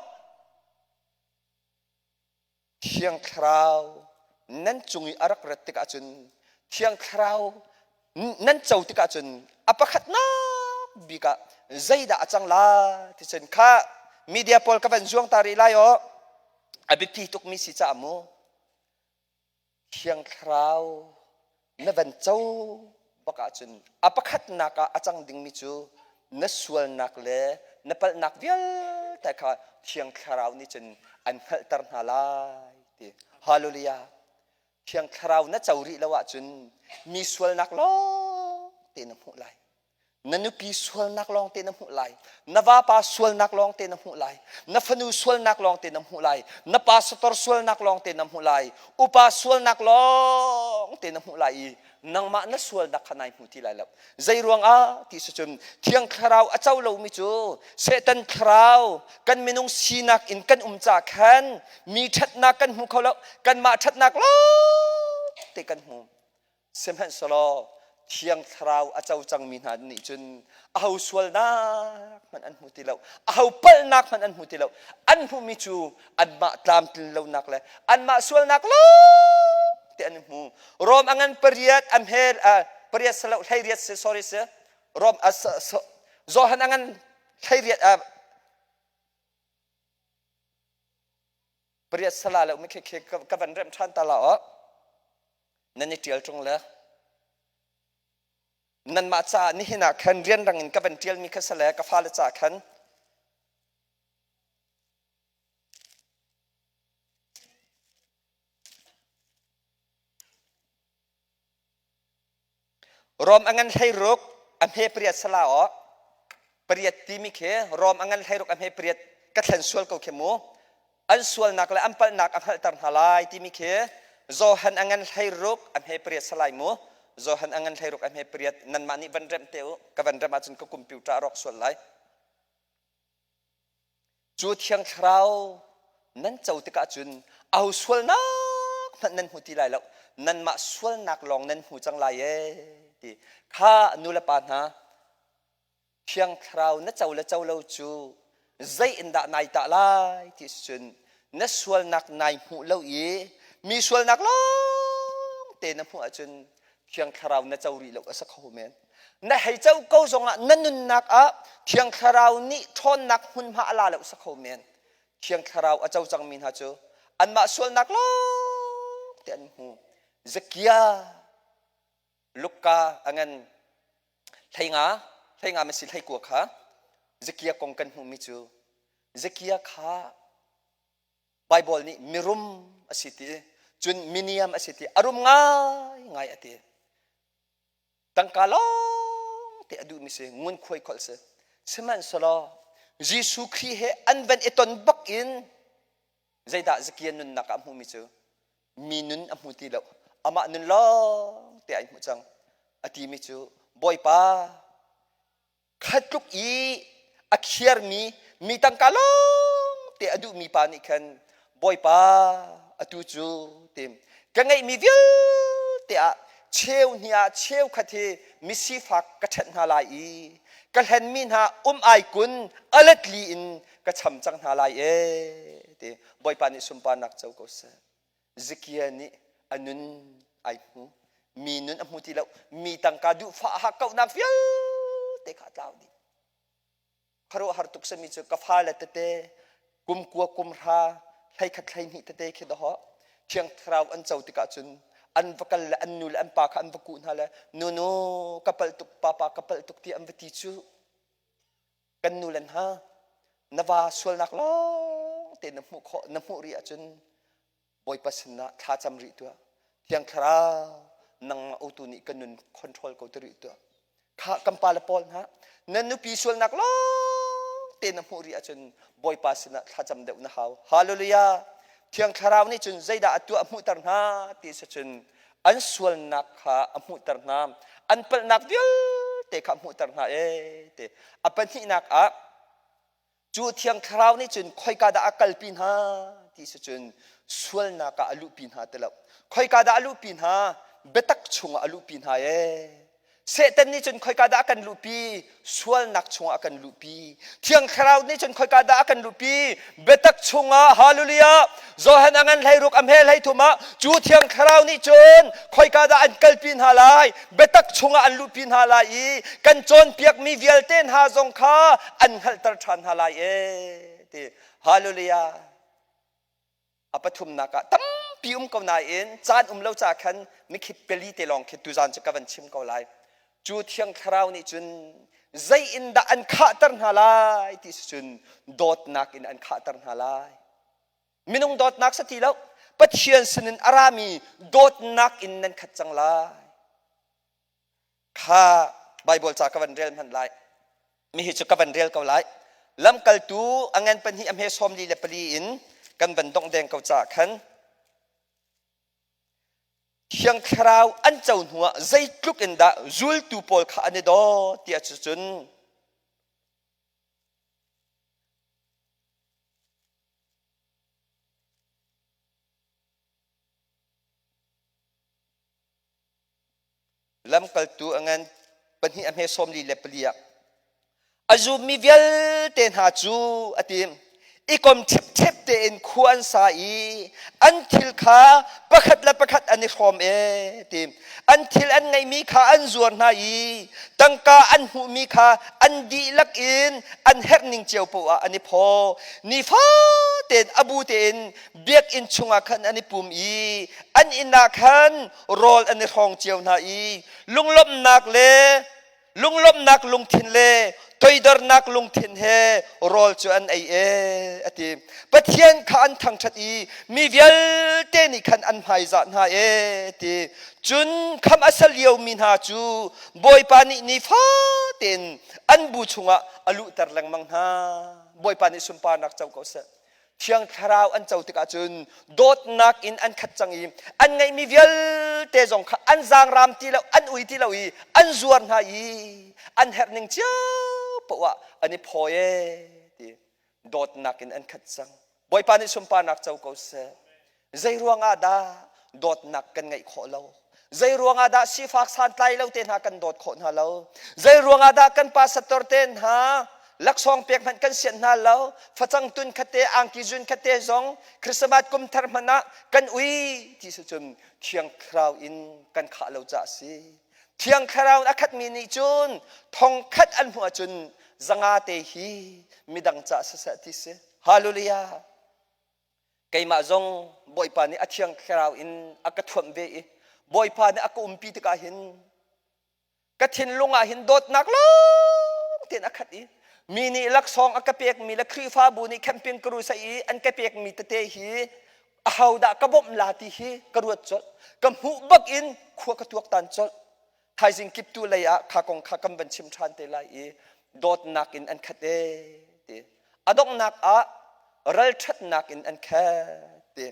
Thiang Thlarau nan cung i a rak rat tikah cun Thiang Thlarau nan co tikah cun a pakhatnak bik ah zeidah a cang la ti cun kha media pawl ka van zuang ta rih lai aw a biapi tukmi si caah mu Thiang Thlarau na van co bak ahcun a pakhatnak ah a cang dingmi cu na sualnak le na palhnak vialte kha Thiang Thlarau nih cun an hngalhter hna lai ti. Hallelujah. Thiang Thlarau na co rih lo ahcun mi sualnak lawng te na hmuh lai. Na nupi sualnak lawng te na hmuh lai. Na vapa sualnak lawng te na hmuh lai. Na fanu sualnak lawng te na hmuh lai. Na pastor sualnak lawng te na hmuh lai. Upa sualnak lawng te na hmuh lai i nangmah na sualnak kha nai hmu ti lai lo. Zei ruangah ti si cun Thiang Thlarau a co lomi cu Satan thlarau kan minung sinak in kan um ca khan mi ṭhatnak kan hmu kho lo. Kanmah ṭhatnak lawng te kan hmu. Sihmanhsehlaw Thiang Thlarau a co cangmi hna nih cun aho sualnak hmanh an hmu ti lo, aho palhnak hmanh an hmu ti lo. An hmuhmi cu anmah tlamtlin lonak le anmah sualnak lawng te an hmu. Rom a ngan pariat a hme pariat si lo hleiriat si sorry si Rom Johan a ngan hleiriat pariat sala le mi khi ka van remh ṭhan ta la aw nan i ṭial ṭung le nanmah caah nihin ah khan rianrang in ka van ṭialmi kha si le ka fale caah khan Rom a ngan hleiruk a hme pariat sala aw pariat timi khi Rom a ngan hleiruk a hme pariat ka thlen sual ko khi mu an sualnak le an palhnak a hngalhter hna lai timi khi Johan a ngan hleiruk a hme pariat salai mu Johan a ngan hleiruk a hme pariat nanmah nih van remh te u ka van remh ahcun ka computer a rawk sual lai Cu Thiang Thlarau nan co tikah cun aho sualnak hmanh nan hmu ti lai lo. Nanmah sualnak lawng nan hmu cang lai ee ti. Kha nu le pa hna, Thiang Thlarau na co le co lo cu zei in dah nai tah lai ti cun na sualnak nai hmuh lo i mi sualnak lawng te na hmuh ahcun Thiang Thlarau na co rih lo a si kho men. Na hei co ko zongah na nunnak ah Thiang Thlarau nih ṭhawnnak hmunhma a la lo si kho men. Thiang Thlarau a co cangmi hna cu anmah sualnak lawng te an hmu. Zakia Luka a ngan hleinga hleinga masi hleikua kha Zakia kong kan hmuhmi cu Zakia kha Baibal nih mirum a si ti cun miniam a si ti a rum ngaingai a ti. Tangka lawng te a duhmi si ngunkhuai kholh si. Sihmanhsehlaw Jesuh Khrih he an van i ton bak in zeidah Zakia nunnak ah a hmuhmi cu mi nun a hmu ti lo. Amah nun lawng te ai hmuh cang. A timi cu Bawipa kha tluk i a khiarmi mi tangka lawng te a duhmi pa nih khan Bawipa atu cu tim ka ngeihmi vialte ah cheu hnih ah cheu khat hi misifak ka ṭhenh hna lai i ka hlenmi hna um ai kun alet li in ka cham cang hna lai e ti Bawipa nih sunparnak co ko seh. Zikia nih a nun ai hmu. Mi nun a hmu ti lo. Mi tangka duhfah hakkauhnak vialte kha a tlau dih. Khuaruahhar tuk sami cu ka fale tete kum kua kum hra 11 12 tete khi dawh Thiang Thlarau an co tikah cun an va kal le an nu le an pa kha an va kuh hna le nunu ka palh tuk papa ka palh tuk ti an va ti cu kan nu le hna na va sualnak lawng te na hmuh khawh na hmuh rih ahcun Bawipa sinah thlacam rih tuah. Thiang Thlarau nangmah utu nih ka nun control ko ti rih tuah. Kha kan pa le pawl hna na nupi sualnak lawng te na hmuh rih ahcun Bawipa sinah thlacam deuh na hau. Hallelujah. Thiang Thlarau nih cun zeidah a tuah hmuhter hna ti si cun an sualnak kha a hmuhter hna. An palhnak vialte kha a hmuhter hna ee ti. A pahnihnak ah Cu Thiang Thlarau nih cun khoika dah a kalpi hna ti si cun sualnak ah a luhpi hna ti lo. Khoika dah a luhpi hna? Biatak chungah a luhpi hna ee. Satan nih cun khoika dah a kan luhpi? Sualnak chungah a kan luhpi. Thiang Thlarau nih cun khoika dah a kan luhpi? Biatak chungah. Hallelujah. Johan a ngan 16 a hme 33 ah cu Thiang Thlarau nih cun khoika dah an kalpi hna lai? Biatak chungah an luhpi hna lai i kan cawnpiakmi vialte hna zong kha an hngalhter ṭhan hna lai ee ti. Hallelujah. A pathumnak ah tampi um ko nain caan um lo ca khan mikhip peli te lawng khi tuzaan cu ka van chim ko lai. Cu Thiang Thlarau nih cun zei in dah an khahter hna lai ti si cun dawtnak in an khahter hna lai. Minung dawtnak si ti lo, Pathian sinin a rami dawtnak in nan khat cang lai. Kha Bible ca ka van rel hmanh lai. Mi hi cu ka van rel ko lai. Lamkaltu a ngan pahnih a hme 44 in kan van dongh deng ko caah khan Thiang Thlarau an co hnuah zeitluk in dah zultu pawl kha an i daw tiah cucun Lamkaltu a ngan pahnih a hme 44 ah a zummi vialte hna cu a ti i kom ṭhipṭhep tein khua an sa i an thil kha pakhat le pakhat an i hrawm e ti an thil an ngeihmi kha an zuar hna i tangka an hmuhmi kha an dihlak in an herh ning cio poah an i phaw nifatein a bu tein biakinn chungah khan an i pum i an inn ah khan rawl an i hrawng cio hna i lunglawmhnak le lunglawmhnak lungthin le toidornak lungthin he rawl cu an ei e a ti. Pathian kha an thangṭhat i mi vialte nih khan an hmaizah hna e ti. Cun kham a sa liomi hna cu Bawipa nih nifatein an bu chungah a luhter lengmang hna. Bawipa nih sunparnak co ko seh. Thiang Thlarau an co tikah cun dawtnak in an khat cang i an ngeihmi vialte zong kha an zaangraam ti lo, an ui ti lo i an zuar hna i an herh ning cio poah an i phawi e ti dawtnak in an khat cang. Bawipa nih sunparnak co ko seh. Zei ruangah dah dawtnak kan ngeih khawh lo? Zei ruangah dah sifak santlai lo te hna kan dawt khawh hna lo? Zei ruangah dah kan pastor te hna laksawng pek hmanh kan sianh hna lo? Facang tun khate, angki zun khate zong Christmas kum thar hmanh ah kan ui ti si cun Thiang Thlarau in kan khah lo caah a si. Thiang Thlarau in a khatmi nih cun thong khat an hmuh ahcun zanga te hi midang caah siseh ti si. Hallelujah. Keimah zong Bawipa nih a Thiang Thlarau in a ka thuamh ve i Bawipa nih a ka umpi tikah hin ka thinlung ah hin dawtnak lawng tein a khat i mi nih laksawng a ka pekmi le Khrihfabu nih camping ka rusa i an ka pekmi tete hi ahodah ka bawmh la ti hi ka ruat colh. Ka hmuh bak in khua ka tuaktan colh. Thaizing kiptu lei ah kha kong kha kan van chim ṭhan te lai i. Dawtnak in an khat e ti. A donghnak ah ralṭhatnak in an khat ti.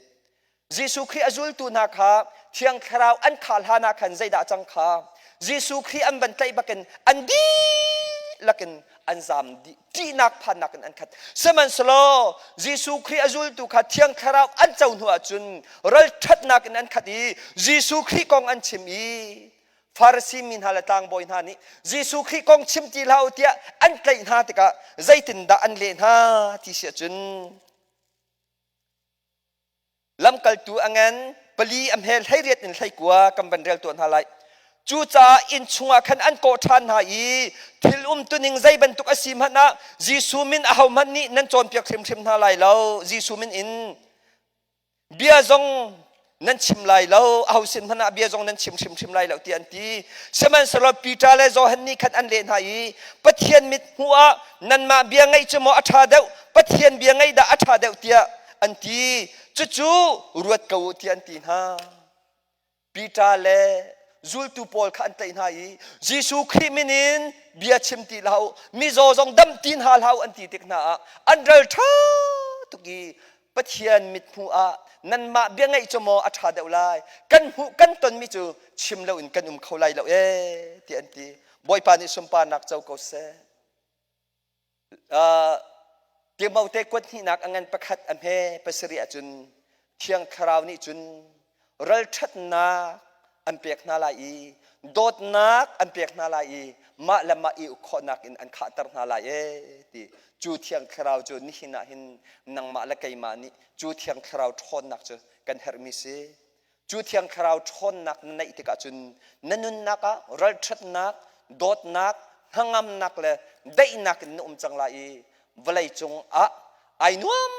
Jesuh Khrih a zultu hna kha Thiang Thlarau an khah hlan ah khan zeidah cang kha Jesuh Khrih an van tlaih bakin an dihlak in an zaam dih ṭihnak phannak in an khat. Sihmanhsehlaw Jesuh Khrih a zultu kha Thiang Thlarau an co hnu ahcun ralṭhatnak in an khat i Jesuh Khrih kong an chim i Farasi mi hna le tlangbawi hna nih Jesuh Khrih kong chim ti hlah u tiah an tlaih hna tikah zeitindah an leh hna ti si ahcun Lamkaltu a ngan pali a hmel 18 in 19 kan van rel tuah hna lai. Cucaah inn chungah khan an kawh ṭhan hna i thil umtuning zei bantuk a si hmanh ah Jesuh min ahohmanh nih nan cawnpiak hrimhrim hna lai lo. Jesuh min in bia zong nan chim lai lo, aho sin hmanh ah bia zong nan chim hrimhrim lai lo tiah an ti. Sihmanhsehlaw Peter le Johan nih khan an leh hna i Pathian mit hmuh ah nanmah bia ngaih cu maw a ṭha deuh, Pathian bia ngaih dah a ṭha deuh tiah an ti. Cucu ruat ko u tiah an ti hna. Peter le zultu pawl kha an tlaih hna i Jesuh Khrih min in bia chim ti hlah u, mizaw zong dam ti hna hlah u an ti tik hna ah an ral ṭha tuk i Pathian mithmuh ah nanmah bia ngaih cu maw a ṭha deuh lai kan hmuh kan tonmi cu chim loin kan um kho lai lo ee ti an ti. Bawipa nih sunparnak co ko seh. Timote kuat hnihnak a ngan pakhat a hme pasarih ahcun Thiang Thlarau nih cun ralṭhatnak an pek hna lai i dawtnak an pek hna lai i mah le mah i uk khawhnak in an khahter hna lai ee ti cu Thiang Thlarau cu nihin ah hin nangmah le keimah nih cu Thiang Thlarau ṭhawnnak cu kan herhmi si. Cu Thiang Thlarau ṭhawnnak na neih tikah cun na nunnak ah ralṭhatnak, dawtnak, hnangamnak le daihnak in na um cang lai i vawlei cung ah ai nuam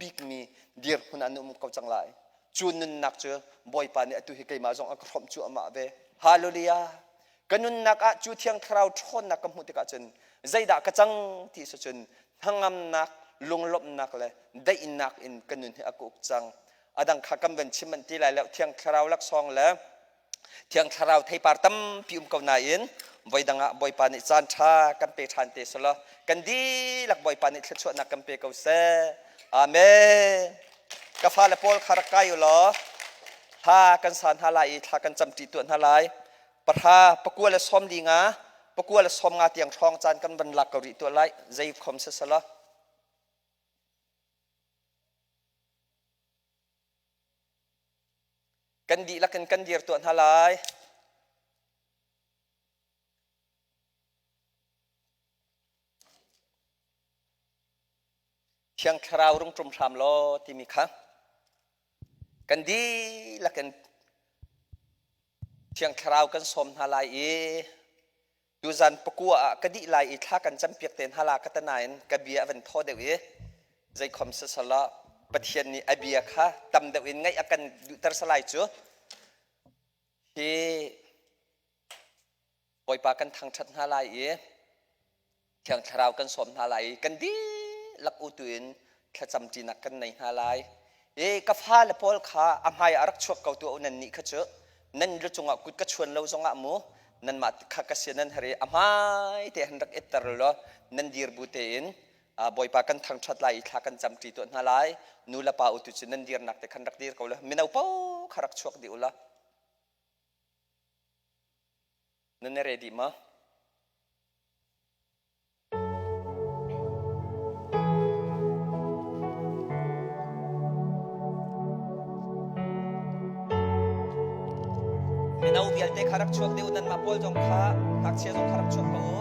bikmi dirhmun ah na um ko cang lai. Cu nunnak cu Bawipa nih atu hi keimah zong a ka hrawmh cuahmah ve. Hallelujah! Ka nunnak ah cu Thiang Thlarau ṭhawnnak ka hmuh tikah cun zeidah ka cang ti si cun hnangamnak, lunglawmhnak le daihnak in ka nun hi a ka uk cang. A dang kha kan van chim manh ti lai lo. Thiang Thlarau laksawng le Thiang Thlarau theipar tampi um ko nain voidang ah Bawipa nih caan ṭha kan pe ṭhan te selaw kan dihlak Bawipa nih thluachuahnak kan pe ko seh. Amen. Ka fale pawl kha rak kai u law thla kan sa hna lai i thla kan camṭi tuah hna lai. Pahra pakua le sawm li nga pakua le sawm nga tiang hrawng caan kan van lak ko rih tuah lai. Zei khom siselaw. Kan dihlak in kan dir tuah hna lai. Thiang Thlarau rung ṭum hram law timi kha kan dihlak in Thiang Thlarau kan sawm hna lai i Tuzan pakua ah ka dih lai i thla kan campiak te hna la ka ta nain ka bia a van thaw deuh i zeikhom sisala Pathian nih a bia kha tam deuh in ngaih a kan duhter salai cu hi Bawipa kan thangṭhat hna lai i Thiang Thlarau kan sawm hna lai i kan dihlak utu in thlacam ṭinak kan nei hna lai. I ka fale pawl kha a hmai ah rak chuak ko tuah u nan nih kha cu nan lu cungah kut ka chuan lo zongah mu nanmah kha ka sia nan har i a hmai te han rak itter law nan dir bu tein Bawipa kan thangṭhat lai i thla kan camṭi tuah hna lai. Nu le pa utu cu nan dirnak te khan rak dir ko la mino po kha rak chuak dih u la. Nan i ready ma? Mino vialte kha rak chuak dih u nanmah pawl zong kha ngakchia zong kha rak chuak ko u.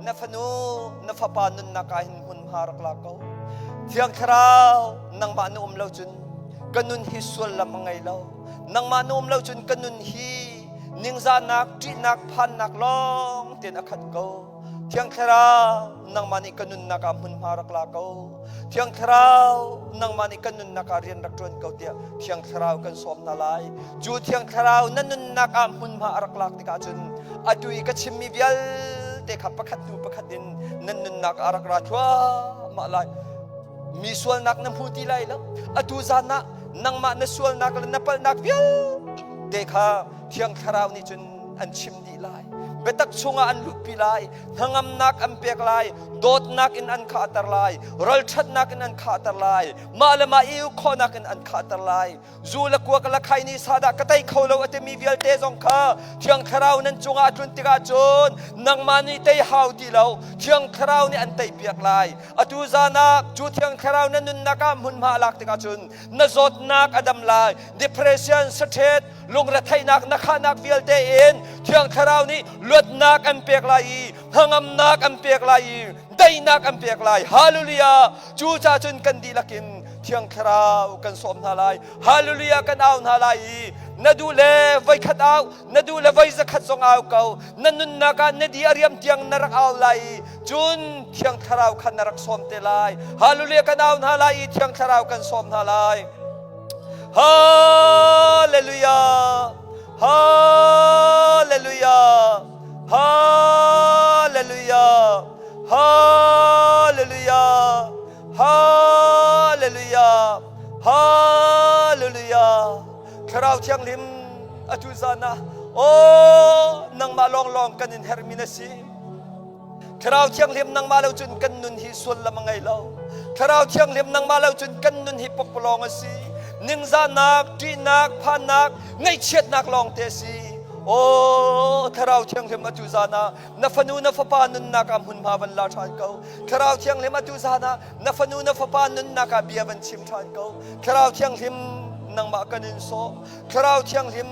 Na fanu, na fapa nunnak ah hin hmunhma rak la ko. Thiang Thlarau, nangmah na um lo cun ka nun hi suallam a ngei lo. Nangmah na um lo cun ka nun hi ningzahnak, ṭihnak, phannak lawng tein a khat ko. Thiang Thlarau, nangmah nih ka nunnak ah hmunhma rak la ko. Thiang Thlarau, nangmah nih kan nunnak ah rian rak ṭuan ko tiah Thiang Thlarau kan sawm hna lai. Cu Thiang Thlarau na nunnak ah hmunhma a rak lak tikah cun atu i ka chimmi vialte kha pakhat hnu pakhat in nan nunnak ah rak ra thluahmah lai. Mi sualnak na hmu ti lai lo. Atu zan ah nangmah na sualnak le na palhnak vialte kha Thiang Thlarau nih cun an chim dih lai. Biatak chungah an luhpi lai, hnangamnak an pek lai, dawtnak in an khahter lai, ralṭhatnak in an khahter lai, mah le mah i uk khawhnak in an khahter lai. Zu le kuak le khai nih sadah ka tei kho lo a timi vialte zong kha Thiang Thlarau nan cungah a tlun tikah cun nangmah nih tei hau ti lo, Thiang Thlarau nih an teipiak lai. Atu zan ah cu Thiang Thlarau na nunnak ah hmunhma a lak tikah cun na zawtnak a dam lai, depression, saṭhet, lungretheihnak na khahnak vialte in Thiang Thlarau nih luatnak an pek lai i hnangamnak an pek lai i daihnak an pek lai. Hallelujah! Cu ca cun kan dihlak in Thiang Thlarau kan sawm hna lai. Hallelujah kan au hna lai i na duh le voi khat au, na duh le voi zakhat zong au ko. Na nunnak ah na di a riam tiang na rak au lai i cun Thiang Thlarau kha na rak sawm te lai. Hallelujah kan au hna lai i Thiang Thlarau kan sawm hna lai. Hallelujah! Hallelujah! Hallelujah! Hallelujah! Hallelujah! Hallelujah! Thlarau Thianghlim atu zan ah aw nangmah lawnglawng kan in herhmi na si. Thlarau Thianghlim nangmah lo cun kan nun hi sullam a ngei lo. Thlarau Thianghlim nangmah lo cun kan nun hi pokpalawng a si. Ningzahnak, ṭihnak, phannak, ngaihchiatnak lawng te a si. Aw Thlarau Thianghlim atu zan ah na fanu na fapa nunnak ah hmunhma van la ṭhan ko. Thlarau Thianghlim atu zan ah na fanu na fapa nunnak ah bia van chim ṭhan ko. Thlarau Thianghlim nangmah kan in sawm. Thlarau Thianghlim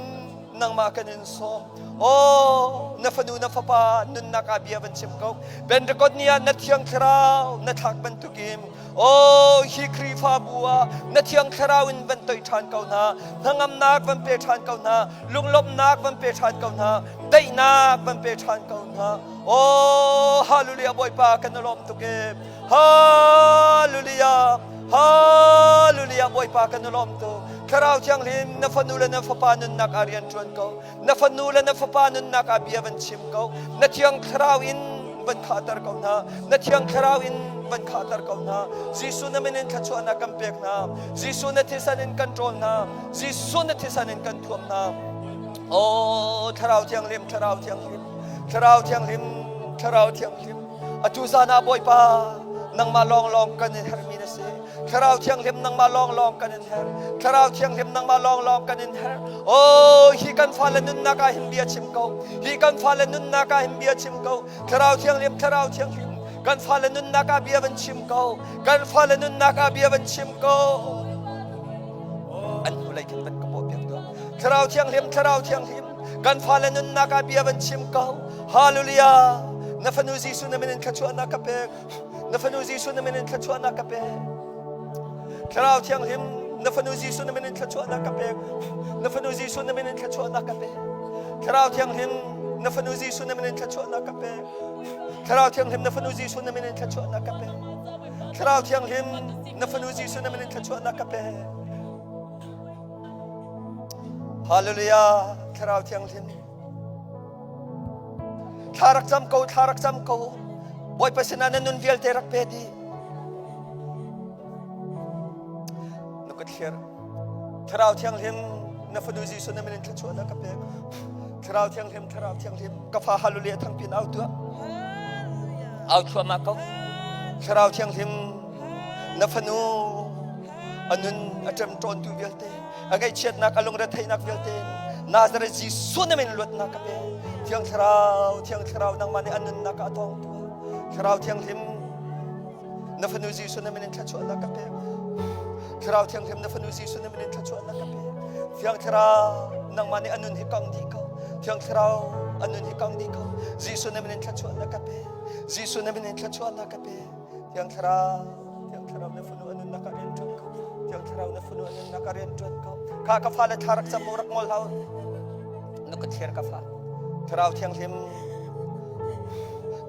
nangmah kan in sawm. Aw, na fanu na fapa nunnak ah bia van chim ko. Pentecost ni ah na thiang thlarau na thlak bantukin aw hi Khrihfabu ah na thiang thlarau in van toih ṭhan ko hna. Hnangamnak van pe ṭhan ko hna. Lunglawmhnak van pe ṭhan ko hna. Daihnak van pe ṭhan ko hna. Aw, hallelujah Bawipa kan i lawm tuk e. Hallelujah. Hallelujah Bawipa kan i lawm tuk. Thlarau Thianghlim na fanu le na fapa nunnak ah rian ṭuan ko. Na fanu le na fapa nunnak ah bia van chim ko. Na Thiang Thlarau in van khahter ko hna. Na Thiang Thlarau in van khahter ko hna. Jesuh na min in thluachuahnak kan pek hna. Jesuh na thisen in kan ṭawl hna. Jesuh na thisen in kan thuam hna. Oh, Thlarau Thianghlim, Thlarau Thianghlim, Thlarau Thianghlim, Thlarau Thianghlim. Atu zan ah Bawipa, nangmah lawnglawng kan in herhmi na si. Thlarau Thianghlim nangmah lawnglawng kan in herh. Thlarau Thianghlim nangmah lawnglawng kan in herh. Oh, hi kan fale nunnak ah hin bia chim ko. Hi kan fale nunnak ah hin bia chim ko. Thlarau Thianghlim, Thlarau Thianghlim, kan fale nunnak ah bia van chim ko. Kan fale nunnak ah bia van chim ko. An hnulei khin van ka bawh piak tuah. Thlarau Thianghlim, Thlarau Thianghlim, kan fale nunnak ah bia van chim ko. Hallelujah. Na fanu Jesuh na min in thluachuahnak ka pek. Na fanu Jesuh na min in thluachuahnak ka pek. Thlarau Thianghlim, na fanu Jesuh na min in thluachuahnak ka pek. Na fanu Jesuh na min in thluachuahnak ka pek. Thlarau Thianghlim, na fanu Jesuh na min in thluachuahnak ka pek. Thlarau Thianghlim, na fanu Jesuh na min in thluachuahnak ka pek. Thlarau Thianghlim, na fanu Jesuh na min in thluachuahnak ka pek. Hallelujah, Thlarau Thianghlim. Thla rak cam ko, thla rak cam ko. Bawipa sinah na nun vialte rak pe dih. Na kut thlir. Thlarau Thianghlim, na fanu Jesuh na min in thluachuahnak ka pek. Thlarau Thianghlim, Thlarau Thianghlim, ka fa hallelujah thangpin au tuah. Au thluahmah ko. Thlarau Thianghlim, na fanu a nun a ṭemṭawntu vialte, a ngaihchiatnak, a lungretheihnak vialte Nazareth Jesuh na min luatnak ka pe. Thiang Thlarau, Thiang Thlarau, nangmah nih a nunnak ah a tawng tuah. Thlarau Thianghlim, na fanu Jesuh na min in thluachuahnak ka pek. Thlarau Thianghlim, na fanu Jesuh na min in thluachuahnak ka pek. Thiang Thlarau, nangmah nih a nun hi kang dih ko. Thiang Thlarau, A nun hi kang dih ko. Jesuh na min in thluachuahnak ka pe. Jesuh na min in thluachuahnak ka pe. Thiang Thlarau, Thiang Thlarau na fanu a nunnak ah rian ṭuan ko. Thiang Thlarau na fanu a nunnak ah rian ṭuan ko. Kha ka fale thla rak cam mu rak ngol hau. Na ka thlir ka fa. Thlarau Thianghlim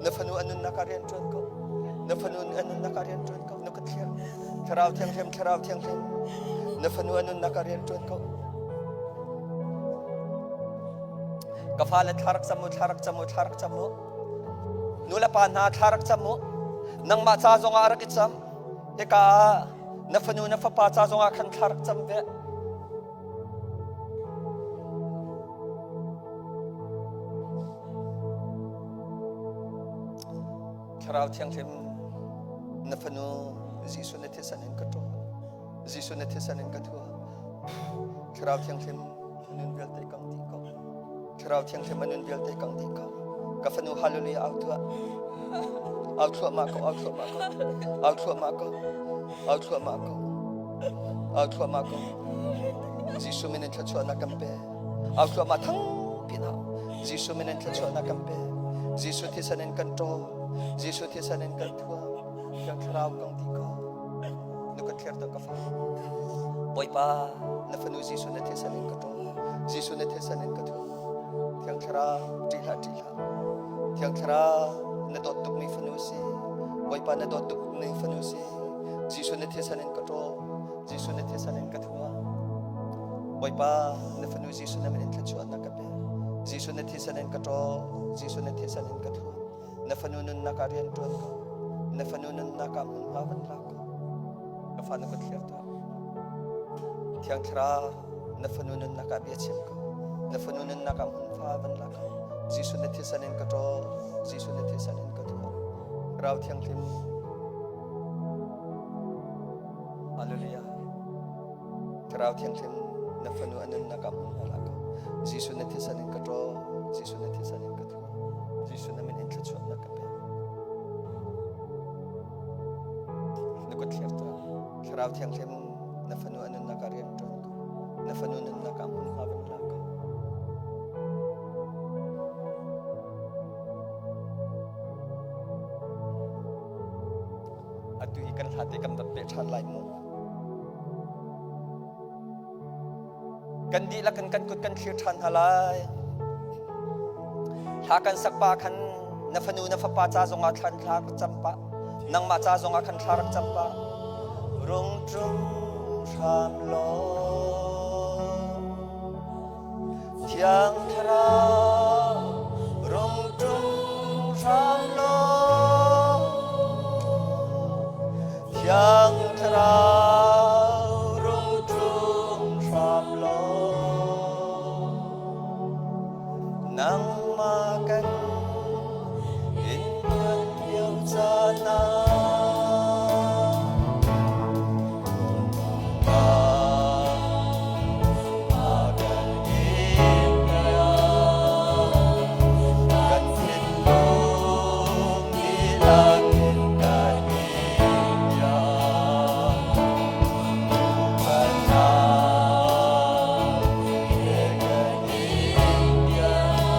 na fanu a nunnak ah rian ṭuan ko. Na fanu a nunnak ah rian ṭuan ko. Na ka thlir. Thlarau Thianghlim, Thlarau Thianghlim na fanu a nunnak ah rian ṭuan ko. Ka fale thla rak cam u, thla rak cam u, thla rak cam u. Nu le pa hna thla rak cam u. Nangmah ca zongah rak i cam. Hika ah na fanu na fapa ca zongah khan thla rak cam ve. Thlarau Thianghlim na fanu Jesuh na thisen in ka ṭawl. Jesuh na thisen in ka thuah. Thlarau Thianghlim nun vialte kang dih ko. Thlarau Thianghlim a nun vialte kang dih ko. Ka fanu hallelujah au tuah. Au thluahmah ko, au thluahmah ko. Au thluahmah ko. Au thluahmah ko. Au thluahmah ko. Jesuh min in thluachuahnak kan pe. Au thluahmah thang pinah Jesuh min in thluachuahnak kan pe. Jesuh thisen in kan ṭawl. Jesuh thisen in kan thuah. Thiang Thlarau kang dih ko. Na ka thlir ka fa. Bawipa, na fanu Jesuh na thisen in ka ṭawl. Jesuh na thisen in ka thuah. Thiang Thlarau, ṭih hlah, ṭih hlah. Thiang Thlarau, na dawt tukmi fanu si. Bawipa na dawt tukmi fanu si. Jesuh na thisen in ka ṭawl. Jesuh na thisen in ka thuah. Bawipa, na fanu Jesuh na min in thluachuahnak ka pe. Jesuh na thisen in ka ṭawl. Jesuh na thisen in ka thuah. Na fanu nunnak ah rian ṭuan ko. Na fanu nunnak ah hmunhma van lak ko. Ka fa na kut thlir tuah. Thiang Thlarau, na fanu nunnak ah bia chim ko. Na fanu nunnak ah hmunhma van lak ko. Jesuh na thisen in ka ṭawl. Jesuh na thisen in ka thuah. Thlarau Thianghlim, Hallelujah. Thlarau Thianghlim, na fanu a nunnak ah hmunhma lak ko. Jesuh na thisen in ka ṭawl. Jesuh na thisen in ka thuah. Jesuh na min in thluachuahnak ka pek. Na kut thlir tuah. Thlarau Thianghlim, na fanu a nunnak ah rian ṭuan ko. Na fanu nunnak ah hmunhma van la ko. Atu hi kan hla te kan rat peh ṭhan lai mu. Kan dihlak in kan kut kan thlir ṭhan hna lai. Hla kan sak pa khan na fanu na fapa ca zongah thlan thla rak cam pah. Nangmah ca zongah khan thla rak cam pah. Rung ṭum hram law Thiang Thlarau rung ṭum hram law Thiang Thlarau rung ṭum hram law nangmah kan in tuan lio caan ah Kan thinlung dihlak in kan in biak. Upatnak he kan in biak.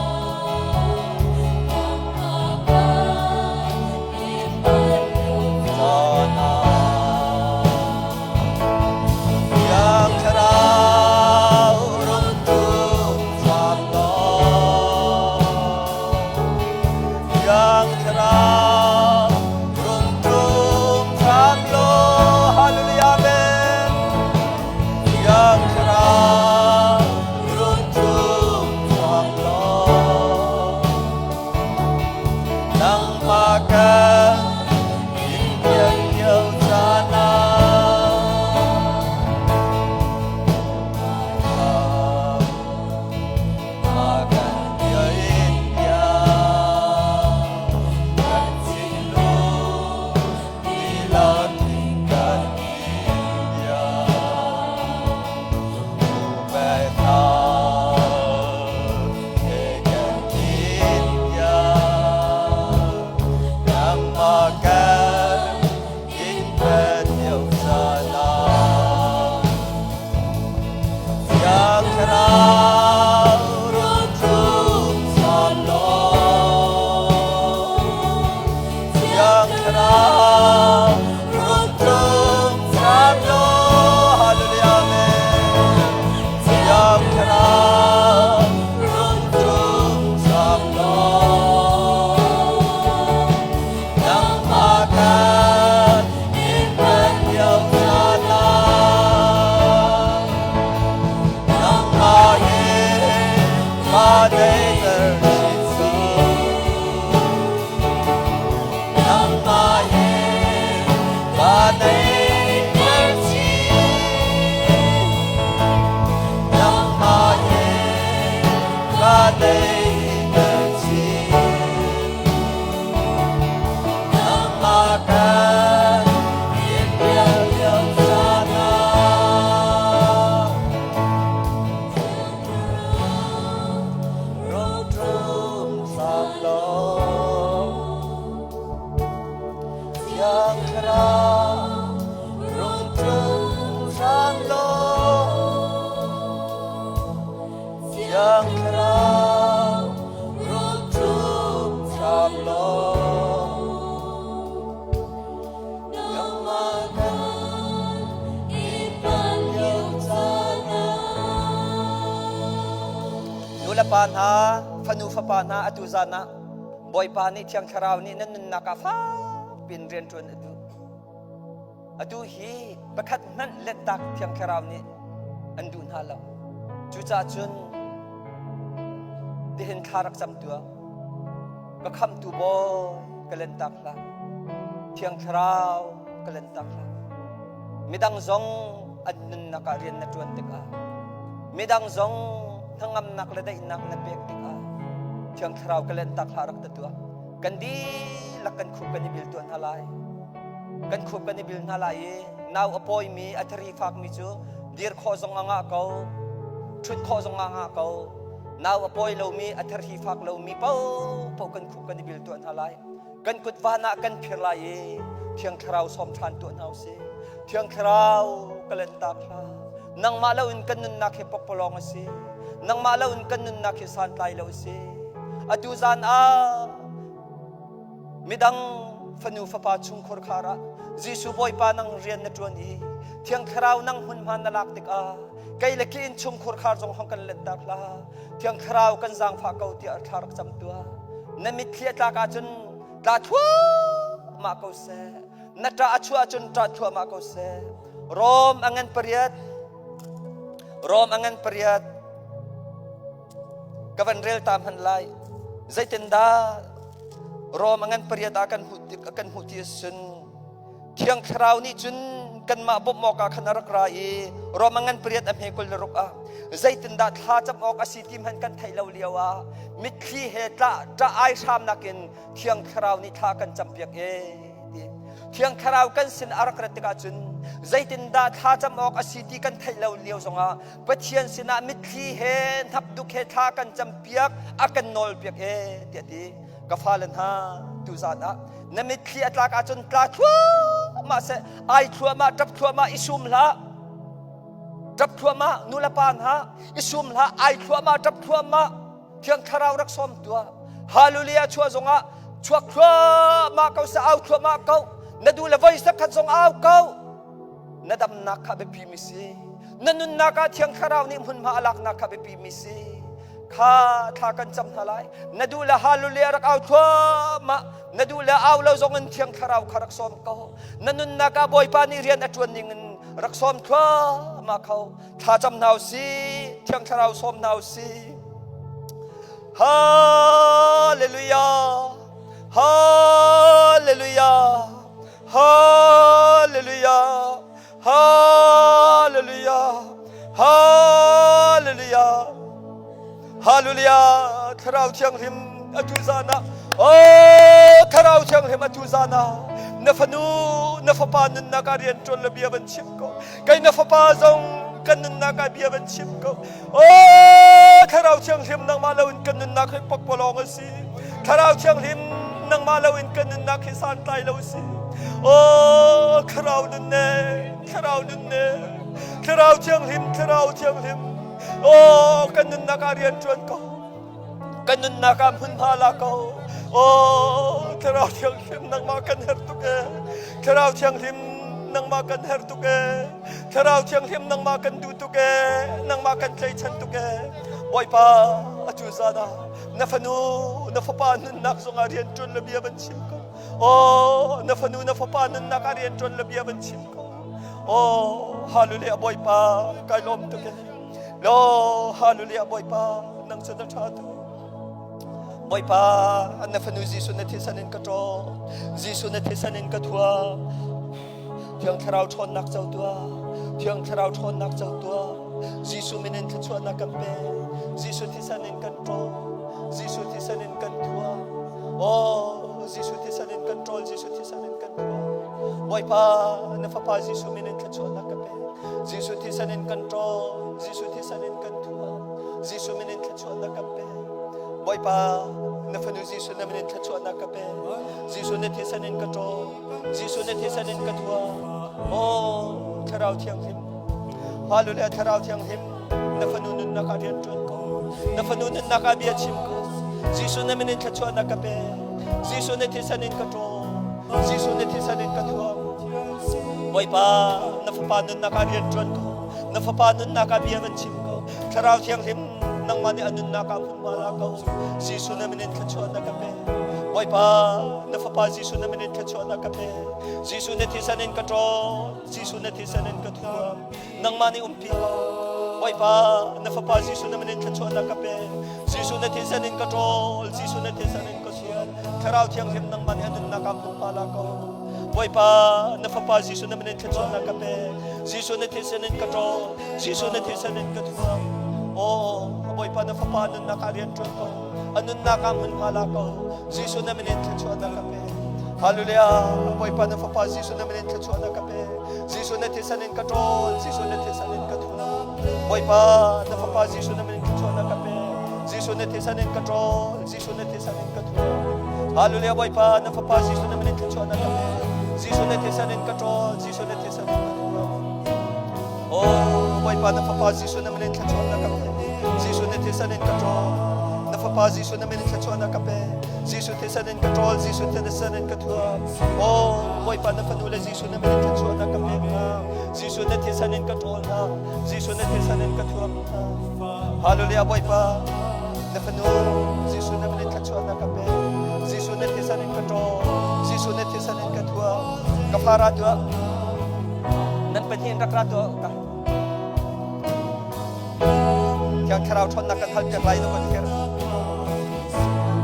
daihter chin ko. Nangmah he ka daihter chin. Nangmah he ka daihter chin. Nangmah kan in pial lio caan ah. Rung ṭum hram law, Thiang Thlarau, rung ṭum hram law, Thiang Thlarau, rung ṭum hram law. Nangmah kan i pan lio caan ah. Nu le pa hna, fanu fapa hna atu zan ah Bawipa nih Thiang Thlarau nih nan nunnak ah fakpi in rian ṭuan a duh. Atu hi pakhat hmanh lettak Thiang Thlarau nih an duh hna lo. Cucaah cun tihin thla rak cam tuah. Ka khamhtu Bawi ka lentak hlah. Thiang Thlarau ka lentak hlah. Midang zong an nunnak ah rian na ṭuan tikah midang zong hnangamnak le daihnak na pek tikah Thiang Thlarau ka lentak hlah rak ta tuah. Kan dihlak kan khup kan i bil tuah hna lai. Kan khup kan i bil hna lai i nau a pawimi a thari fakmi cu dir khawh zong a ngah ko, ṭhut khawh zong a ngah ko. Nau a pawi lomi a therhi fak lomi paohpaoh kan khup kan i bil tuah hna lai. Kan kut van ah kan phir lai i Thiang Thlarau sawm ṭhan tuah hna usih. Thiang Thlarau ka lentak hlah. Nangmah loin kan nunnak hi pokpalawng a si. Nangmah loin kan nunnak hi santlai lo a si. Atu zan ah midang fanu fapa chungkhur khar ah Jesuh Bawipa nang rian na ṭuan i Thiang Thlarau nang hmunhma na lak tikah kei le ki innchungkhur khar zong hong kan lentak hlah. Thiang Thlarau kan zaangfah ko tiah thla rak cam tuah. Na mitthli a tlak ahcun tla thluahmah ko seh. Na ṭah a chuah ahcun ṭah thluahmah ko seh. Rom a ngan pariat. Rom a ngan pariat. Ka van rel ta hmanh lai. Zeitindah Rom a ngan pariat ah kan hmuh kan hmuh ti ahcun Thiang Thlarau nih cun kanmah bawmh awkah khan a rak ra i Rom a ngan pariat a hme 26 ah zeitindah thla cam awk a si ti hmanh kan theih lo lio ah mitthli he tlah ṭah ai hram nakin Thiang Thlarau nih thla kan campiak e ti. Thiang Thlarau kan sin a rak rat tikah cun zeitindah thla cam awk a si ti kan theih lo lio zongah Pathian sinah mitthli he hnapduk he thla kan campiak a kan nawlpiak e tiah ti. Ka fale hna tuzan ah na mitthli a tlak ahcun tla thluahmah seh, ai thluahmah, ṭap thluahmah, i sum hlah. Ṭap thluahmah, nu le pa hna, i sum hlah, ai thluahmah, ṭap thluahmah, Thiang Thlarau rak sawm tuah. Hallelujah chuah zongah chuak thluahmah ko seh, au thluahmah ko. Na duh le voi zakhat zong au ko. Na damnak kha biapi mi si. Na nunnak ah Thiang Thlarau nih hmunhma a laknak kha biapi mi si. Kha thla kan cam hna lai. Na duh le hallelujah rak au thluahmah. Na duh le au lo zong in Thiang Thlarau kha rak sawm ko. Na nunnak ah Bawipa nih rian a ṭuan ning in rak sawm thluahmah kho. Thla cam hna usih. Thiang Thlarau sawm hna usih. Hallelujah. Hallelujah. Hallelujah. Hallelujah. Hallelujah. Hallelujah. Thlarau Thianghlim atu zan ah Oh, Thlarau Thianghlim atu zan ah na fanu na fapa nunnak ah rian ṭuan le bia van chim ko. Kei na fapa zong kan nunnak ah bia van chim ko. Oh, Thlarau Thianghlim nangmah loin kan nunnak hi pakpalawng a si. Thlarau Thianghlim nangmah loin kan nunnak hi santlai lo a si. Oh, Thlarau nunnem, Thlarau nunnem, Thlarau Thianghlim, Thlarau Thianghlim. Oh, kan nunnak ah rian ṭuan ko. Kan nunnak ah hmunhma la ko. Oh, Thlarau Thianghlim nangmah kan herh tuk ee. Thlarau Thianghlim nangmah kan herh tuk ee. Thlarau Thianghlim nangmah kan duh tuk ee. Nangmah kan tlaichan tuk ee. Bawipa, atu zan ah na fanu, na fapa nunnak zongah rian ṭuan le bia van chim ko. Oh, na fanu, na fapa nunnak ah rian ṭuan le bia van chim ko. Oh, hallelujah Bawipa, kai lawm tuk ee. Lo, hallelujah Bawipa. Nang cu na ṭha tuk. Bawipa, na fanu Jesuh na thisen in ka ṭaw. Jesuh na thisen in ka thua. Thiang Thlarau ṭhawnnak co tuah. Thiang Thlarau ṭhawnnak co tuah. Jesuh min in thluachuahnak kan pe. Jesuh thisen in kan ṭawl. Jesuh thisen in kan thua. Oh, Jesuh thisen in kan ṭawl. Jesuh thisen in kan thua. Bawipa, na fapa Jesuh min in thluachuahnak ka pe. Jesuh thisen in kan ṭawl. Jesuh thisen in kan thua. Jesuh min in thluachuahnak ka pe. Bawipa, na fanu Jesuh na min in thluachuahnak ka pe. Jesuh na thisen in ka ṭawl. Jesuh na thisen in ka thua. Oh, Thlarau Thianghlim. Hallelujah, Thlarau Thianghlim. Na fanu nunnak ah rian ṭuan ko. Na fanu nunnak ah bia chim ko. Jesuh na min in thluachuahnak ka pe. Jesuh na thisen in ka ṭawl. Jesuh na thisen in ka thuam. Bawipa, na fapa nunnak ah rian ṭuan ko. Na fapa nunnak ah bia van chim ko. Thlarau Thianghlim nangmah nih a nunnak ah hmunhma la ko. Jesuh na min in thluachuahnak ka pe. Bawipa, na fapa Jesuh na min in thluachuahnak ka pe. Jesuh na thisen in ka ṭawl. Jesuh na thisen in ka thuam. Nangmah nih umpi ko. Bawipa, na fapa Jesuh na min in thluachuahnak ka pe. Jesuh na thisen in ka ṭawl. Jesuh na thisen in ka thian. Thlarau Thianghlim nangmah nih a nunnak ah hmunhma la ko. Bawipa, na fapa Jesuh na min in thluachuahnak ka pe. Jesuh na thisen in ka ṭawl. Jesuh na thisen in ka thuam. Oh, Bawipa na fapa nunnak ah rian ṭuan ko. A nunnak ah hmunhma la ko. Jesuh na min in thluachuahnak ka pe. Hallelujah. Bawipa na fapa Jesuh na min in thluachuahnak ka pe. Jesuh na thisen in ka ṭawl. Jesuh na thisen in ka thuam. Bawipa na fapa Jesuh na min in thluachuahnak ka pe. Jesuh na thisen in ka ṭawl. Jesuh na thisen in ka thuam. Hallelujah. Bawipa na fapa Jesuh na min in thluachuahnak ka pe. Jesuh na thisen in ka ṭawl. Jesuh na thisen in ka thuam. Oh, Bawipa na fapa Jesuh na min in thluachuahnak ka pe. Jesuh na thisen in ka ṭawl. Na fapa Jesuh na min in thluachuahnak ka pe. Jesuh thisen in ka ṭawl. Jesuh thisen in ka thuam. Oh, Bawipa na fanu le Jesuh na min in thluachuahnak ka pek hna. Jesuh na thisen in ka ṭawl hna. Jesuh na thisen in ka thuam hna. Hallelujah Bawipa na fanu Jesuh na min in thluachuahnak ka pe. Jesuh na thisen in ka ṭawl. Jesuh na thisen in ka thuam. Ka fa ra tuah. Nan Pathian rak ra tuah ka. Thiang Thlarau ṭhawnnak kan hal piak lai na kan kher.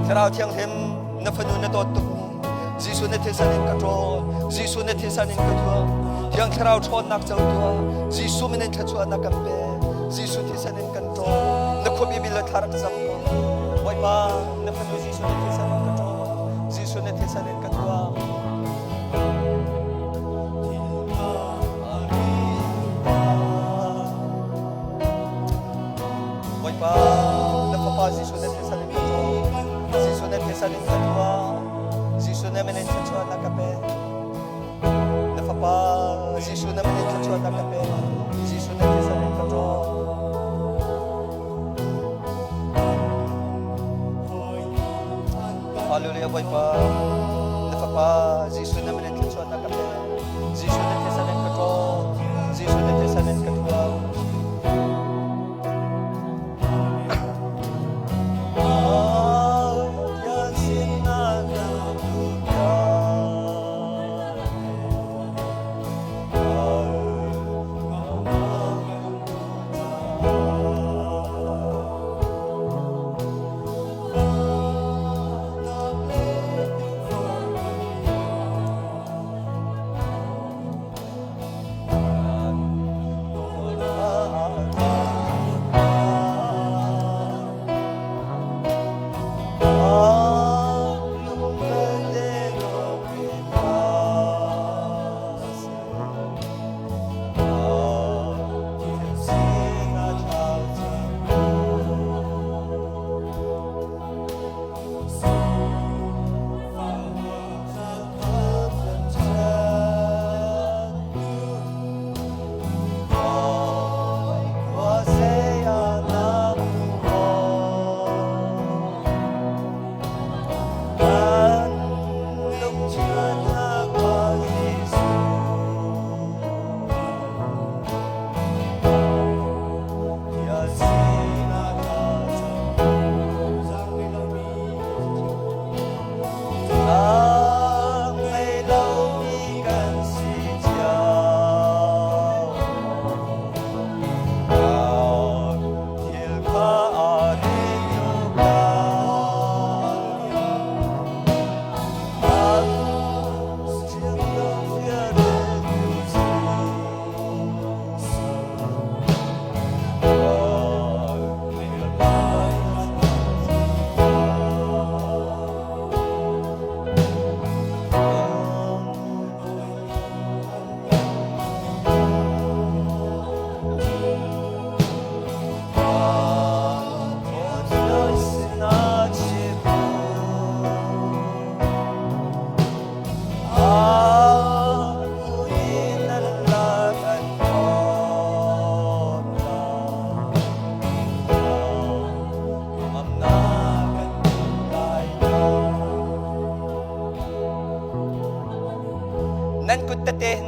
Thlarau Thianghlim na fanu na dawt tuk. Jesuh na thisen in ka ṭawl. Jesuh na thisen in ka thuam. Thiang Thlarau ṭhawnnak co tuah. Jesuh min in thluachuahnak kan pe. Jesuh thisen in kan ṭawl. Na khuapi bil le thla rak cam ko. Bawipa na fanu Jesuh na thisen in ka ṭawl. Jesuh na thisen in ka thuam. Bawipa, na Fapa Jesuh na thisen in ka ṭawl. Jesuh na thisen in ka tuah. Jesuh na min in thluachuahnak ka pe. Na Fapa Jesuh na min in thluachuahnak ka pe. Jesuh na thisen in ka ṭawl. Hallelujah Bawipa, na Fapa Jesuh na min in thluachuahnak ka pe. Jesuh na thisen in ka ṭawl. Jesuh na thisen in ka thuam.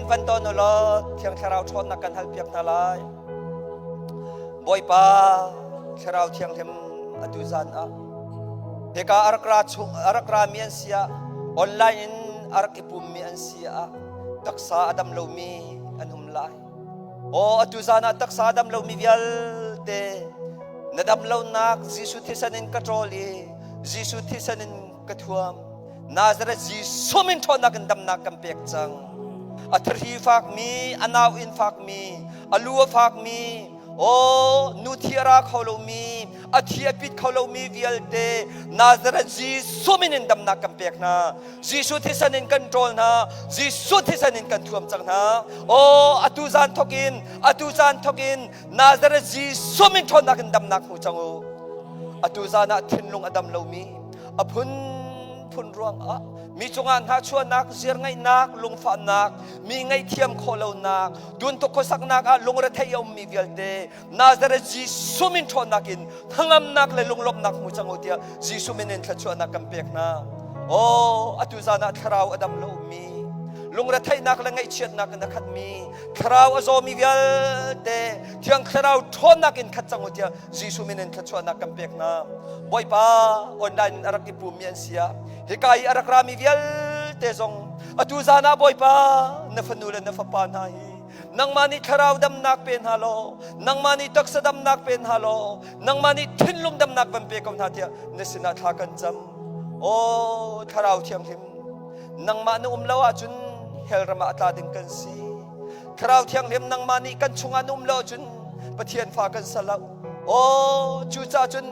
van ton u law Thiang Thlarau ṭhawnnak kan halpiak hna lai. Bawipa Thlarau Thianghlim atu zan ah hika a rak ra chung a rak rami an si ah online in a rak i pummi an si ah taksa a dam lomi an um lai. Aw atu zan ah taksa a dam lomi vialte na dam lonak Jesuh thisen in ka ṭawl i Jesuh thisen in ka thuam. Nazareth Jesuh min ṭhawnnak in damnak kan pek cang. A thahri fakmi, a nau in fakmi, a lu a fakmi, aw nu thi a ra kho lomi, a thi a pit kho lomi vialte Nazareth Jesuh min in damnak kan pek hna. Jesuh thisen in kan ṭawl hna. Jesuh thisen in kan thuam cang hna. Aw atu zan thawk in, atu zan thawk in Nazareth Jesuh min ṭhawnnak in damnak hmu cang u. Atu zan ah thinlung a dam lomi, a phunphun ruangah mi cungah hnahchuahnak, ziarngaihnak, lungfahnak, mi ngaihthiam khawh lonak, tuntuk khuasaknak ah lungretheih a ummi vialte Nazareth Jesuh min ṭhawnnak in hnangamnak le lunglawmhnak hmu cang u tiah Jesuh min in thluachuahnak kan pek hna. Aw, atu zan ah thlarau a dam lomi, lungretheihnak le ngaihchiatnak in a khatmi, thlarau a zawmi vialte Thiang Thlarau ṭhawnnak in khat cang u tiah Jesuh min in thluachuahnak kan pek hna. Bawipa online in a rak i pummi an si ah hika i a rak rami vialte zong atu zan ah Bawipa na fanu le na fapa hna hi nangmah nih thlarau damnak pe hna law nangmah nih taksa damnak pe hna law nangmah nih thinlung damnak van pe ko hna tiah na sinah thla kan cam. Aw thlarau thianghlim nangmah na um lo ahcun hell ram ah a tla ding kan si. Thlarau Thianghlim nangmah nih kan chungah na um lo cun Pathian fa kan sa lo. Aw cucaah cun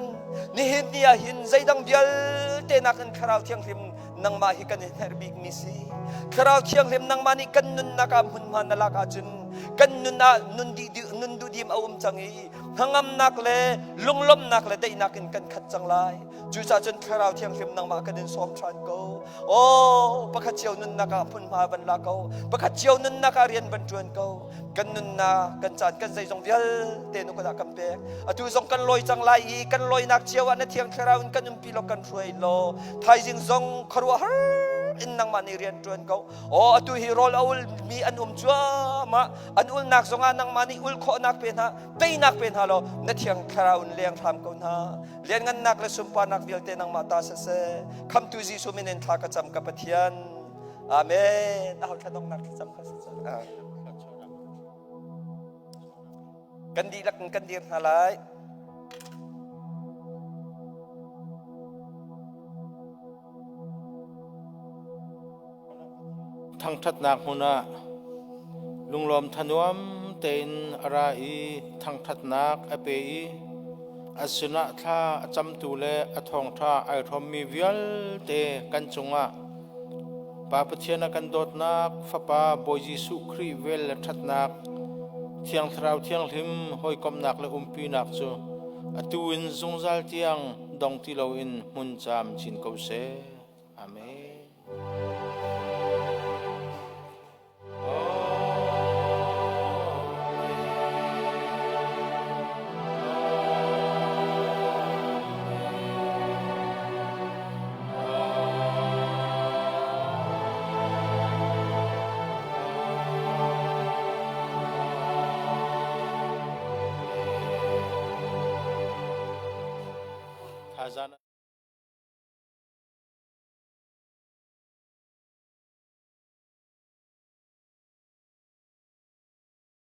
nihin ni ah hin zeidang vialte nakin Thlarau Thianghlim nangmah hi kan i hnerh bikmi si. Thlarau Thianghlim nangmah nih kan nunnak ah hmunhma na lak ahcun kan nun ah nun nun duhdim a um cang i hnangamnak le lunglawmhnak le daihnak in kan khat cang lai. Cucaah cun Thlarau Thianghlim nangmah kan in sawm ṭhan ko. Aw, pakhat cio nunnak ah hmunhma van la ko. Pakhat cio nunnak ah rian van ṭuan ko. Kan nunnak, kan caan, kan zeizong vialte nu kan ah kan pek. Atu zong kan lawi cang lai i kan lawinak cio ah na Thiang Thlarau in kan umpi law kan hruai law thaizing zong khuaruahhar in nangmah nih rian ṭuan ko. Aw, atu hi rawl a ulmi an um cuahmah. An ulnak zongah nangmah nih ul khawhnak pe hna, teinak pe hna law na Thiang Thlarau in leng hram ko hna. Lianngannak le sunparnak vialte nangmah ta siseh. Khamtu Jesuh min in thla ka cam ka Pathian. Amen. Aho thla dongnak thlacam kha si Kan dihlak in kan dir hna lai.
Thangṭhatnak hmun ah lunglawm thanuam tein a ra i thangṭhatnak a pe i a sinah thla a camtu le a thawngṭha ai hrawmmi vialte kan cungah Pa Pathian a kan dawtnak, Fapa Bawi Jesuh Khrih vel le ṭhatnak, Thiang Thlarau Thianghlim hawikomhnak le umpinak cu atu in zungzal tiang dong ti loin hmun caam chin ko seh. Amen.